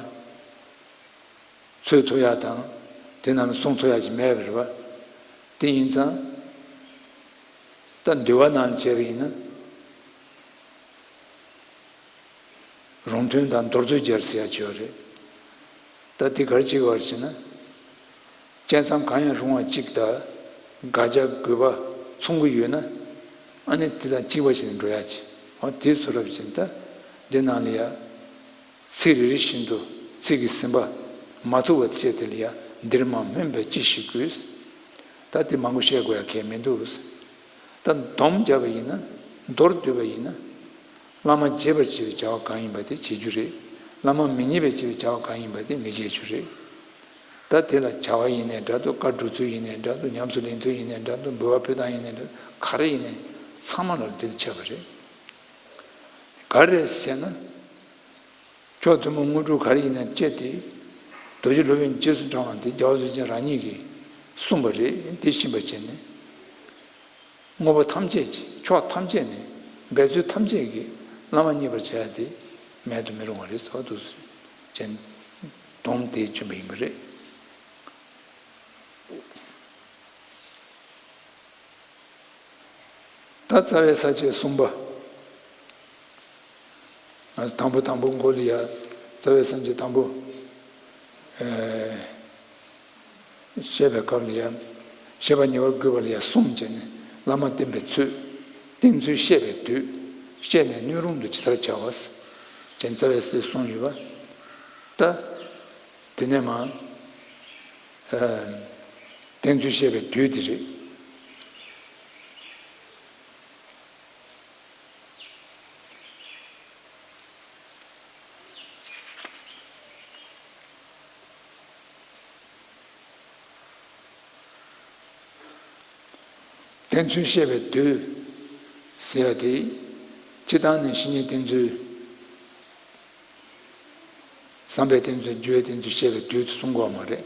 འཚོལ་ཐུབ་ཡ་དང་། དེ་རྣམས་གསུང་ཐུབ་ཡ་ཞིག་མེད་པ་རེད་པ། དེ་ཡིན་ཙང་། ད་འདུལ་བ་ནང་ལ་བྱས་པ་ཡིན་ན། རུང་མཐུན་དང་མདོར་བསྡུས་སྦྱར་ཟེར་ཡ་ཅིག་ཡོད་རེད། ད་དེ་ག་རེ་བྱེད་དགོས་རེད་ཟེར་ན། བཅད་མཚམས་གང་ཡང་རུང་བ་གཅིག་དང་། དགག་བྱ་དགོས་པ་མཚུངས་ཀྱི་ཡོད་ན། ཨ་ནི་དེ་དང་གཅིག་པ་ཞིག་ནས་འགྲོ་ཡ་ཅིག་འོ་དེ་བཟོ་རབས་ཅིག་ད་འདི་ནང་ལ་ཡ། ཚིག་རེ་རེ་བཞིན་དུ་ཚིག་གི་ཟིན་པ་མ་ཐུབ་པ་བྱས། དེ་ལ་ཡ་འདིར་མ་སྨོས་པས་ཅི་ཞིག་དགོས། ད་དེ་མང་པོ་བཤད་དགོས་ཡ་གལ་མི་འདུག་ད་སྡོམ་བརྒྱབ་པ་ཡིན་ན། མདོར་བསྡུས་པ་ཡིན་ན། བླ་མ་བརྗེད་པར་བྱེད་པའི་བྱ་བ་གང་ཡིན་པ་དེ་བྱེད་རྒྱུ་རེད། བླ་མ་མི་མཉེས་པར་བྱེད་པའི་བྱ་བ་གང་ཡིན་པ་དེ་མི་བྱེད་རྒྱུ་རེད། ད་དེ་ལ་བྱ་བ་ཡིན་ནའི་འདྲ་འདུག་དཀར་སྒྲུབ་ཚུལ་ཡིན་ནའི་འདྲ་འདུག་ཉམས་སུ་ལེན་ཚུལ་ཡིན་ནའི་འདྲ་འདུག་འབུལ་བ་ཕུལ་སྟངས་ཡིན་ནའི་འདྲ་འདུག་ག་རེ་ཡིན་ནའི་ཚང་མ་ལ་འདི་ལ་བྱས་པ་རེད། ག་རེ་རེད་ཟེར་ན། མཆོག་ཐུན་མོང་དངོས་གྲུབ་ག་རེ་ཡིན་ན་སྤྱད་དེ། རྡོ་རྗེ་སློབ་དཔོན་རྗེས་སུ་འབྲང་བ་དེ་རྒྱལ་བ་རྡོ་རྗེ་རང་ཉིད་ཀྱིས་གསུངས་པ་རེད། དེ་ཤེས་པ་བྱས་ནས། དངོས་པོ་ཐམས་ཅད་ཀྱི་ཕྱོགས་ཐམས་ཅད་ནས་འབད་རྩོལ་ཐམས་ཅད་ཀྱིས་བླ་མ་མཉེས་པར་བྱ་ཡ་དེ་མེད་དུ་མི་རུང་བ་རེད་ཟེར་བ་འདུག་ཟེར་ཅན་སྡོམ་དེ་བྱུང་བ་ཡིན་པ་རེད། ད་རྩ་བའི་ས་བཅད་གསུམ་པ། དང་པོ་དང་པོ་མགོ་ལ་ཡ། རྩ་བའི་ས་བཅད་དང་པོ། ཨེ། བཤད་པའི་སྐབས་ལ་ཡ། བཤད་པ་ཉེ་བར་དགོད་པ་ལ་ཡ་གསུམ་བྱས་ནས་བླ་མ་བསྟེན་པའི་ཚུལ། བསྟེན་ཚུལ་བཤད་པའི་དུས། བཤད་ནས་སྣོད་རུང་དུ་ཇི་ལྟར་བྱ་བ། ཅན་རྩ་བའི་སྲིད་གསུམ་ཡོད་པ། ད། དེ་ནས་མ། ཨ། བསྟེན་ཚུལ་བཤད་པའི་དུས་དེ་རེད། བསྟེན་ཚུལ་བཤད་པའི་དུས་ཟེར་ཡ་དེ། སྤྱིར་བཏང་ནས་བཤེས་གཉེན་བསྟེན་ཚུལ། བསམ་པའི་བསྟེན་ཚུལ། སྦྱོར་བའི་བསྟེན་ཚུལ་བཤད་པའི་དུས་སུ་གསུང་དགོས་པ་མ་རེད།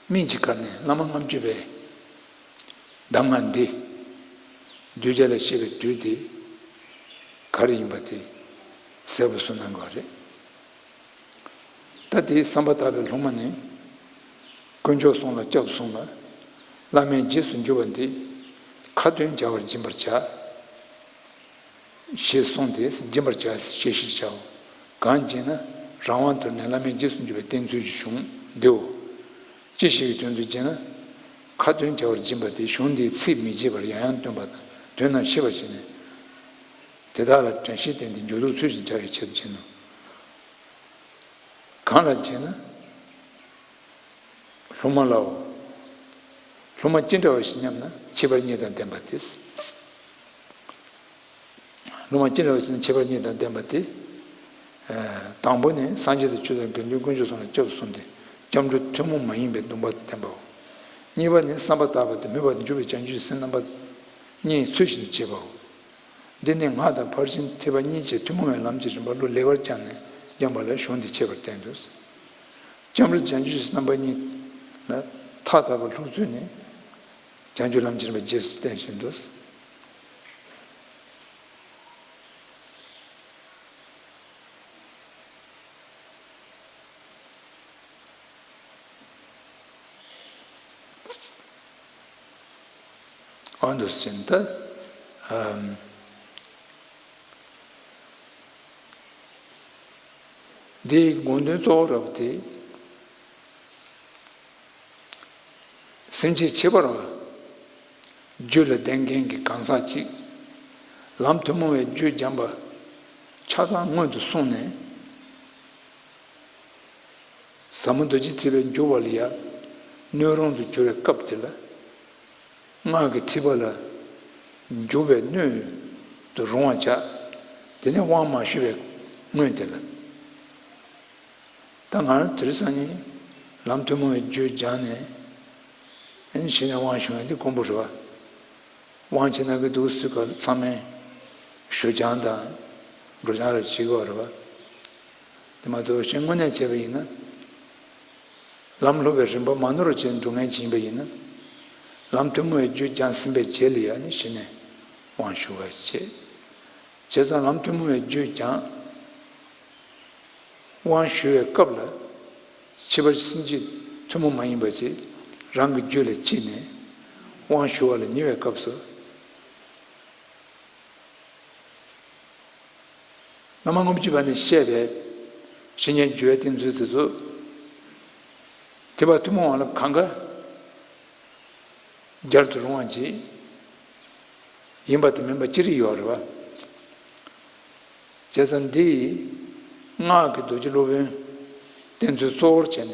སྨིན་གྱི་ཁ་ནས་བླ་མ་ལྔ་བཅུ་པའི་གདམས་ངག་འདི་གདུལ་བྱ་ལ་བཤད་པའི་དུས་དེ་ག་རེ་ཡིན་པ་དེ་གསལ་པོ་གསུངས་གནང་དགོས་རེད། ད་དེའི་བསམ་པ་དག་པའི་སློབ་མ་ནི། དཀོན་མཆོག་གསུམ་ལ་སྐྱབས་སོང་ལ། བླ་མའི་རྗེས་སུ་འཇུག་པ་འདི། ཁ་ཏོན་བྱ་བར་སྦྱིན་པར་བྱ། ཞེས་གསུངས་ཏེ། སྦྱིན་པར་བྱ་ཞེས་བཤད་བྱའོ། གང་ཅེ་ན། རང་དབང་དོར་ནས་བླ་མའི་རྗེས་སུ་འཇུག་པའི་བསྟེན་ཚུལ་གྱི་གཞུང་འདིའོ། ཅི་ཞིག་གི་དོན་དུ་ཅེ་ན། ཁ་ཏོན་བྱ་བར་སྦྱིན་པ་སྟེ། གཞུང་འདིའི་ཚིག་མི་བརྗེད་པར་ཡང་ཡང་བཏོན་པ་དང་། དོན་རྣམས་ཤེས་པར་བྱས་ནས། དེ་དག་ལ་དྲན་ཤེས་བསྟེན་ཏེ། འགྱུར་ལྡོག་ཚུལ་བཞིན་བྱ་བའི་ཕྱིར་བྱིན་ནོ། གང་ལ་ཅེ་ན། སློབ་མ་ལའོ། སློབ་མ་ཅི་འདྲ་བ་ཞིག་སྙམ་ན། ཁྱད་པར་གཉིས་དང་ལྡན་པ་སྟེ། སློབ་མ་ཅི་འདྲ་བ་ཞིག་ན་ཁྱད་པར་གཉིས་དང་ལྡན་པ་སྟེ། དང་པོ་ནི་སངས་རྒྱས་དང་ཆོས་དང་དགེ་འདུན་དཀོན་མཆོག་གསུམ་ལ་སྐྱབས་སུ་སོང་སྟེ་སྐྱབས་འགྲོ་ཐུན་མོང་མ་ཡིན་པའི་སྡོམ་པ་ལྡན་པའོ། གཉིས་པ་ནི་བསམ་པ་དག་པ་དང་མོས་པ་དང་འཇུག་པའི་བྱང་ཆུབ་སེམས་རྣམ་པ་གཉིས་ཚུལ་བཞིན་བྱེད་པའོ། འདི་ནི་སྔགས་དང་ཕར་ཕྱིན་ཐེག་པ་གཉིས་ཀྱི་ཐུན་མོང་བའི་ལམ་གྱི་རིམ་པ་བློ་ལེགས་པར་བསྐྱངས་ནས་བསྐྱངས་པ་ལ་གཞུང་འདིས་འཆད་པར་བསྟན་ཏོ། སྐྱབས་འགྲོ་བྱང་ཆུབ་སེམས་རྣམ་པ་གཉིས་ལ་མཐའ་དག་པའི་ལྷུག་བརྗོད་ནི། བྱང་ཆུབ་ལམ་གྱི་རིམ་པ་རྗེས་སུ་བསྟན་བཞིན་དུ། ཨ་འདུག་ཟིན་ད། འདིའི་དགོངས་དོན་གཙོ་བོ་རབ་སྟེ། སེམས་བསྐྱེད་ཁྱད་པར་བ། རྒྱུད་ལ་ལྡན་མཁན་གྱི་གང་ཟག་ཅིག་ལམ་ཐུན་མོང་བའི་རྒྱུད་འབྱམས་པ་ཆ་ཚང་སྔོན་དུ་སོང་ནས། ཟབ་མོ་རྡོ་རྗེ་ཐེག་པའི་འཇུག་པ་ལ་ཡང་སྣོད་རུང་དུ་གྱུར་བའི་སྐབས་དེ་ལ། སྔགས་ཀྱི་ཐེག་པ་ལ་འཇུག་པའི་སྣོད་དུ་རུང་བར་བྱ། དེ་ནས་དབང་མ་ཞུ་བའི་སྔོན་དེ་ལ། ད་ང་རང་དེ་རིང་སང་ཉིན་ལམ་ཐུན་མོང་བའི་རྒྱུད་སྦྱངས་ནས། ཨེ་ནི་གཞི་ནས་དབང་ཞུ་ཡ་འདི་དཀོན་པོ་རེད་བ། དབང་ཆེ་ན་གི་འདུག་སུས་ག་ཚང་མས་ཞུ་སྦྱང་དང་འགྲོ་སྦྱང་ར་བྱེད་དགོས་རེད་བ། དེ་མ་གཏོགས་གཞན་དངོས་གནས་བྱས་པ་ཡིན་ན། ལམ་སློབ་པའི་རིམ་པ་མ་ནོར་བ་བྱས་འགྲོ་མཁན་ཅིག་ཡིན་པ་ཡིན་ན། ལམ་ཐུན་མོང་བའི་རྒྱུད་སྦྱངས་ཟིན་པའི་རྗེས་ལ་ཡང་ནི་གཞི་ནས་དབང་ཞུ་བ་བྱེད། བྱས་ཙང་ལམ་ཐུན་མོང་བའི་རྒྱུད་སྦྱངས། དབང་ཞུ་བའི་སྐབས་ལ། ཕྱི་པ་སེམས་བསྐྱེད་ཐུན་མོང་མ་ཡིན་པ་ཅིག་རང་གི་རྒྱུད་ལ་སྐྱེས་ནས་དབང་ཞུ་བ་ལ་ཉེ་བའི་སྐབས་སུ། བླ་མ་ལྔ་བཅུ་པ་ནས་བཤད་པའི་བཤེས་གཉེན་འཇུག་པའི་བསྟེན་ཚུལ་དེ་ཚོ། ཐེག་པ་ཐུན་མོང་བ་ལ་གང་ག་སྦྱར་དུ་རུང་བ་ཅིག་ཡིན་པ་དེ་མིན་པ་ཅི་རིགས་ཡོད་རེད་བ། བྱས་ཙང་འདི་སྔགས་ཀྱི་རྡོ་རྗེ་སློབ་དཔོན་བསྟེན་ཚུལ་གཙོ་བོར་བྱས་ནས་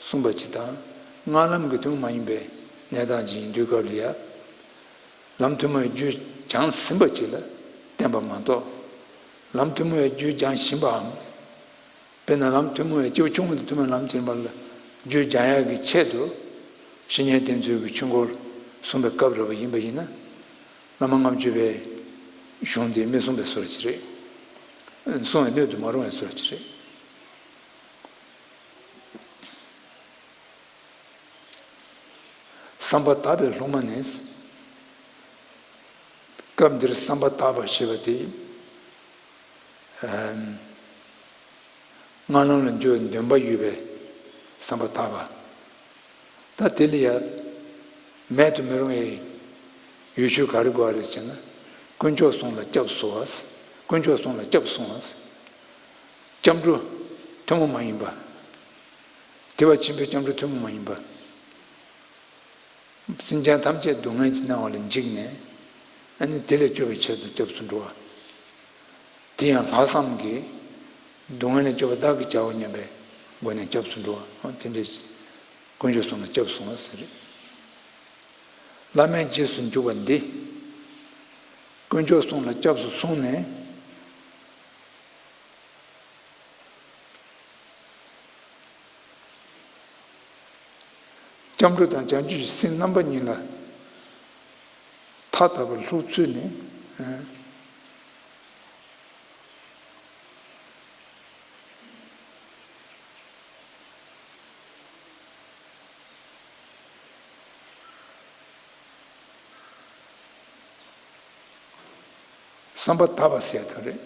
གསུངས་པ་ཅིག་དང་། སྔགས་ལམ་གྱི་ཐུན་མོང་མ་ཡིན་པའི་གནས་སྟངས་ཅིག་ཡིན་དུས་སྐབས་ལ་ཡ། ལམ་ཐུན་མོང་བའི་རྒྱུད་སྦྱངས་ཟིན་པ་ཅིག་ལ་བརྟེན་པ་མ་གཏོགས། ལམ་ཐུན་མོང་བའི་རྒྱུད་སྦྱངས་བཞིན་པའམ། དཔེར་ན་ལམ་ཐུན་མོང་བའི་སྐྱེས་བུ་ཆུང་ངུ་དང་ཐུན་མོང་ལམ་ཁྱེར་བ་ལ་རྒྱུད་སྦྱང་ཡག་གི་ཆེད་དུ་བཤེས་གཉེན་བསྟེན་ཚུལ་གྱི་ཆོས་འཁོར་གསུངས་པའི་སྐབས་རེད་པ་ཡིན་པ་ཡིན་ན། བླ་མ་ལྔ་བཅུ་པའི་གཞུང་འདི་མི་གསུངས་པའི་བཟོ་འདྲ་ཅིག་རེད། གསུང་བའི་སྣོད་དུ་མ་རུང་བའི་བཟོ་འདྲ་ཅིག་རེད། བསམ་པ་དག་པའི་སློབ་མ་ནི། སྐབས་འདིར་བསམ་པ་དག་པ་ཞེས་པ་དེ། སྔགས་ལམ་ལ་འགྱུར་བའི་འདུན་པ་ཡོད་པའི་བསམ་པ་དག་པ། ད་དེ་ལ་ཡང་མེད་དུ་མི་རུང་བའི་ཡུལ་ཤུལ་ག་རེ་དགོས་རེད་ཟེར་ན། དཀོན་མཆོག་གསུམ་ལ་སྐྱབས་སུ་སོང་བ། དཀོན་མཆོག་གསུམ་ལ་སྐྱབས་སུ་སོང་བ། སྐྱབས་འགྲོ་ཐུན་མོང་མ་ཡིན་པ། དེ་བ་ཆེན་པོའི་སྐྱབས་འགྲོ་ཐུན་མོང་མ་ཡིན་པ། སེམས་ཅན་ཐམས་ཅད་སྡུག་བསྔལ་གྱིས་མནར་བ་ལ་འཇིགས་ནས། ཨ་ནི་དེ་ལས་སྐྱོབ་པའི་ཆེད་དུ་སྐྱབས་སུ་འགྲོ་བ། དེ་ཡང་ལྷག་བསམ་གྱིས་སྡུག་བསྔལ་ལས་སྐྱོབ་པ་བདག་གིས་བྱའོ་སྙམ་པའི་སྒོ་ནས་སྐྱབས་སུ་འགྲོ་བ། ཨ་དེ་འདྲའི་དཀོན་མཆོག་གསུམ་ལ་སྐྱབས་སུ་སོང་བ་ཟེར། བླ་མའི་རྗེས་སུ་འཇུག་པ་འདི། དཀོན་མཆོག་གསུམ་ལ་སྐྱབས་སུ་སོང་ནས། སྐྱབས་འགྲོ་དང་བྱང་ཆུབ་ཀྱི་སེམས་རྣམ་པ་གཉིས་ལ་ཐག་དག་པར་ལྷུག་ཚུལ་ནི། བསམ་པ་དག་པ་ཟེར་དོན་རེད།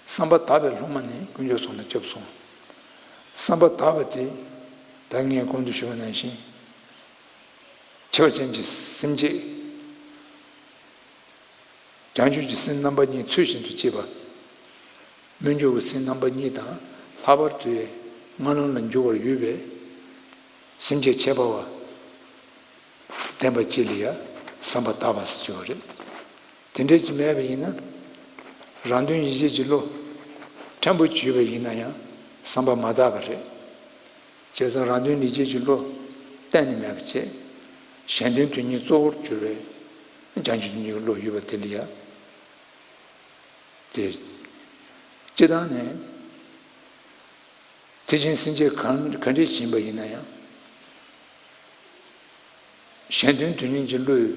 བསམ་པ་དག་པའི་སློབ་མ་ནི་དཀོན་མཆོག་གསུམ་ལ་སྐྱབས་སོང་། བསམ་པ་དག་པ་དེ་ད་ངས་གོང་དུ་ཞུས་པ་ནང་བཞིན། འཆི་བ་ཅན་གྱི་སེམས་བསྐྱེད། བྱང་ཆུབ་ཀྱི་སེམས་རྣམ་པ་གཉིས་ཚུལ་བཞིན་དུ་བསྐྱེད་པ། སྨོན་འཇུག་གི་སེམས་རྣམ་པ་གཉིས་དང་ལྷག་པར་དུ་སྨོན་ལམ་ལ་འཇུག་པར་འོས་པའི་སེམས་བསྐྱེད་ཁྱད་པར་བ་ལྡན་པ་ཅིག་ལ་ཡང་བསམ་པ་དག་པ་ཟེར་གྱི་ཡོད་རེད། དེ་འདྲ་ཅིག་མེད་པ་ཡིན་ན། རང་དོན་ཡིད་བྱེད་ཀྱི་བློ་ཕྲན་བུ་ཅིག་ཡོད་པ་ཡིན་ན་ཡང་བསམ་པ་མ་དག་པ་རེད། བྱས་ཙང་རང་དོན་ཡིད་བྱེད་ཀྱི་བློ་གཏན་ནས་མེད་པ་བྱས། གཞན་དོན་དོན་གཉེར་གཙོ་བོར་གྱུར་པའི་བྱང་ཆུབ་ཀྱི་བློ་ཡོད་པ་དེ་ལ་ཡང་། དེ། སྤྱིར་བཏང་ནས། དེ་བཞིན་སེམས་ཅན་གང་ག་འདྲ་ཞིག་ཡིན་པ་ཡིན་ན་ཡང་། གཞན་དོན་དོན་གཉེར་གྱི་བློས་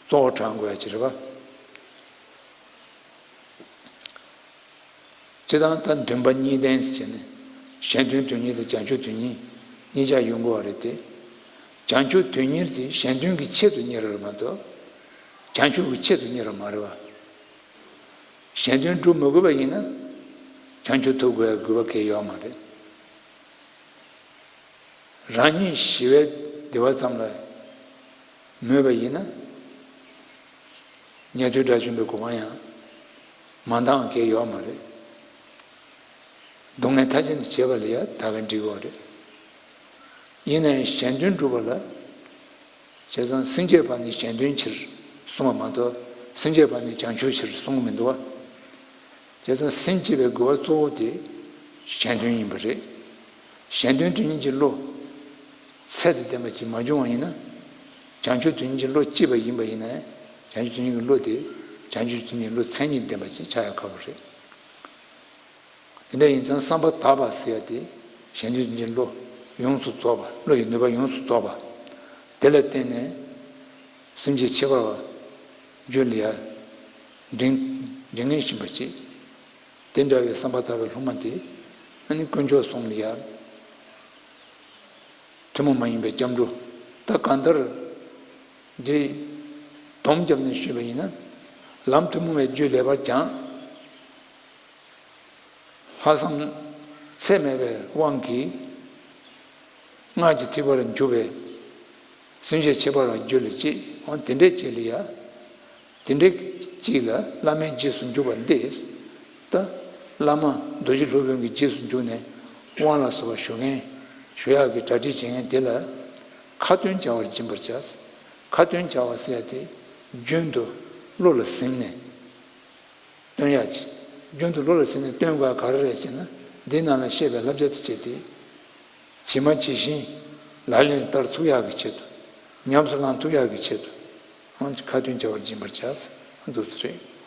གཙོ་བོ་དྲངས་དགོས་ཡ་ཅིག་རེད་པ། སྤྱིར་བཏང་ད་འདུན་པ་གཉིས་ལྡན་ཟེར་ནས་གཞན་དོན་དོན་གཉེར་དང་བྱང་ཆུབ་དོན་གཉེར་གཉིས་ཆ་ཡོང་དགོས་པ་རེད་དེ། བྱང་ཆུབ་དོན་གཉེར་དེ་གཞན་དོན་གྱི་ཆེད་དུ་གཉེར་བ་རེད་མ་གཏོགས། བྱང་ཆུབ་ཀྱི་ཆེད་དུ་གཉེར་བ་མ་རེད་པ། གཞན་དོན་སྒྲུབ་མི་དགོས་པ་ཡིན་ན། བྱང་ཆུབ་ཐོབ་དགོས་པའི་དགོས་པ་གང་ཡང་ཡོད་མ་རེད། རང་ཉིད་ཞི་བའི་བདེ་བ་ཙམ་ལ་མོས་པ་ཡིན་ན། ཉན་ཐོས་དགྲ་བཅོམ་པའི་གོ་འཕང་ཡང་མ་འདང་གང་ཡང་ཡོད་མ་རེད། སྡུག་བསྔལ་མཐའ་ཅན་དུ་བྱེད་པ་ལ་ཡང་ད་ག་འགྲིག་གི་རེད། ཡིན་ན་ཡང་གཞན་དོན་སྒྲུབ་པ་ལ། བྱས་ཙང་སེམས་བསྐྱེད་པ་ནི་གཞན་དོན་ཕྱིར་གསུངས་པ་མ་གཏོགས་སེམས་བསྐྱེད་པ་ནི་བྱང་ཆུབ་ཕྱིར་གསུངས་མི་འདུག་བ། བྱས་ཙང་སེམས་བསྐྱེད་པའི་དགོས་པ་གཙོ་བོ་དེ་གཞན་དོན་ཡིན་པ་རེད། གཞན་དོན་དོན་གཉེར་གྱི་བློ་ཚད་དང་ལྡན་པ་ཅིག་མ་བྱུང་བ་ཡིན་ན། བྱང་ཆུབ་དོན་གཉེར་གྱི་བློ་སྐྱེས་པ་ཡིན་པ་ཡིན་ན་ཡང་། བྱང་ཆུབ་དོན་གཉེར་གྱི་བློ་དེ་བྱང་ཆུབ་དོན་གཉེར་གྱི་བློ་མཚན་ཉིད་ལྡན་པ་ཅིག་ཆགས་ཡ་ཁག་པོ་རེད། དེ་འདྲ་ཡིན་ཙང་བསམ་པ་དག་པ་ཟེར་ཡ་དེ་གཞན་དོན་དོན་གཉེར་གྱི་བློ་ཡོངས་སུ་རྫོགས་པ། བློ་ཡི་ནུས་པ་ཡོངས་སུ་རྫོགས་པ་དེ་ལ་བརྟེན་ནས། སེམས་ཅན་ཁྱད་པར་བ་རྒྱུད་ལ་ཡ་འདྲེན་འདྲེན་ངེས་བཞིན་པ་ཅིག་དེ་འདྲ་བའི་བསམ་པ་དག་པའི་སློབ་མ་དེ། ཨ་ནི་དཀོན་མཆོག་གསུམ་ལ་ཡ། ཐུན་མོང་མ་ཡིན་པའི་སྐྱབས་འགྲོ། ད་གང་ལྟར་འདི་སྡོམ་བརྒྱབ་ནས་ཞུས་པ་ཡིན་ན། ལམ་ཐུན་མོང་བའི་རྒྱུད་ལེགས་པར་སྦྱངས། ལྷག་བསམ་ཚད་མེད་པའི་དབང་གིས། སྔགས་ཀྱི་ཐེག་པར་འཇུག་པའི་སེམས་བསྐྱེད་ཁྱད་པར་བ་རྒྱུད་ལ་སྐྱེས། འོ་དེ་འདྲའི་ཅིག་ལ་ཡ། དེ་འདྲའི་ཅིག་ལ་བླ་མའི་རྗེས་སུ་འཇུག་པ་འདི། ད་བླ་མ་རྡོ་རྗེ་སློབ་དཔོན་གྱི་རྗེས་སུ་འཇུག་ནས་དབང་ལ་སོགས་པ་ཞུ་མཁན། ཞུ་ཡག་གི་གྲ་སྒྲིག་བྱེད་མཁན་དེ་ལ་ཁ་ཏོན་བྱ་བར་སྦྱིན་པར་བྱ། ཁ་ཏོན་བྱ་བ་ཟེར་ཡ་དེ་རྒྱུན་དུ་བློ་ལ་ཟིན་ནས། སྟོན་ཡག་ཅིག་རྒྱུན་དུ་བློ་ལ་ཟིན་ནས་སྟོན་དགོས་པ་ག་རེ་རེད་ཟེར་ན། འདིའི་ནང་ལ་བཤད་པའི་བསླབ་བྱ་དེ་བྱས་ཏེ། ཇི་མ་ཇི་བཞིན་ལག་ལེན་བསྟར་ཐུབ་ཡག་གི་ཆེད་དུ། ཉམས་སུ་བླང་ཐུབ་ཡག་གི་ཆེད་དུ། ཁ་ཏོན་བྱ་བར་སྦྱིན་པར་བྱ། འདུག་སེ་རེད།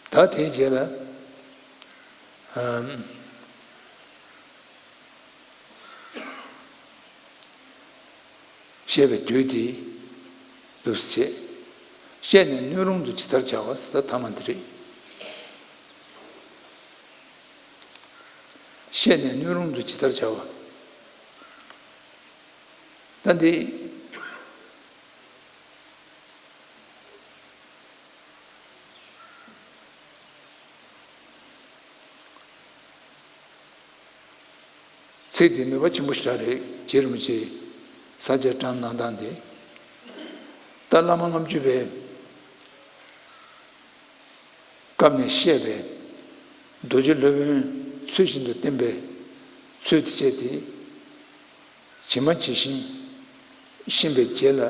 ད་དེའི་རྗེས་ལ། ཨམ། བཤད་པའི་དུས་དེ་འདུག་སེ་བྱེད། བཤད་ནས་སྣོད་རུང་དུ་ཇི་ལྟར་བྱ་བ་ཟེར། ད་ཐ་མ་འདི་རེད། བཤད་ནས་སྣོད་རུང་དུ་ཇི་ལྟར་བྱ་བ། ད་འདི། ཚིག་འདི་ནུས་པ་ཆེན་པོ་ཞེ་དྲག་རེད། རྗེ་རིན་པོ་ཆེས་ས་བཅད་བཀྲམ་གནང་སྟངས་འདི། ད་བླ་མ་ལྔ་བཅུ་པའི་སྐབས་ནས་བཤད་པའི་རྡོ་རྗེ་སློབ་དཔོན་ཚུལ་བཞིན་དུ་བསྟེན་པའི་ཚུལ་དེ་བྱས་ཏེ། ཇི་མ་ཇི་བཞིན་ཤེས་པའི་རྗེས་ལ།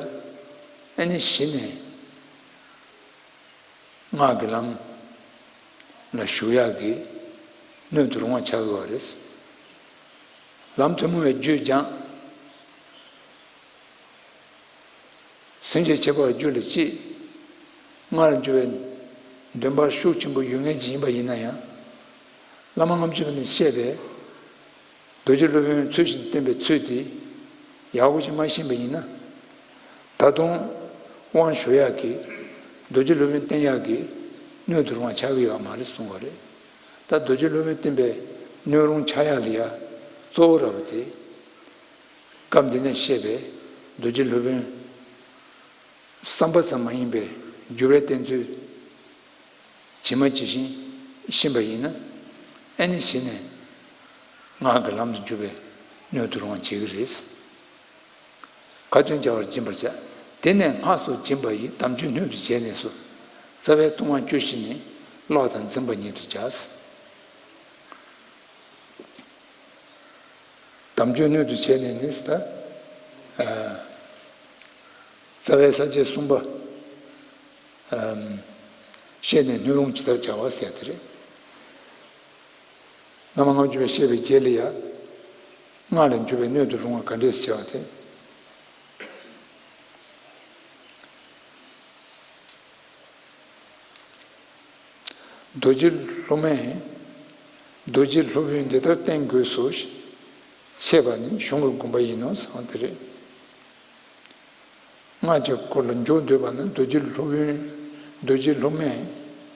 ཨ་ནི་གཞི་ནས་སྔགས་ཀྱི་ལམ་ལ་ཞུགས་ཡག་གི་སྣོད་དུ་རུང་བ་ཆགས་ཡོད་པ་རེད། ལམ་ཐུན་མོང་བའི་རྒྱུད་སྦྱངས། སེམས་བསྐྱེད་ཁྱད་པར་བ་རྒྱུད་ལ་སྐྱེས། སྔར་འགྱུར་བའི་འདུན་པ་ཤུགས་ཆེན་པོ་ཡོད་མཁན་ཅིག་ཡིན་པ་ཡིན་ན་ཡང་། བླ་མ་ལྔ་བཅུ་པ་ནས་བཤད་པའི་རྡོ་རྗེ་སློབ་དཔོན་ཚུལ་བཞིན་བསྟེན་པའི་ཚུལ་དེ་ཡག་པོ་ཞིག་མ་ཤེས་པ་ཡིན་ན། ད་དུང་དབང་ཞུ་ཡག་གི། རྡོ་རྗེ་སློབ་དཔོན་བསྟེན་ཡག་གི་སྣོད་དུ་རུང་བ་ཆགས་ཀྱི་ཡོད་མ་རེད་གསུང་བ་རེད། ད་རྡོ་རྗེ་སློབ་དཔོན་བསྟེན་པའི་སྣོད་རུང་ཆགས་ཡག་ལ་ཡ་གཙོ་བོ་ར་བ་དེ། སྐབས་འདི་ནས་བཤད་པའི་རྡོ་རྗེ་སློབ་དཔོན། བསམ་པ་ཙམ་མ་ཡིན་པའི་འགྱུར་བའི་བསྟན་ཚུལ་ཇི་མ་ཇི་བཞིན་ཤེས་པ་ཡིན་ན། ཨ་ནི་གཞི་ནས་སྔགས་ཀྱི་ལམ་དུ་འཇུག་པའི་སྣོད་དུ་རུང་བ་བྱེད་ཀྱི་རེད། ཁ་ཏོན་བྱ་བར་སྦྱིན་པར་བྱ། དེ་ནས་སྔགས་སུ་སྦྱིན་པ་ཡི། དམ་ཆོས་སྣོད་དུ་བྱས་ནས་སུ། རྩ་བའི་ལྟུང་བ་བཅུ་བཞི་ནི། ཀློག་དང་འཛིན་པ་ཉིད་དུ་བྱ། དམ་ཆོས་སྣོད་དུ་བྱས་ནས་ནི་ཟེར། རྩ་བའི་ས་བཅད་གསུམ་པ། བཤད་ནས་སྣོད་རུང་ཇི་ལྟར་བྱ་བ་ཟེར་དེ་རེད། བླ་མ་ལྔ་བཅུ་པས་བཤད་པའི་རྗེས་ལ་ཡང་། སྔགས་ལས་འགྱུར་བའི་སྣོད་དུ་རུང་བ་ག་འདྲས་བྱ་བ་དེ། རྡོ་རྗེ་སློབ་མས། རྡོ་རྗེ་སློབ་དཔོན་འདི་ལྟར་བསྟེན་དགོས་སོ། ཞེས་པ་ནི་གཞུང་གི་དགོངས་པ་ཡིན་ནོ་ཟེར་བ་དེ་རེད། སྔགས་ཀྱི་སྐོར་ལ་འཇོག་འདོད་པ་ན་རྡོ་རྗེ་སློབ་དཔོན། རྡོ་རྗེ་སློབ་མས།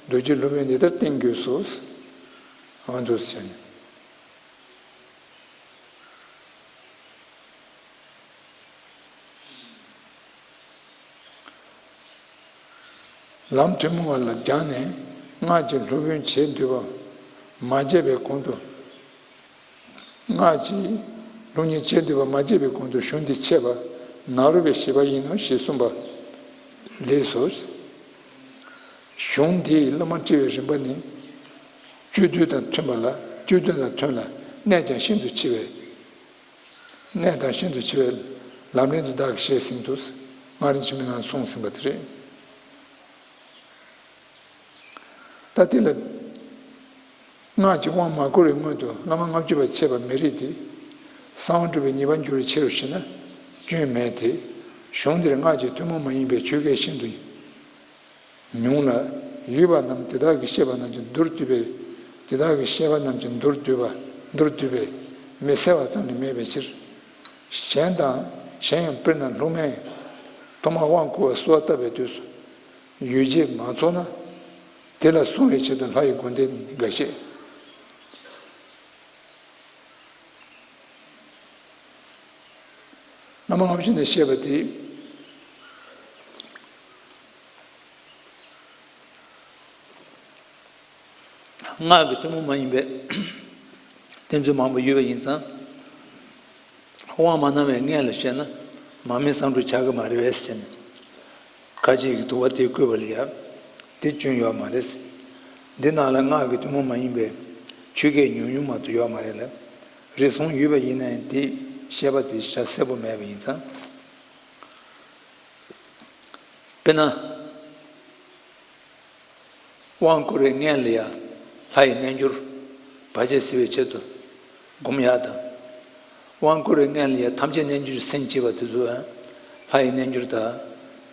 རྡོ་རྗེ་སློབ་དཔོན་འདི་ལྟར་བསྟེན་དགོས་སོ། འོ་འདུག་ཟེར་ནས། ལམ་ཐུན་མོང་བ་ལ་སྦྱངས་ནས་སྔགས་ཀྱི་སློབ་དཔོན་བྱེད་འདོད་པ་མ་བྱས་པའི་གོང་དུ། སྔགས་ཀྱི་སློབ་གཉེར་བྱེད་འདོད་པ་མ་བྱས་པའི་གོང་དུ་གཞུང་འདི་འཆད་པ་ནཱ་རོ་པའི་བཞེད་པ་ཡིན་ནོ་ཞེས་གསུངས་པ་ལེགས་སོ། གཞུང་འདིས་སློབ་མ་ཁྲིད་པའི་རིམ་པ་ནི། སྤྱོད་བསྡུས་དང་མཐུན་པ་ལ། སྤྱོད་བསྡུས་དང་མཐུན་ལ་གནས་ཀྱང་ཤིན་ཏུ་ཕྱི་བའི། གནས་དང་ཤིན་ཏུ་ཕྱི་བའི་ལམ་རིམ་དུ་བདག་གིས་བཤད་ཟིན་ཏོ། སྔགས་རིམ་ཆེན་མོའི་ནང་གསུངས་ཟིན་པ་དེ་རེད། ད་དེ་ལ། སྔགས་ཀྱི་དབང་མ་བསྐུར་བའི་སྔོན་དུ་བླ་མ་ལྔ་བཅུ་པ་འཆད་པ་མི་རིགས་ཏེ། གསང་བ་སྒྲུབ་པའི་ཉེས་པར་འགྱུར་བའི་ཕྱིར་རོ་ཞེ་ན། སྐྱོན་མེད་དེ། གཞུང་འདིར་སྔགས་ཀྱི་ཐུན་མོང་མ་ཡིན་པའི་ཆོས་སྐད་ཤིན་ཏུ་ཉུང་ལ། ཡོད་པ་རྣམས་དེ་དག་གིས་བཤད་པ་རྣམས་ཀྱི་མདོར་བསྡུས་པའི། དེ་དག་གིས་བཤད་པ་རྣམས་ཀྱི་མདོར་བསྡུས་པ། མདོར་བསྡུས་པའི་མི་གསལ་བ་ཙམ་ལས་མེད་པའི་ཕྱིར། གཞན་དང་། གཞན་ཡང་དཔེར་ན་སློབ་མས་ཐོག་མར་དབང་བསྐུར་བ་གསོལ་བ་བཏབ་པའི་དུས་སུ། ཡོ་བྱད་མ་ཚོགས་ན། དེ་ལ་སྲུང་བའི་ཆེད་དུ་ལྷ་ཡི་མགོན་དེ་འགའ་ཤས། བླ་མ་ལྔ་བཅུ་ནས་བཤད་པ་དེ། སྔགས་ཀྱི་ཐུན་མོང་མ་ཡིན་པའི་གཏེར་མཛོད་མང་པོ་ཡོད་པ་ཡིན་ཙང་། དབང་མ་གནང་བའི་སྔོན་ལ་བཤད་ན་མར་མེ་སྲང་དྲུག་ཆགས་ཀྱི་མ་རེད་པས་ཟེར་ནས། ཁ་ཅིག་གིས་དུ་བ་དེ་བརྐོས་པ་ལ་ཡང་དེ་སྐྱོན་ཡོད་མ་རེད། འདི་ནང་ལ་སྔགས་ཀྱི་ཐུན་མོང་མ་ཡིན་པའི་ཆོས་སྐད་ཉུང་ཉུང་མ་གཏོགས་ཡོད་མ་རེད་ལ། རེ་ཟུང་ཡོད་པ་ཡིན་ན་ཡང་དེ་བཤད་པ་དེ་ཞེ་དྲག་གསལ་པོ་མེད་པ་ཡིན་ཙང་། དཔེར་ན། དབང་བསྐུར་བའི་སྔོན་ལ་ཡང་ལྷ་ཡི་རྣལ་འབྱོར་བར་ཆད་སེལ་བའི་ཆེད་དུ་སྒོམ་ཡག་དང་། དབང་བསྐུར་བའི་སྔོན་ལ་ཡང་ཐམས་ཅད་རྣལ་འབྱོར་སེམས་བསྐྱེད་པ་དེ་ཚོ་ཡང་ལྷ་ཡི་རྣལ་འབྱོར་དང་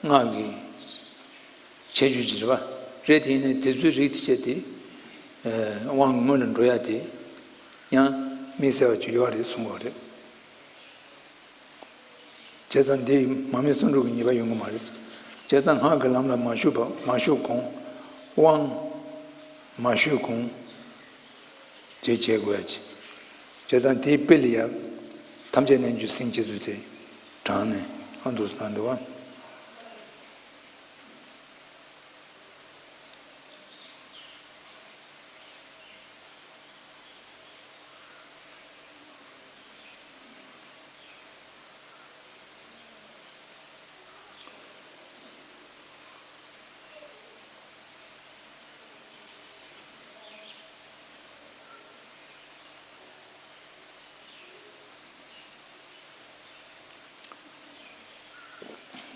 སྔགས་ཀྱི་ཁྱད་ཆོས་ཅིག་རེད་པ། རེད་དེ་ཡིན་ནའི་དེ་ཚོའི་རིགས་དེ་བྱས་ཏེ། དབང་གི་སྔོན་ལ་འགྲོ་ཡག་དེ་ཡང་དམིགས་བསལ་བ་ཅིག་ཡོད་རེད་གསུང་གི་རེད། བྱས་ཙང་འདི་མར་མེ་སྲང་དྲུག་གི་ཉེས་པ་ཡོང་གི་མ་རེད། བྱས་ཙང་སྔགས་ཀྱི་ལམ་ལ་མ་ཞུགས་པ། མ་ཞུགས་གོང་། དབང་མ་ཞུགས་གོང་། དེ་བྱེད་དགོས་ཡ་ཅིག་བྱས་ཙང་དེའི་དཔེ་ལ་ཡ། ཐམས་ཅད་རྣལ་འབྱོར་སེམས་བསྐྱེད་ཚུལ་དེ་དྲངས་ནས་ཨ་འདུག་བཏང་འདུག་བ།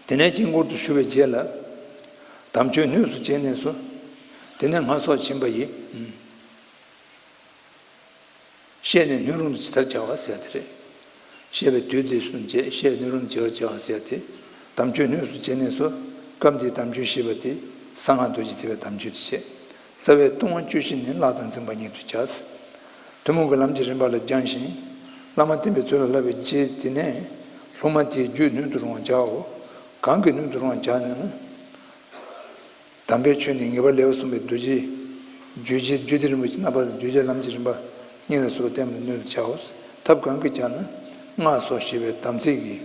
དེ་ནས་དཀྱིལ་འཁོར་དུ་ཞུགས་པའི་རྗེས་ལ། དམ་ཆོས་སྣོད་དུ་བྱས་ནས་སོ། དེ་ནས་སྔར་སོགས་བྱིན་པ་ཡིས། བཤད་ནས་སྣོད་རུང་དུ་ཇི་ལྟར་བྱ་བ་ཟེར་དེ་རེད། བཤད་པའི་དུས་དེ་སུ་བྱེད། བཤད་སྣོད་རུང་དུ་ཇི་ལྟར་བྱ་བ་ཟེར་དེ། དམ་ཆོས་སྣོད་དུ་བྱས་ནས་སོ། སྐབས་འདིའི་དམ་ཆོས་ཞེས་པ་དེ་གསང་སྔགས་རྡོ་རྗེ་ཐེག་པའི་དམ་ཆོས་དེ་བྱེད། རྩ་བའི་ལྟུང་བ་བཅུ་བཞི་ནི་བརླག་དང་འཛིན་པ་ཉིད་དུ་བྱ། ཐུན་མོང་གི་ལམ་གྱི་རིམ་པ་ལ་སྦྱངས་ཤིང་། བླ་མ་བསྟེན་པའི་ཚུལ་ལ་བསླབ་པའི་རྗེས་དེ་ནས་སློབ་མ་དེའི་རྒྱུད་སྣོད་དུ་རུང་བར་བྱའོ། གང་གིས་སྣོད་དུ་རུང་བར་བྱ་ཞེ་ན། དམ་པའི་ཆོས་ནི་ངེས་པར་ལེགས་པར་གསུངས་པའི་རྡོ་རྗེ། རྗོད་བྱེད་རྒྱུད་སྡེ་རིན་པོ་ཆེ་རྣམ་པ་དང་བརྗོད་བྱ་ལམ་གྱི་རིམ་པ་གཉིས་ལ་སོགས་པ་བསྟེན་པའི་སྣོད་དུ་བྱའོ། ཐབས་གང་གིས་བྱ་ན། སྔགས་སོགས་ཞེས་པའི་དམ་ཚིག་གི་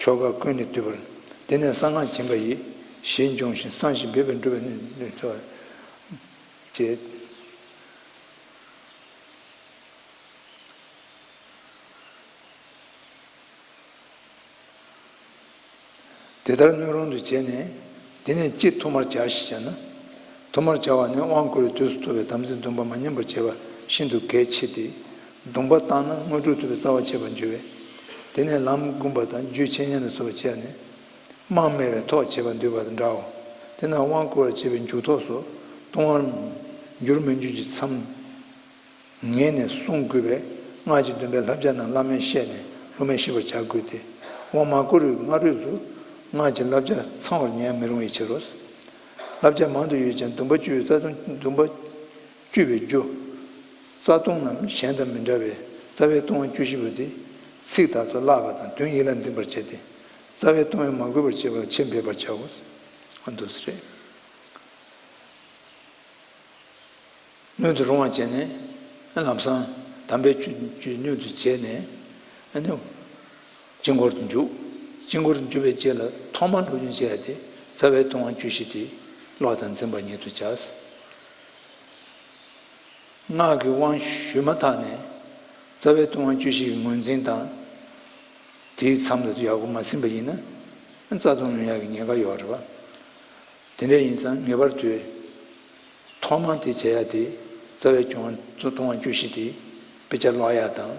ཆོ་ག་ཀུན་ནས་བསྡུས་པར། དེ་ནས་གསང་སྔགས་བྱིན་པ་ཡིས་ཞལ་འབྱུང་ཞིང་བསམ་ཞིང་འབད་པས་འགྲུབ་པའི་སྣོད་དུ་བྱ་བ་བྱེད། དེ་ལྟར་སྣོད་རུང་དུ་བྱས་ནས། དེ་ནས་ཅི་ཐོག་མར་བྱ་ཞེས་བྱ་ན། ཐོག་མར་བྱ་བ་ནི་དབང་བསྐུར་བའི་དུས་སུ་ཐོབ་པའི་དམ་ཚིག་སྡོམ་པ་མ་ཉམས་པར་བྱེད་པ་ཤིན་ཏུ་གལ་ཆེ་སྟེ། སྡོམ་པ་བཏང་ན་དངོས་གྲུབ་ཐོབ་པའི་རྩ་བ་ཆད་པར་འགྱུར་བས། དེ་ནས་ལམ་བསྒོམ་པ་དང་རྒྱུད་འཆད་ཉན་ལ་སོགས་པ་བྱས་ནས། རྨང་མེད་པའི་ཐོག་བྱེད་པར་འདོད་པ་དང་འདྲའོ། དེ་ན་དབང་བསྐུར་བར་བྱེད་པའི་མཇུག་ཐོགས་སུ་ལྟུང་བར་འགྱུར་མི་འགྱུར་གྱི་མཚམས། ངེས་ནས་བསྲུང་དགོས་པས། སྔགས་ཀྱི་སྡོམ་པའི་བསླབ་བྱ་རྣམས་བླ་མས་བཤད་ནས་སློབ་མས་ཤེས་པར་བྱ་དགོས་ཏེ། དབང་མ་བསྐུར་བའི་སྔ་རོལ་དུ་སྔགས་ཀྱི་བསླབ་བྱ་ཚང་བར་ཉན་མི་རུང་བའི་ཕྱིར་རོ། བསླབ་བྱ་མང་དུ་ཡོད་ཀྱང་སྡོམ་པ་བཅུ་པའི་རྩ་ལྟུང་། སྡོམ་པ་བཅུ་པའི་རྒྱུ། རྩ་ལྟུང་རྣམས་གཞན་དང་མི་འདྲ་བས། རྩ་བའི་ལྟུང་བ་བཅུ་བཞི་པོ་དེ་ཚིག་དག་ཏུ་བཀླག་པ་དང་དོན་ཡིད་ལ་འཛིན་པར་བྱས་ཏེ། རྩ་བའི་ལྟུང་བས་མ་གོས་པར་བྱེད་པར་ཆེས་འབད་པར་བྱའོ། ཨ་འདུག་སེ་རེད། སྣོད་དུ་རུང་བ་བྱས་ནས། ལམ་སང་དམ་པའི་ཆོས་ཀྱི་སྣོད་དུ་བྱས་ནས། ཨ་ནི། དཀྱིལ་འཁོར་དུ་འཇུག་དཀྱིལ་འཁོར་དུ་འཇུག་པའི་རྗེས་ལ་ཐོག་མར་སློབ་སྦྱོང་བྱེད་ཡ་དེ་རྩ་བའི་ལྟུང་བ་བཅུ་བཞི་དེ་བཀླག་དང་འཛིན་པ་ཉིད་དུ་བྱ། སྔགས་ཀྱི་དབང་ཞུས་མ་ཐག་ནས་རྩ་བའི་ལྟུང་བ་བཅུ་བཞི་གི་ངོས་འཛིན་དང་། དེའི་མཚམས་ལ་ཡག་པོ་མ་ཟིན་པ་ཡིན་ན། རྩ་ལྟུང་ཡོང་ཡག་གི་ཉེན་ཁ་ཡོད་རེད་པ། དེ་འདྲ་ཡིན་ཙང་ངེས་པར་དུ་ ཐོག་མ་དེ་བྱེད་ཡ་དེ་རྩ་བའི་སྐྱོང་བ་ལྟུང་བ་བཅུ་བཞི་དེ་དཔེ་ཆ་ཀློག་ཡ་དང་།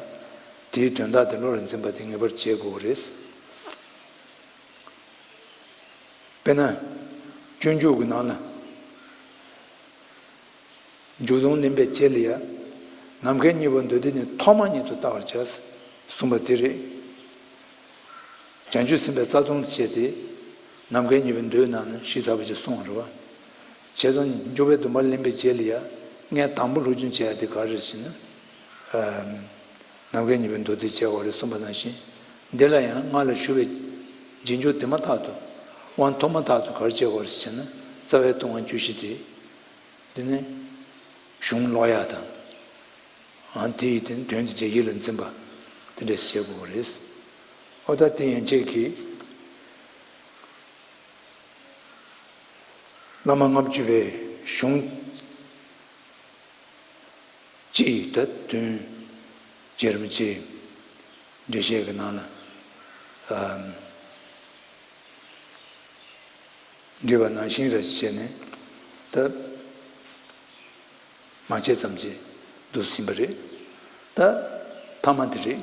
དེའི་དོན་དག་དེ་བློ་ལ་འཛིན་པ་དེ་ངེས་པར་བྱེད་དགོས་རེད། དཔེར་ན། སྤྱོད་འཇུག་གི་ནང་ལ། འཇུག་ལྡོག་ལེན་པའི་རྗེས་ལ་ཡ། ནམ་མཁའི་གཉིས་པོ་འདུས་ཏེ་ནི་ཐོག་མ་ཉིད་དུ་ལྟ་བར་བྱ། གསུངས་པ་དེ་རེད། བྱང་ཆུབ་སེམས་དཔའི་རྩ་ལྟུང་བྱས་ཏེ། ནམ་མཁའི་གཉིས་པོ་འདུས་ན་ནི་ཞེས་ཚར་བ་ཅིག་གསུངས་པ་རེད་བ། བྱས་ཙང་འཇུག་པའི་སྡོམ་པ་ལེན་པའི་རྗེས་ལ་ཡ། ངས་དང་པོ་སློབ་སྦྱོང་བྱེད་ཡ་དེ་ག་རེ་རེད་ཟེར་ན། ནམ་མཁའི་གཉིས་པོ་འདུས་ཏེ་བྱས་པ་རེད་གསུངས་པ་ནང་བཞིན། འདི་ལ་ཡང་སྔགས་ལ་ཞུགས་པའི་རྗེས་འཇུག་དེ་མ་ཐག་ཏུ། དབང་ཐོབ་མ་ཐག་ཏུ་ག་རེ་བྱེད་དགོས་རེད་ཟེར་ན། རྩ་བའི་ལྟུང་བ་བཅུ་བཞི་དེ། དེ་ནི་གཞུང་ཀློག་ཡ་དང་། ཨང་དེ་ཡི་དེ་ནི་དོན་དེ་རྗེས་ཡིད་ལ་འཛིན་པ་དེ་འདྲས་བྱེད་དགོས་རེད། ཨོ་ད་དེ་ཡན་ཆད་ཀྱིས་བླ་མ་ལྔ་བཅུ་པའི་གཞུང་སྤྱི་ཡི་ད་དོན་རྗེ་རིན་པོ་ཆེའི་འགྲེལ་བཤད་ཀྱི་ནང་ལ། ཨམ། འགྲེལ་པ་ནང་བཞིན་རེ་བྱས་ནས་ད་མ་བྱས་ཙམ་གྱིས་འདུག་ཟིན་པ་རེད། ད་ཐ་མ་དེ་རེད།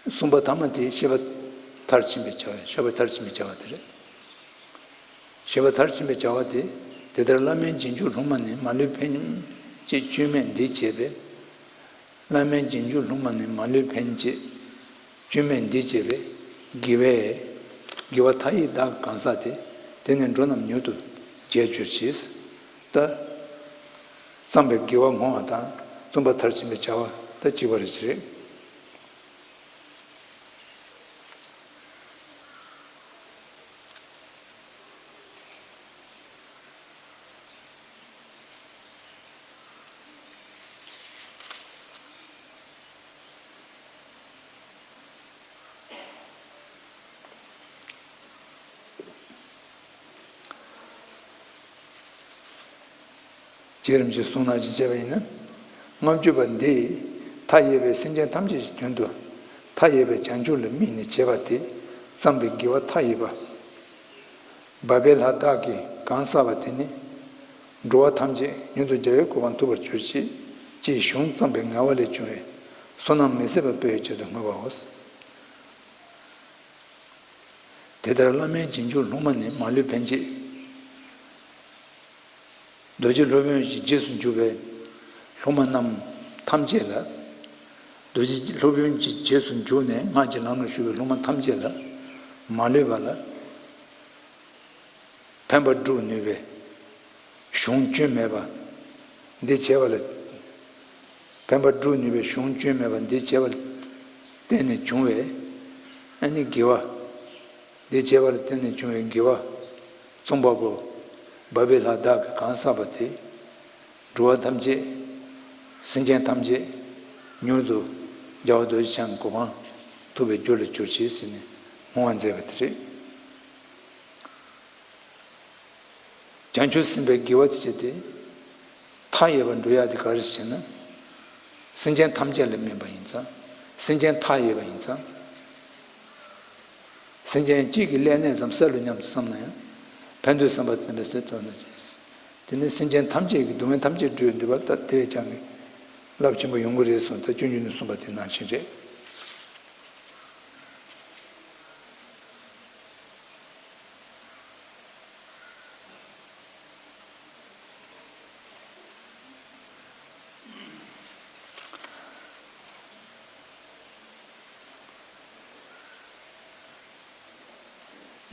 གསུམ་པ་ཐ་མ་དེ་བཤད་པ་མཐར་ཕྱིན་པའི་བྱ་བ། བཤད་པ་མཐར་ཕྱིན་པའི་བྱ་བ་དེ་རེད། བཤད་པ་མཐར་ཕྱིན་པའི་བྱ་བ་དེ། དེ་ལྟར་བླ་མའི་རྗེས་འཇུག་སློབ་མ་ནི་མ་ལུས་ཕན་བྱེད་སྐྱོན་མེད་འདི་བྱས་པས། བླ་མའི་རྗེས་འཇུག་སློབ་མ་ནི་མ་ལུས་ཕན་བྱེད་སྐྱོན་མེད་འདི་བྱས་པས། དགེ་བས། དགེ་བ་མཐའ་ཡས་བདག་གང་བསགས་ཏེ། དེ་ནི་འགྲོ་རྣམས་མྱུར་དུ་རྒྱལ་གྱུར་ཅིག། ད། བརྩམས་པའི་དགེ་བ་བསྔོ་བ་དང་གསུམ་པ་མཐར་ཕྱིན་པའི་བྱ་བ་ད་གཅིག་པ་རེད་ཅེས་རེད། རྗེ་རིན་པོ་ཆེས་གསུངས་ནང་བཞིན་བྱས་པ་ཡིན་ན། ལྔ་བཅུ་པ་འདིས་མཐའ་ཡས་པའི་སེམས་ཅན་ཐམས་ཅད་ཀྱི་དོན་དུ་མཐའ་ཡས་པའི་བྱང་ཆུབ་ལ་དམིགས་ནས་བྱས་པ་དེ་བརྩམས་པའི་དགེ་བ་མཐའ་ཡས་པ། འབད་པའི་ལྷ་བདག་གིས་གང་བསགས་པ་དེ་ནི། འགྲོ་བ་ཐམས་ཅད་མྱུར་དུ་རྒྱལ་བའི་གོ་འཕང་ཐོབ་པར་གྱུར་ཅིག། ཅེས་གཞུང་བརྩམས་པའི་ངལ་བ་ལས་བྱུང་བའི་བསོད་ནམས་མི་ཟད་པ་སྤེལ་བའི་ཆེད་དུ་བསྔོས་པའོ། དེ་ལྟར་བླ་མའི་རྗེས་འཇུག་སློབ་མ་ནི་མ་ལུས་ཕན་བྱེད། རྡོ་རྗེ་སློབ་དཔོན་གྱི་རྗེས་སུ་འཇུག་པའི་སློབ་མ་རྣམས་ཐམས་ཅད་ལ། རྡོ་རྗེ་སློབ་དཔོན་གྱི་རྗེས་སུ་འཇུག་ནས་སྔགས་ཀྱི་ལམ་ལ་ཞུགས་པའི་སློབ་མ་ཐམས་ཅད་ལ་མ་ལུས་པ་ལ་ཕན་པ་སྒྲུབ་ནུས་པའི་གཞུང་སྐྱོན་མེད་པ་འདི་བྱས་པ་ལ། ཕན་པ་སྒྲུབ་ནུས་པའི་གཞུང་སྐྱོན་མེད་པ་འདི་བྱས་པ་ལ་བརྟེན་ནས་བྱུང་བའི་ཨ་ནི་དགེ་བ། འདི་བྱས་པ་ལ་བརྟེན་ནས་བྱུང་བའི་དགེ་བ་རྩོམ་པ་པོ་འབད་པའི་ལྷ་བདག་གིས་གང་བསགས་པ་དེ། འགྲོ་བ་ཐམས་ཅད། སེམས་ཅན་ཐམས་ཅད་མྱུར་དུ་རྒྱལ་བ་རྡོ་རྗེ་འཆང་གི་གོ་འཕང་ཐོབ་པའི་རྒྱུ་ལ་གྱུར་ཅིག་ཟེར་ནས་བསྔོ་བ་མཛད་པ་དེ་རེད། བྱང་ཆུབ་སེམས་དཔའི་དགེ་བ་དེ་བྱས་ཏེ། མཐའ་ཡས་པར་འགྲོ་ཡག་དེ་ག་རེ་ཟེར་ན། སེམས་ཅན་ཐམས་ཅད་ལ་སྨིན་པ་ཡིན་ཙང་། སེམས་ཅན་མཐའ་ཡས་པ་ཡིན་ཙང་། སེམས་ཅན་གཅིག་གི་ཀླད་ནད་ཙམ་སེལ་ལོ་སྙམ་དུ་བསམ་ན་ཡང་། ཕན་འདོད་བསམ་པ་དེ་འདྲ་སེལ་ཐུབ་ན། དེ་ནི་སེམས་ཅན་ཐམས་ཅད་ཀྱི་སྡུག་བསྔལ་ཐམས་ཅད་སྒྲོལ་བའི་ནུས་པ་ད་དེ་བས་ཀྱང་རླབས་ཆེན་པོ་ཡོང་གི་རེད་གསུངས། ད་སྤྱོད་འཇུག་ནས་གསུངས་པ་དེ་ནང་བཞིན་རེད།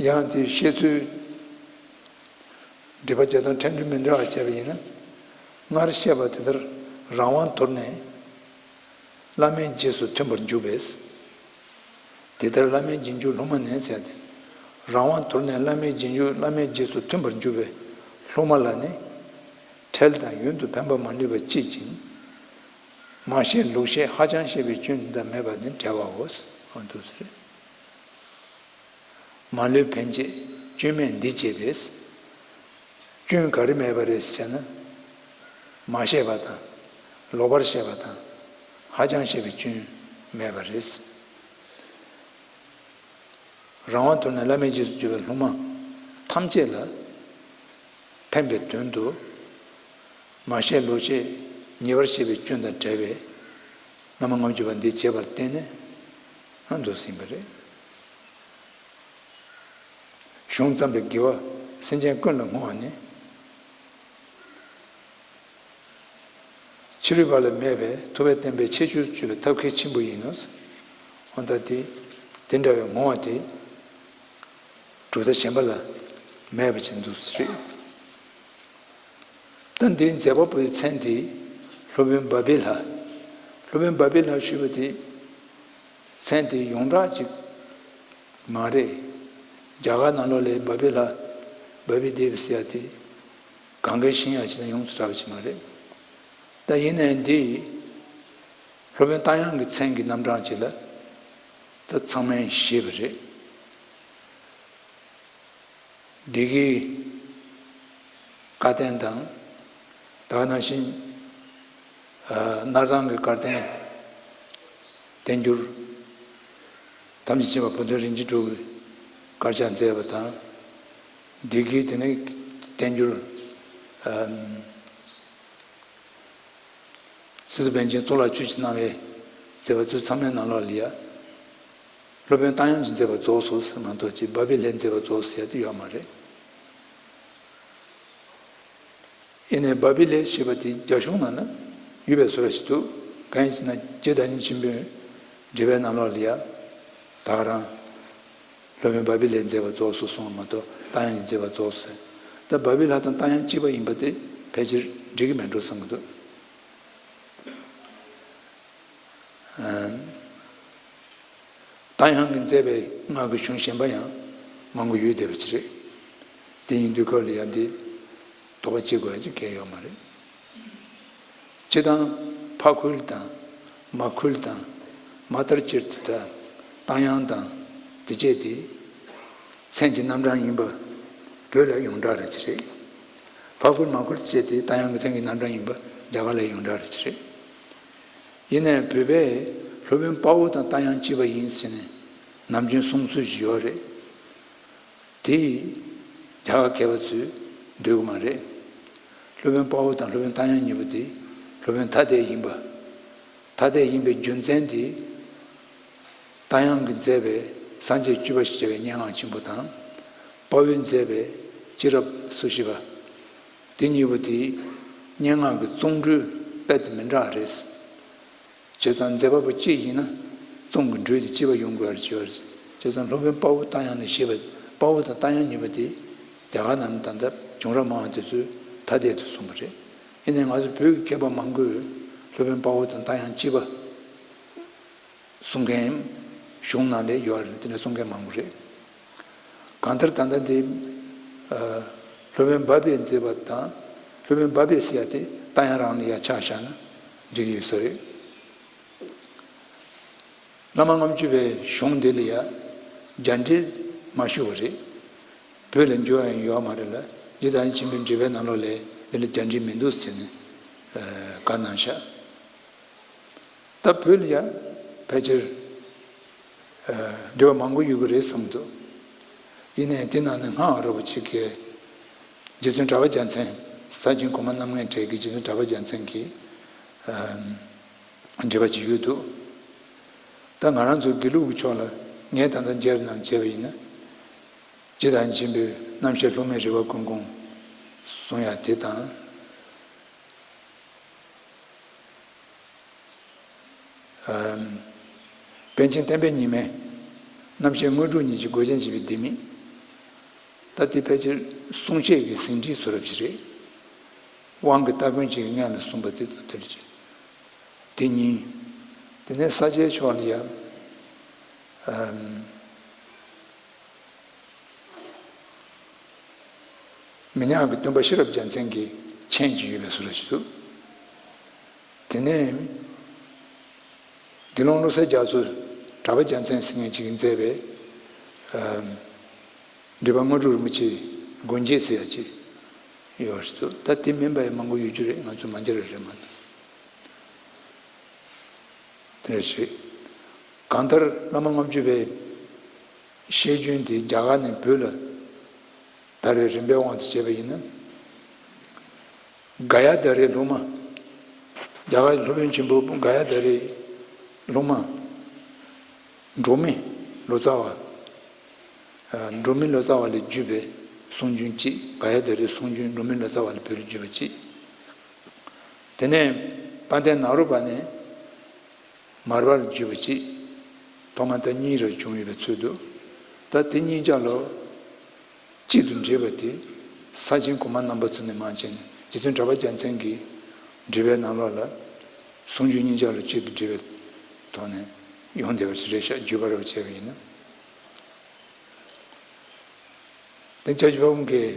ཡང་དེའི་བཤད་ཚུལ། སྒྲིབ་པ་བརྒྱད་དང་ཕྲད་འགྲུལ་མི་འདྲ་བ་བྱས་པ་ཡིན་ན། སྔར་བཤད་པ་དེ་ལྟར་རང་དབང་དོར་ནས། བླ་མའི་རྗེས་སུ་མཐུན་པར་འཇུག་པས། དེ་ལྟར་བླ་མའི་རྗེས་འཇུག་སློབ་མ་ནི་ཟེར་ཏེ། རང་དབང་དོར་ནས་བླ་མའི་རྗེས་འཇུག་བླ་མའི་རྗེས་སུ་མཐུན་པར་འཇུག་པའི་སློབ་མ་ལ་ནི། ཁྲེལ་དང་ཡུན་དུ་ཕན་པ་མ་ལུས་པ་སྐྱེད་ཅིང་། མ་བཤད་ལུགས་བཤད་ཧ་ཅང་བཤད་པའི་སྐྱོན་དེ་དག་མེད་པ་ནི་བྲལ་བའོ། འོ་འདུག་ཟེར། མ་ལུས་ཕན་བྱེད་སྐྱོན་མེད་འདི་བྱས་པས། སྐྱོན་ག་རེ་མེད་པ་རེད་ཟེར་ན། མ་བཤད་པ་དང་། ལོག་པར་བཤད་པ་དང་། ཧ་ཅང་བཤད་པའི་སྐྱོན་མེད་པ་རེད། རང་དབང་དོར་ནས་བླ་མའི་རྗེས་སུ་འཇུག་པའི་སློབ་མ་ཐམས་ཅད་ལ་ཕན་པའི་དོན་དུ་ མ་བཤད་ལོག་བཤད་ཉེས་པར་བཤད་པའི་སྐྱོན་དང་བྲལ་བའི་བླ་མ་ལྔ་བཅུ་པ་འདི་བྱས་པར་བརྟེན་ནས་ཨ་འདུག་ཟིན་པ་རེད། གཞུང་བརྩམས་པའི་དགེ་བ་སེམས་ཅན་ཀུན་ལ་བསྔོ་བ་ནི། ཕྱི་རོལ་པ་ལ་མེད་པའི་ཐུབ་པའི་བསྟན་པའི་ཁྱད་ཆོས་སྤྱོད་པའི་ཐབས་མཁས་ཆེན་པོ་ཡིན་ནོ། འོན་ཏང་དེ་དེ་འདྲ་བའི་བསྔོ་བ་དེ་གྲུབ་མཐའ་གཞན་པ་ལ་མེད་པ་ཅིག་འདུག་ཟེར། ད་འདིའི་མཛད་པ་པོའི་མཚན་དེ་སློབ་དཔོན་བ་བི་ལྷ། སློབ་དཔོན་བ་བི་ལྷ་ཞུས་པ་དེ་མཚན་དེ་ཡོངས་གྲགས་ཅིག་མ་རེད། རྒྱ་གར་ནང་ལོགས་ལ་བ་བི་ལྷ། བ་བི་དེ་བི་ཟེར་ཡ་དེ་གང་གའི་ཤིང་ཡ་ཅིག་དང་ཡོངས་སུ་གྲགས་པ་ཅིག་མ་རེད། ད་ཡིན་ནའི་འདི་སློབ་དཔོན་རྟ་དབྱངས་ཀྱི་མཚན་གྱི་རྣམ་གྲངས་ཅིག་ལ་ད་ཚང་མས་ཤེས་པ་རེད། བདེ་དགེའི་བཀའ་བསྟན་དང་། ད་ག་ནང་བཞིན་ཨ་སྣར་ཐང་གི་བཀའ་བསྟན་བསྟན་འགྱུར། ཐམས་ཅད་མཁྱེན་པ་བུ་སྟོན་རིན་ཆེན་གྲུབ་ཀྱི་དཀར་ཆག་མཛད་པ་དང་། བདེ་དགེའི་དེ་ནས་བསྟན་འགྱུར་ཨ་སི་ཏུ་པཎ་ཆེན་གཙུག་ལག་བཅུ་གཅིག་གནང་བའི་མཛད་པ་ཚོ་ཚང་མའི་ནང་ལོགས་ལ་ཡ། སློབ་དཔོན་རྟ་དབྱངས་ཀྱི་མཛད་པ་རྫོགས་སོང་ཟེར་མ་གཏོགས་ཅིག་བ་བི་ལྷའི་མཛད་པ་རྫོགས་ཟེར་ཡ་དེ་ཡོད་མ་རེད། ཡིན་ནའི་བ་བི་ལྷ་ཞེས་པ་དེ་རྒྱ་གཞུང་ནང་ན་ཡོད་པའི་བཟོ་འདྲ་ཞིག་འདུག་གང་ཡིན་ཟེར་ན་རྗེ་བདག་ཉིད་ཆེན་པོས་འགྲེལ་པའི་ནང་ལོགས་ལ་ཡ། ད་ག་རང་སློབ་དཔོན་བ་བི་ལྷའི་མཛད་པ་རྫོགས་སོང་གསུངས་མ་གཏོགས་རྟ་དབྱངས་ཀྱི་མཛད་པ་རྫོགས་སོང་ཟེར། ད་བ་བི་ལྷ་དང་རྟ་དབྱངས་གཅིག་པ་ཡིན་པ་དེ་ཕལ་ཆེར་འགྲིག་གི་མེད་འགྲོ་བསམ་གྱི་འདུག་རྟ་དབྱངས་ཀྱིས་མཛད་པའི་སྔགས་ཀྱི་གཞུང་གཞན་པ་ཡང་མང་པོ་ཡོད་བསྡད་པ་ཅིག་རེད། དེ་ཡིན་དུས་སྐབས་ལ་ཡང་འདི་དོགས་པ་བྱེད་དགོས་ཡ་ཅིག་གང་ཡང་ཡོད་མ་རེད། སྤྱིར་བཏང་ཕ་ཁུལ་དང་མ་ཁུལ་དང་མ་ལྟར་སྤྱིར་དེ་དང་རྟ་དབྱངས་དང་དེ་བཅས་དེ་མཚན་གྱི་རྣམ་གྲངས་ཡིན་པ་བོད་ལ་ཡོངས་གྲགས་རེད་ཅིག་རེད། ཕ་ཁུལ་མ་ཁུལ་བཅས་དེ་རྟ་དབྱངས་ཀྱི་མཚན་གྱི་རྣམ་གྲངས་ཡིན་པ་རྒྱ་གར་ལ་ཡོངས་གྲགས་རེད་ཅིག་རེད། ཡིན་ནའི་བོད་པས་སློབ་དཔོན་དཔའ་བོ་དང་རྟ་དབྱངས་གཅིག་པ་ཡིན་ཟེར་ནས་ནམ་རྒྱུན་གསུང་སྲོལ་ཞིག་ཡོད་རེད། དེ་རྒྱ་གར་མཁས་པ་ཚོས་འདོད་ཀྱི་མ་རེད། སློབ་དཔོན་དཔའ་བོ་དང་སློབ་དཔོན་རྟ་དབྱངས་གཉིས་པོ་དེ་སློབ་དཔོན་ཐ་དད་ཡིན་པ། ཐ་དད་ཡིན་པའི་རྒྱུ་མཚན་དེ། རྟ་དབྱངས་ཀྱིས་མཛད་པའི་སངས་རྒྱས་བཅུ་པ་ཞེས་བྱ་བའི་སྙན་ངག་ཆེན་པོ་དང་། དཔའ་བོས་མཛད་པའི་སྤྱི་རབས་སོ་བཞི་པ། དེ་གཉིས་པོ་དེ་སྙན་ངག་གི་བརྩམས་སྒྲོས་དཔེ་དེ་མི་འདྲ་བ་རེད། བྱས་ཙང་མཛད་པ་པོ་གཅིག་ཡིན་ན་རྩོམ་གྱི་འགྲོས་དེ་གཅིག་པ་ཡོང་དགོས་པ་རེད་བྱས་པ་རེད། བྱས་ཙང་སློབ་དཔོན་དཔའ་བོ་རྟ་དབྱངས་ལ་ཞེས་པ་དཔའ་བོ་དང་རྟ་དབྱངས་གཉིས་པོ་དེ་རྒྱ་གར་ནང་ད་ལྟ་བྱུང་རབས་མང་བ་དེ་ཚོས་ཐ་དད་དུ་གསུངས་པ་རེད། ཡིན་ནའི་ང་ཚོ་བོད་ཀྱི་མཁས་པ་མང་པོས་སློབ་དཔོན་དཔའ་བོ་དང་རྟ་དབྱངས་གཅིག་པ་གསུང་མཁན་གཞུང་ནང་ལ་ཡོད་རེད། དེ་འདྲ་གསུང་མཁན་མང་པོ་རེད། གང་ལྟར་ད་ལྟ་འདི་ཨ་སློབ་དཔོན་བ་བི་མཛད་པ་དང་སློབ་དཔོན་བ་བི་ཟེར་ཡ་དེ་རྟ་དབྱངས་རང་ལ་ཡ་ཆ་བཞག་ན་འགྲིག་གི་ཡོད་ས་རེད། བླ་མ་ལྔ་བཅུ་པའི་གཞུང་འདི་ལ་ཡ་རྒྱ་འགྲེལ་མ་ཞུ་བ་རེད། བོད་ལ་འགྱུར་བ་ཡང་ཡོད་མ་རེད་ལ་རྗེ་བདག་ཉིད་ཆེན་པོའི་འགྲེལ་པའི་ནང་ལོགས་ལ་འདི་ལ་རྒྱ་འགྲེལ་མི་འདུག་ཟེར་ནས་ཨ་བཀའ་གནང་ཤག་ད་བོད་ལ་ཡ་ཕལ་ཆེར་ཨ་འགྲེལ་པ་མང་པོ་ཡོད་ཀྱི་རེད་བསམ་འདུག་ཡིན་ནའི་དེ་ནང་ནས་སྔགས་རིན་པོ་ཆེ་གི་རྗེ་བཙུན་གྲགས་པ་རྒྱལ་མཚན། ས་ཆེན་གོང་མ་རྣམ་ལྔའི་གྲས་ཀྱི་རྗེ་བཙུན་གྲགས་པ་རྒྱལ་མཚན་གྱི་ཨ་འགྲེལ་པ་ཅིག་ཡོད་འདུག་ད་ང་རང་ཚོ་དགེ་ལུགས་ཀྱི་ཕྱོགས་ལ་ངས་ད་ལྟ་མཇལ་རྣམས་བྱས་པ་ཡིན་ན། རྗེ་བདག་ཉིད་ཆེན་པོས་རྣམ་བཤད་ལྷུ་མེད་རི་བ་ཀུན་དགོངས་གསུང་ཡ་དེ་དང་། ཨམ། པཎ་ཆེན་བསྟན་པའི་ཉི་མས་རྣམ་བཤད་དངོས་གྲུབ་གཉིས་ཀྱི་མགོ་ཅན་བྱེད་པའི་ལྡེ་མིག་ད་དེ་ཕལ་ཆེར་གསུང་བཤད་ཀྱི་ཟིན་བྲིས་བཟོ་འདྲ་ཞིག་རེད། དབང་གི་སྟ་གོན་ཅིག་གི་སྔོན་ལ་གསུངས་པ་དེ་ཚོ་དེ་རེད། དེ་གཉིས། དེ་ནས་ས་སྐྱའི་ཕྱོགས་ལ་ཡང་། ཨམ། མི་ཉག་གི་སྟོན་པ་ཤེས་རབ་རྒྱལ་མཚན་གྱི་མཆན་ཅིག་ཡོད་པའི་བཟོ་འདྲ་ཞིག་འདུག་དེ་ནས་དགེ་སློང་བློ་གསལ་རྒྱ་མཚོ་གྲགས་པ་རྒྱལ་མཚན་ཟེར་མཁན་ཅིག་གིས་མཛད་པའི་ཨ་འགྲེལ་པ་དངོས་གྲུབ་རིན་པོ་ཆེའི་སྒོ་འབྱེད་ཟེར་ཡ་ཅིག་ཡོད་པ་ཞིག་འདུག་ད་དེ་མིན་པ་ཡང་མང་པོ་ཡོད་རྒྱུ་རེད། ང་ཚོ་མ་མཇལ་བ་རེད་མ་གཏོགས། དེ་འདྲ་ཞིག་གང་ལྟར་བླ་མ་ལྔ་བཅུ་པའི་བཤད་རྒྱུན་དེ་རྒྱ་གར་ནས་བོད་ལ་དར་བའི་རིམ་པའི་དབང་དུ་བྱས་པ་ཡིན་ན། ག་ཡ་དྷ་རའི་སློབ་མ། རྒྱ་གར་སློབ་དཔོན་ཆེན་པོ་ག་ཡ་དྷ་རའི་སློབ་མ། འབྲོག་མི་ལོ་ཙཱ་བ། ཨ། འབྲོག་མི་ལོ་ཙཱ་བ་ལས་བརྒྱུད་པའི་གསུང་རྒྱུན་གཅིག་ག་ཡ་དྷ་རའི་གསུང་རྒྱུན་འབྲོག་མི་ལོ་ཙཱ་བ་ལས་བོད་ལ་བརྒྱུད་པ་གཅིག་དེ་ནས་དཔལ་ལྡན་ནཱ་རོ་པ་ནས་མར་པ་ལ་བརྒྱུད་པ་གཅིག་ཐོག་མ་ད་གཉིས་ར་བྱུང་ཡོད་པའི་ཚུལ་འདུག་ད་དེ་གཉིས་ཆ་ལ་གཅིག་ཏུ་འདྲེས་པ་དེ་ས་ཆེན་གོང་མ་རྣམ་པ་ཚོ་ནས་མར་བྱས་ནས་རྗེ་བཙུན་གྲགས་པ་རྒྱལ་མཚན་གྱི་འགྲེལ་པའི་ནང་ལོགས་ལ་གསུང་རྒྱུན་གཉིས་ཆ་ལ་གཅིག་ཏུ་འདྲེས་པའི་ཐོག་ནས་ཡོང་བསྡད་པ་ཞིག་རེད་ཤག་བརྒྱུད་པ་རེ་བ་བྱས་པ་ཡིན་ན། དེ་ལྕགས་ཀྱུ་ཕ་བོང་གིས་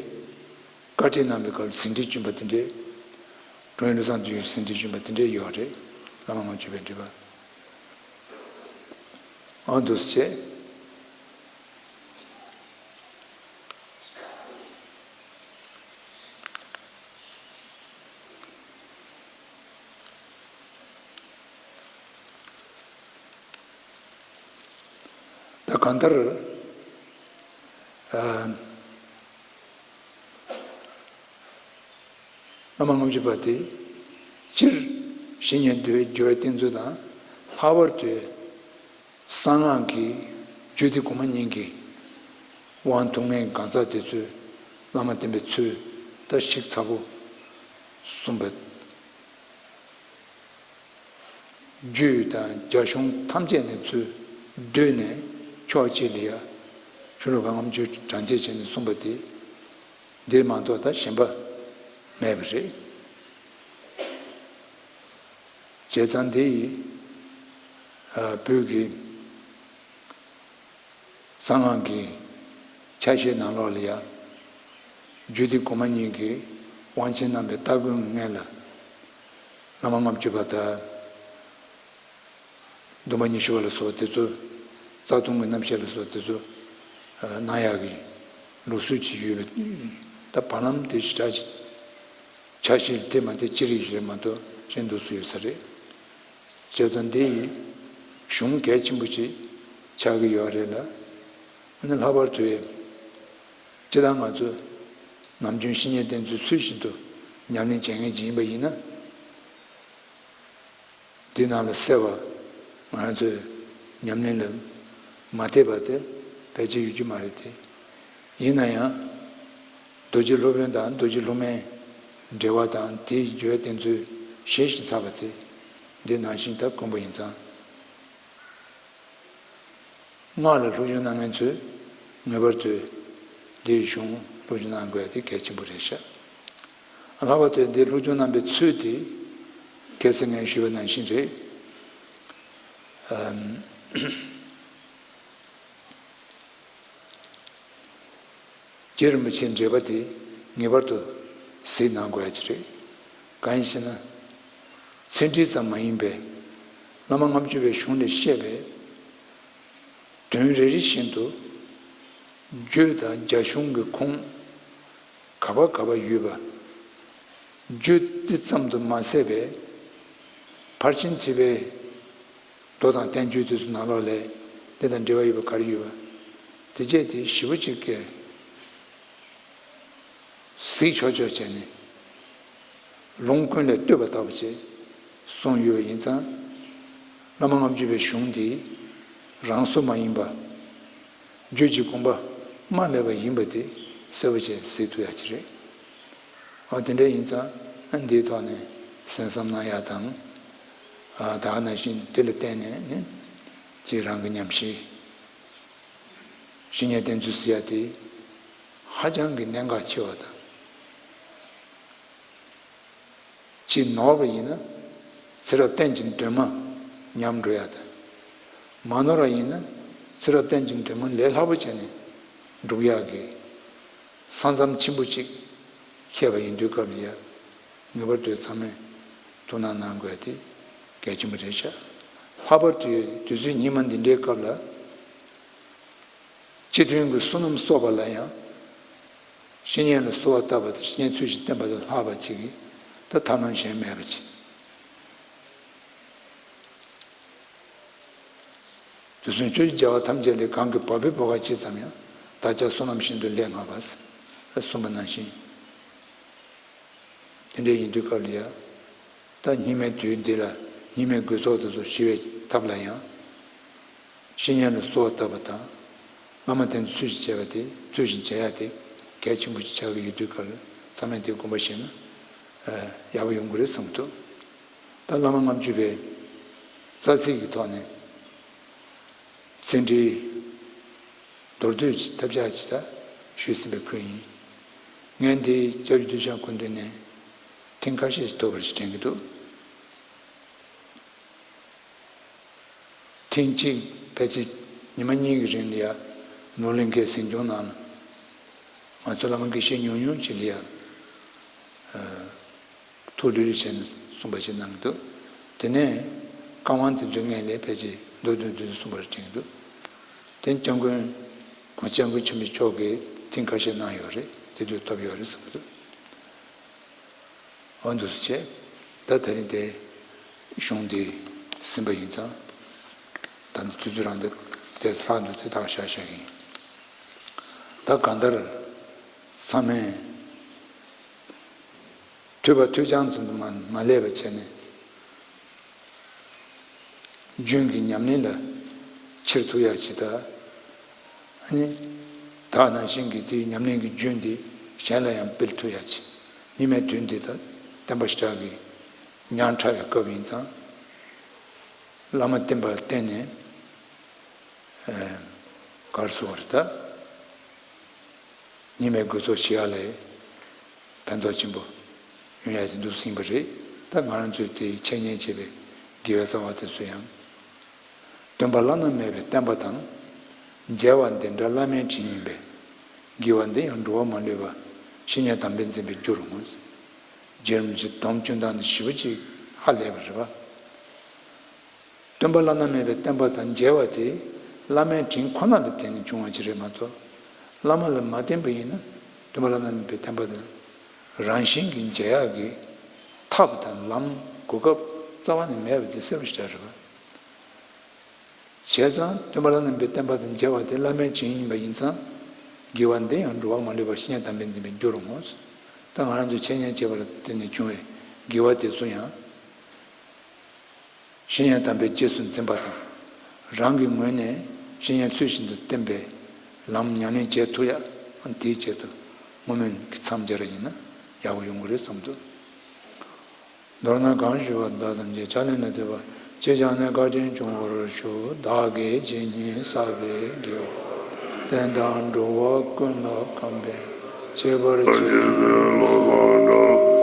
བཀའ་ཁྲིད་གནང་བའི་སྐབས་ཟིན་བྲིས་བྱོན་པ་དེ་འདྲས། ཀྲོང་ཡུལ་བློ་བཟང་དུ་ཡོད་ཟིན་བྲིས་བྱོན་པ་དེ་འདྲས་ཡོད་རེད། བླ་མ་ལྔ་བཅུ་པའི་འགྲེལ་པ། ཨ་འདུག་སེ་བྱས། ད་གང་ལྟར། ཨ། བླ་མ་ལྔ་བཅུ་པ་དེ། སྤྱིར་བཤེས་གཉེན་འདུལ་བའི་སྦྱོར་བའི་བསྟེན་ཚུལ་དང་། ལྷག་པར་དུ་གསང་སྔགས་ཀྱི་རྒྱུད་སྡེ་གོང་མ་གཉིས་ཀྱི་དབང་ཐོབ་མཁན་གང་ཟག་དེ་ཚོས་བླ་མ་བསྟེན་པའི་ཚུལ་ད་ཞིབ་ཚགས་པོ་གསུངས་པ། རྒྱུད་དང་རྒྱ་གཞུང་ཐམས་ཅད་ནས་ཚུར་བསྡུས་ནས་ཕྱོགས་གཅིག་ལ་ཡ་ཆོས་ལུགས་ལྔ་བཅུ་གྲངས་བཅད་བྱས་ནས་གསུངས་པ་དེ་འདིར་མ་གཏོགས་ད་གཞན་པ་མེད་པ་རེད། བྱས་ཙང་འདི་ཡི་བོད་ཀྱི་གསང་སྔགས་ཀྱི་ཆ་ཤས་ནང་ལོགས་ལ་ཡང་རྒྱུད་སྡེ་གོང་མ་གཉིས་ཀྱི་དབང་ཆེན་རྣམ་པའི་སྟ་གོན་གྱི་སྔོན་ལ་བླ་མ་ལྔ་བཅུ་པ་དང་། སྡོམ་པ་ཉི་ཤུ་པ་ལ་སོགས་དེ་ཚོ། རྩ་ལྟུང་གི་རྣམ་བཤད་ལ་སོགས་དེ་ཚོ་གནང་ཡག་གི་ལུགས་སྲོལ་ཅིག་ཡོད་པས། ད་བར་ལམ་དེ་ཞེ་དྲག་ཅིག་ཆ་ཤས་དེ་མ་དེ་ཅི་རིགས་ཤིག་རེད་མ་གཏོགས་གཞན་འདུག་སུ་ཡོད་ས་རེད། བྱས་ཙང་འདི་ཡི་གཞུང་གལ་ཆེན་པོ་ཅིག་ཆགས་ཀྱི་ཡོད་རེད་ལ། ཨ་ནི་ལྷག་པར་དུ་སྤྱིར་བཏང་ང་ཚོ་ནམ་རྒྱུན་བཤེས་གཉེན་བསྟེན་ཚུལ་ཚུལ་བཞིན་དུ་ཉམས་ལེན་བྱེད་མཁན་ཅིག་ཡིན་པ་ཡིན་ན། དེ་ནང་ལ་གསལ་བ་ང་རང་ཚོའི་ཉམས་ལེན་ལ་མ་འཐད་པ་དེ་ཕལ་ཆེར་ཡོད་རྒྱུ་མ་རེད་དེ། ཡིན་ན་ཡང་རྡོ་རྗེ་སློབ་དཔོན་དང་རྡོ་རྗེ་སློབ་མའི་འབྲེལ་བ་དང་དེའི་རྒྱུད་བསྟེན་ཚུལ་ཞེས་བཞིན་ཚར་བ་དེ་འདི་ནང་བཞིན་ད་དཀོན་པོ་ཡིན་ཙང་། སྔགས་ལ་སློབ་སྦྱོང་གནང་མཁན་ཚོས་ངེས་པར་དུ་འདིའི་གཞུང་སློབ་སྦྱོང་གནང་དགོས་དེ་གལ་ཆེན་པོ་རེད་ཤག་ལྷག་པར་དུ་འདིའི་སློབ་སྦྱོང་གནང་པའི་ཚུལ་དེ་གལ་སྲིད་ངས་ཞུས་པ་ནང་བཞིན་རེད། ཨམ། རྗེ་རིན་པོ་ཆེའི་འགྲེལ་པ་དེ་ངེས་པར་དུ་གཟིགས་གནང་དགོས་ཡ་ཅིག་རེད། གང་ཡིན་ཞེ་ན། ཚིག་འགྲེལ་ཙམ་མ་ཡིན་པའི་བླ་མ་ལྔ་བཅུ་པའི་གཞུང་ལས་བཤད་པའི་དོན་རེ་རེ་བཞིན་དུ་རྒྱུད་དང་རྒྱ་གཞུང་གི་ཁུངས་ག་པ་ག་པ་ཡོད་པ། རྒྱུད་འདི་ཙམ་དུ་མ་ཟད་པའི་ཕར་ཕྱིན་ཐེག་པའི་མདོ་དང་བསྟན་བཅོས་དེ་ཚོ་ནང་ལོགས་ལས་དེ་དང་འབྲེལ་བ་ཡོད་པ་ག་རེ་ཡོད་པ། དེ་བཅས་དེ་ཞིབ་པོ་ཅིག་གིས་གཟིགས་ཆོག་ཆོག་བྱས་ནས་ལུང་ཀུན་ལས་བཏུས་པ་ལྟ་བུ་བྱས་གསུངས་ཡོད་པ་ཡིན་ཙང་། བླ་མ་ལྔ་བཅུ་པའི་གཞུང་འདི་རང་བཟོ་མ་ཡིན་པ། རྒྱུད་ཀྱི་དགོངས་པ་རྨ་མེད་པ་ཡིན་པ་དེ་གསལ་པོ་བྱས་གཟིགས་ཐུབ་ཡ་ཅིག་རེད། འོ་དེ་འདྲ་ཡིན་ཙང་ཨ་འདིའི་ཐོག་ནས་གསན་བསམ་གནང་ཡག་དང་། ཨ་ད་ག་ནང་བཞིན་དེ་ལ་བརྟེན་ནས་ནི་ཅིག་རང་གི་ཉམས་ཞིབ་བཤེས་གཉེན་བསྟེན་ཚུལ་ཟེར་ཡ་དེ་ཧ་ཅང་གི་གནད་འགག་ཆེ་བ་དང་། ཅིག་ནོར་བ་ཡིན་ན་ཚེ་རབས་གཏན་གྱི་འདུན་མ་ཉམས་འགྲོ་ཡ་དང་། མ་ནོར་བ་ཡིན་ན་ཚེ་རབས་གཏན་གྱི་འདུན་མ་ལས་སླ་པོ་བྱས་ནས་འགྲུབ་ཡག་གི་ས་མཚམས་ཆེན་པོ་གཅིག་བཤད་པ་ཡིན་དུས་སྐབས་ལ་ཡ་ངེས་པར་དུ་ཚང་མས་ཐུགས་སྣང་གནང་དགོས་ཏེ་གལ་ཆེན་པོ་རེད་ཤག་ལྷག་པར་དུ་དུས་ཚོད་ཉི་མ་འདི་འདྲའི་སྐབས་ལ། སྤྱི་མཐུན་གྱི་བསོད་ནམས་གསོག་པ་ལ་ཡང་། བཤེས་གཉེན་ལ་གསོལ་བ་བཏབ་པ་དང་བཤེས་གཉེན་ཚུལ་བཞིན་བསྟེན་པ་ལས་ལྷག་པ་ཅིག་གིས་ད་ཐབས་ལམ་གཞན་མེད་པ་ཅིག་དུས་གསུམ་ཆོས་ཀྱི་རྒྱལ་བ་ཐམས་ཅད་ལས་གང་གི་བབས་པའི་བུ་ག་ཅི་ཙམ་ཡང་། བདག་ཅག་བསོད་ནམས་ཤིན་ཏུ་ལས་བསྔགས་པ། གསུངས་པ་ནང་བཞིན། དེ་འདྲ་ཡིན་དུས་སྐབས་ལ་ཡང་། ད་སྙིགས་མའི་དུས་འདི་ལ་སྙིགས་མའི་དགོས་ཚོགས་དེ་ཚོ་ཞི་བའི་ཐབས་ལ་ཡང་། བཤེས་གཉེན་ལ་གསོལ་བ་བཏབ་པ་དང་། བླ་མ་དེ་ཚོ་ཚུལ་བཞིན་བྱས་པ་དེ་ཚུལ་བཞིན་བྱེད་ཡ་དེ་གལ་ཆེན་པོ་ཞིག་ཆགས་ཀྱི་ཡོད་དུས་སྐབས་ལ་ཚང་མས་དེ་དགོངས་པ་བཞེས་ན་ཡག་པོ་ཡོང་གི་རེད་བསམ་གྱི་འདུག་ད་བླ་མ་ལྔ་བཅུ་པའི་རྩ་ཚིག་གི་ཐོག་ནས། ཚེ་འདིའི་མདོར་བསྡུས་ཀྱི་ཐབས་ཆག་ཅིག་ད་ཞུས་ཟིན་པའི་ཁུལ་ཡིན། ངས་འདི་སྐྱབས་རྗེ་གདུལ་བྱ་སྐུ་མདུན་ནས་ཐེངས་ཁ་ཤས་ཤིག་ཐོས་པ་ཞིག་དྲན་གྱི་འདུག་ཐེངས་གཅིག་ཕལ་ཆེར་ཉི་མ་གཉིས་ཀྱི་རིང་ལ་ཡ། ནོར་གླིང་ཁའི་གཟིམ་ཆུང་ནང་ལ་ང་ཚོ་བླ་མ་དགེ་བཤེས་ཉུང་ཉུང་ཅིག་ལ་ཡ། ཐུགས་ལྷོད་ལྷོད་བྱས་ནས་གསུངས་པ་ཞིག་གནང་འདུག་དེ་ནས་བཀའ་དབང་དེ་ཚོའི་སྔོན་ལ་ཕལ་ཆེར་མདོར་བསྡུས་མདོར་བསྡུས་གསུངས་པ་རེད་དྲན་འདུག་དེ་སྐྱབས་མགོན་༸གོང་ས་༸སྐྱབས་མགོན་ཆེན་པོ་མཆོག་གིས་ཐེངས་ཁ་ཤས་གནང་ཡོད་རེད། དེ་དུས་ཐོབ་ཡོད་རེད་བསམ་འདུག་འོ་འདུག་སེ་བྱས། ད་དེ་རིང་དེ་གཞུང་འདི་ཟིན་པ་ཡིན་ཙང་། ད་ནི་དུས་ཚོད་རང་དེ་དེ་ལྷག་འདུག་དེ་དག་བཞག་བཞག་གི་ཡིན། ད་གང་ལྟར་ཚང་མས་ཐོས་པ་ཐོས་རྐྱང་ཙམ་དུ་མ་མ་སླེབས་པ་བྱས་ནས། རྒྱུན་གྱི་ཉམས་ལེན་ལ་ཁྱེར་ཐུབ་ཡ་ཅིག་དང་། ཨ་ནི། ད་ནང་བཞིན་གྱི་དེའི་ཉམས་ལེན་གྱི་རྒྱུན་དེ་གཞན་ལ་ཡང་སྤེལ་ཐུབ་ཡ་ཅིག་སྙིགས་མའི་དུས་འདི་དང་བསྟན་པ་ཞེ་དྲག་གི་ཉག་ཕྲ་བའི་སྐབས་ཡིན་ཙང་། བླ་མ་བསྟེན་པར་བརྟེན་ནས། ཨ། ག་རེ་ཟེར་བ་རེད་ད། སྙིགས་མའི་དགོས་ཚོགས་ཞི་ཡ་ལ་ཕན་ཐོགས་ཆེན་པོ་ཡོང་ཡ་ཅིག་འདུག་ཟིན་པ་རེད། ད་ང་རང་ཚོས་དེ་འཆད་ཉན་བྱེད་པའི་དགེ་བའི་རྩ་བ་དེ་ཚོ་ཡང་། སྟོན་པ་བླ་ན་མེད་པའི་བསྟན་པ་དང་། མཇལ་བ་འདི་འདྲ་བླ་མའི་དྲིན་ཡིན་པས། དགེ་བ་འདི་ཡང་འགྲོ་བ་མ་ལུས་པ། བཤེས་གཉེན་དམ་པས་འཛིན་པའི་རྒྱུར་འོང་། རྗེ་རིན་པོ་ཆེ་སྡོམ་སྐྱོན་སྟངས་འདི་ཞིབ་པོ་ཅིག་ཧ་ལས་པ་རེད་པ། སྟོན་པ་བླ་ན་མེད་པའི་བསྟན་པ་དང་མཇལ་བ་དེ་བླ་མའི་དྲིན་ཁོ་ན་ལ་བརྟེན་ནས་བྱུང་བ་ཅིག་རེད་མ་གཏོགས། བླ་མ་ལ་མ་བརྟེན་པ་ཡིན་ན་སྟོན་པ་བླ་ན་མེད་པའི་བསྟན་པ་དང་རང་བཞིན་གྱིས་མཇལ་ཡག་གི་ཐབས་དང་ལམ་གོ་སྐབས་རྩ་བ་ནས་མེད་པ་དེ་གསལ་པོ་ཞེ་དྲག་རེད་པ། བྱས་ཙང་སྟོན་པ་བླ་ན་མེད་པའི་བསྟན་པ་དང་མཇལ་བ་དེ་བླ་མའི་དྲིན་ཡིན་པ་ཡིན་ཙང་། དགེ་བ་འདི་ཡང་འགྲོ་བ་མ་ལུས་པ་བཤེས་གཉེན་དམ་པས་འཛིན་པའི་རྒྱུར་འོང་ངོ་། ད་ང་རང་ཚོས་འཆད་ཉན་བྱེད་པ་ལ་བརྟེན་ནས་བྱུང་བའི་དགེ་བ་དེ་ཚོ་ཡང་། བཤེས་གཉེན་དམ་པས་རྗེས་སུ་འཛིན་པ་དང་། རང་གི་ངོས་ནས་བཤེས་གཉེན་ཚུལ་བཞིན་དུ་བསྟེན་པའི་ལམ་ཉམས་ལེན་བྱེད་ཐུབ་ཡ། དེའི་ཆེད་དུ་བསྔོ་སྨོན་གྱི་མཚམས་སྦྱར་ཡིན་ན་ཡག་པོ་ཡོང་གི་རེད་བསམ་འདུག་མདོར་ན་གང་ཞུ་བ་བདག་ཐམས་ཅད་ཕྱག་ལེན་ལ་འདེབས་པ། ཅི་བྱས་ནས་བཀའ་དྲིན་སྐྱོང་བར་ཞུ། བདག་གིས་ཇི་སྙེད་བསགས་པའི་དགེ་བ། བསྟན་དང་འགྲོ་བ་ཀུན་ལ་ཕན་པའི་ཕྱིར་བར་ཆད།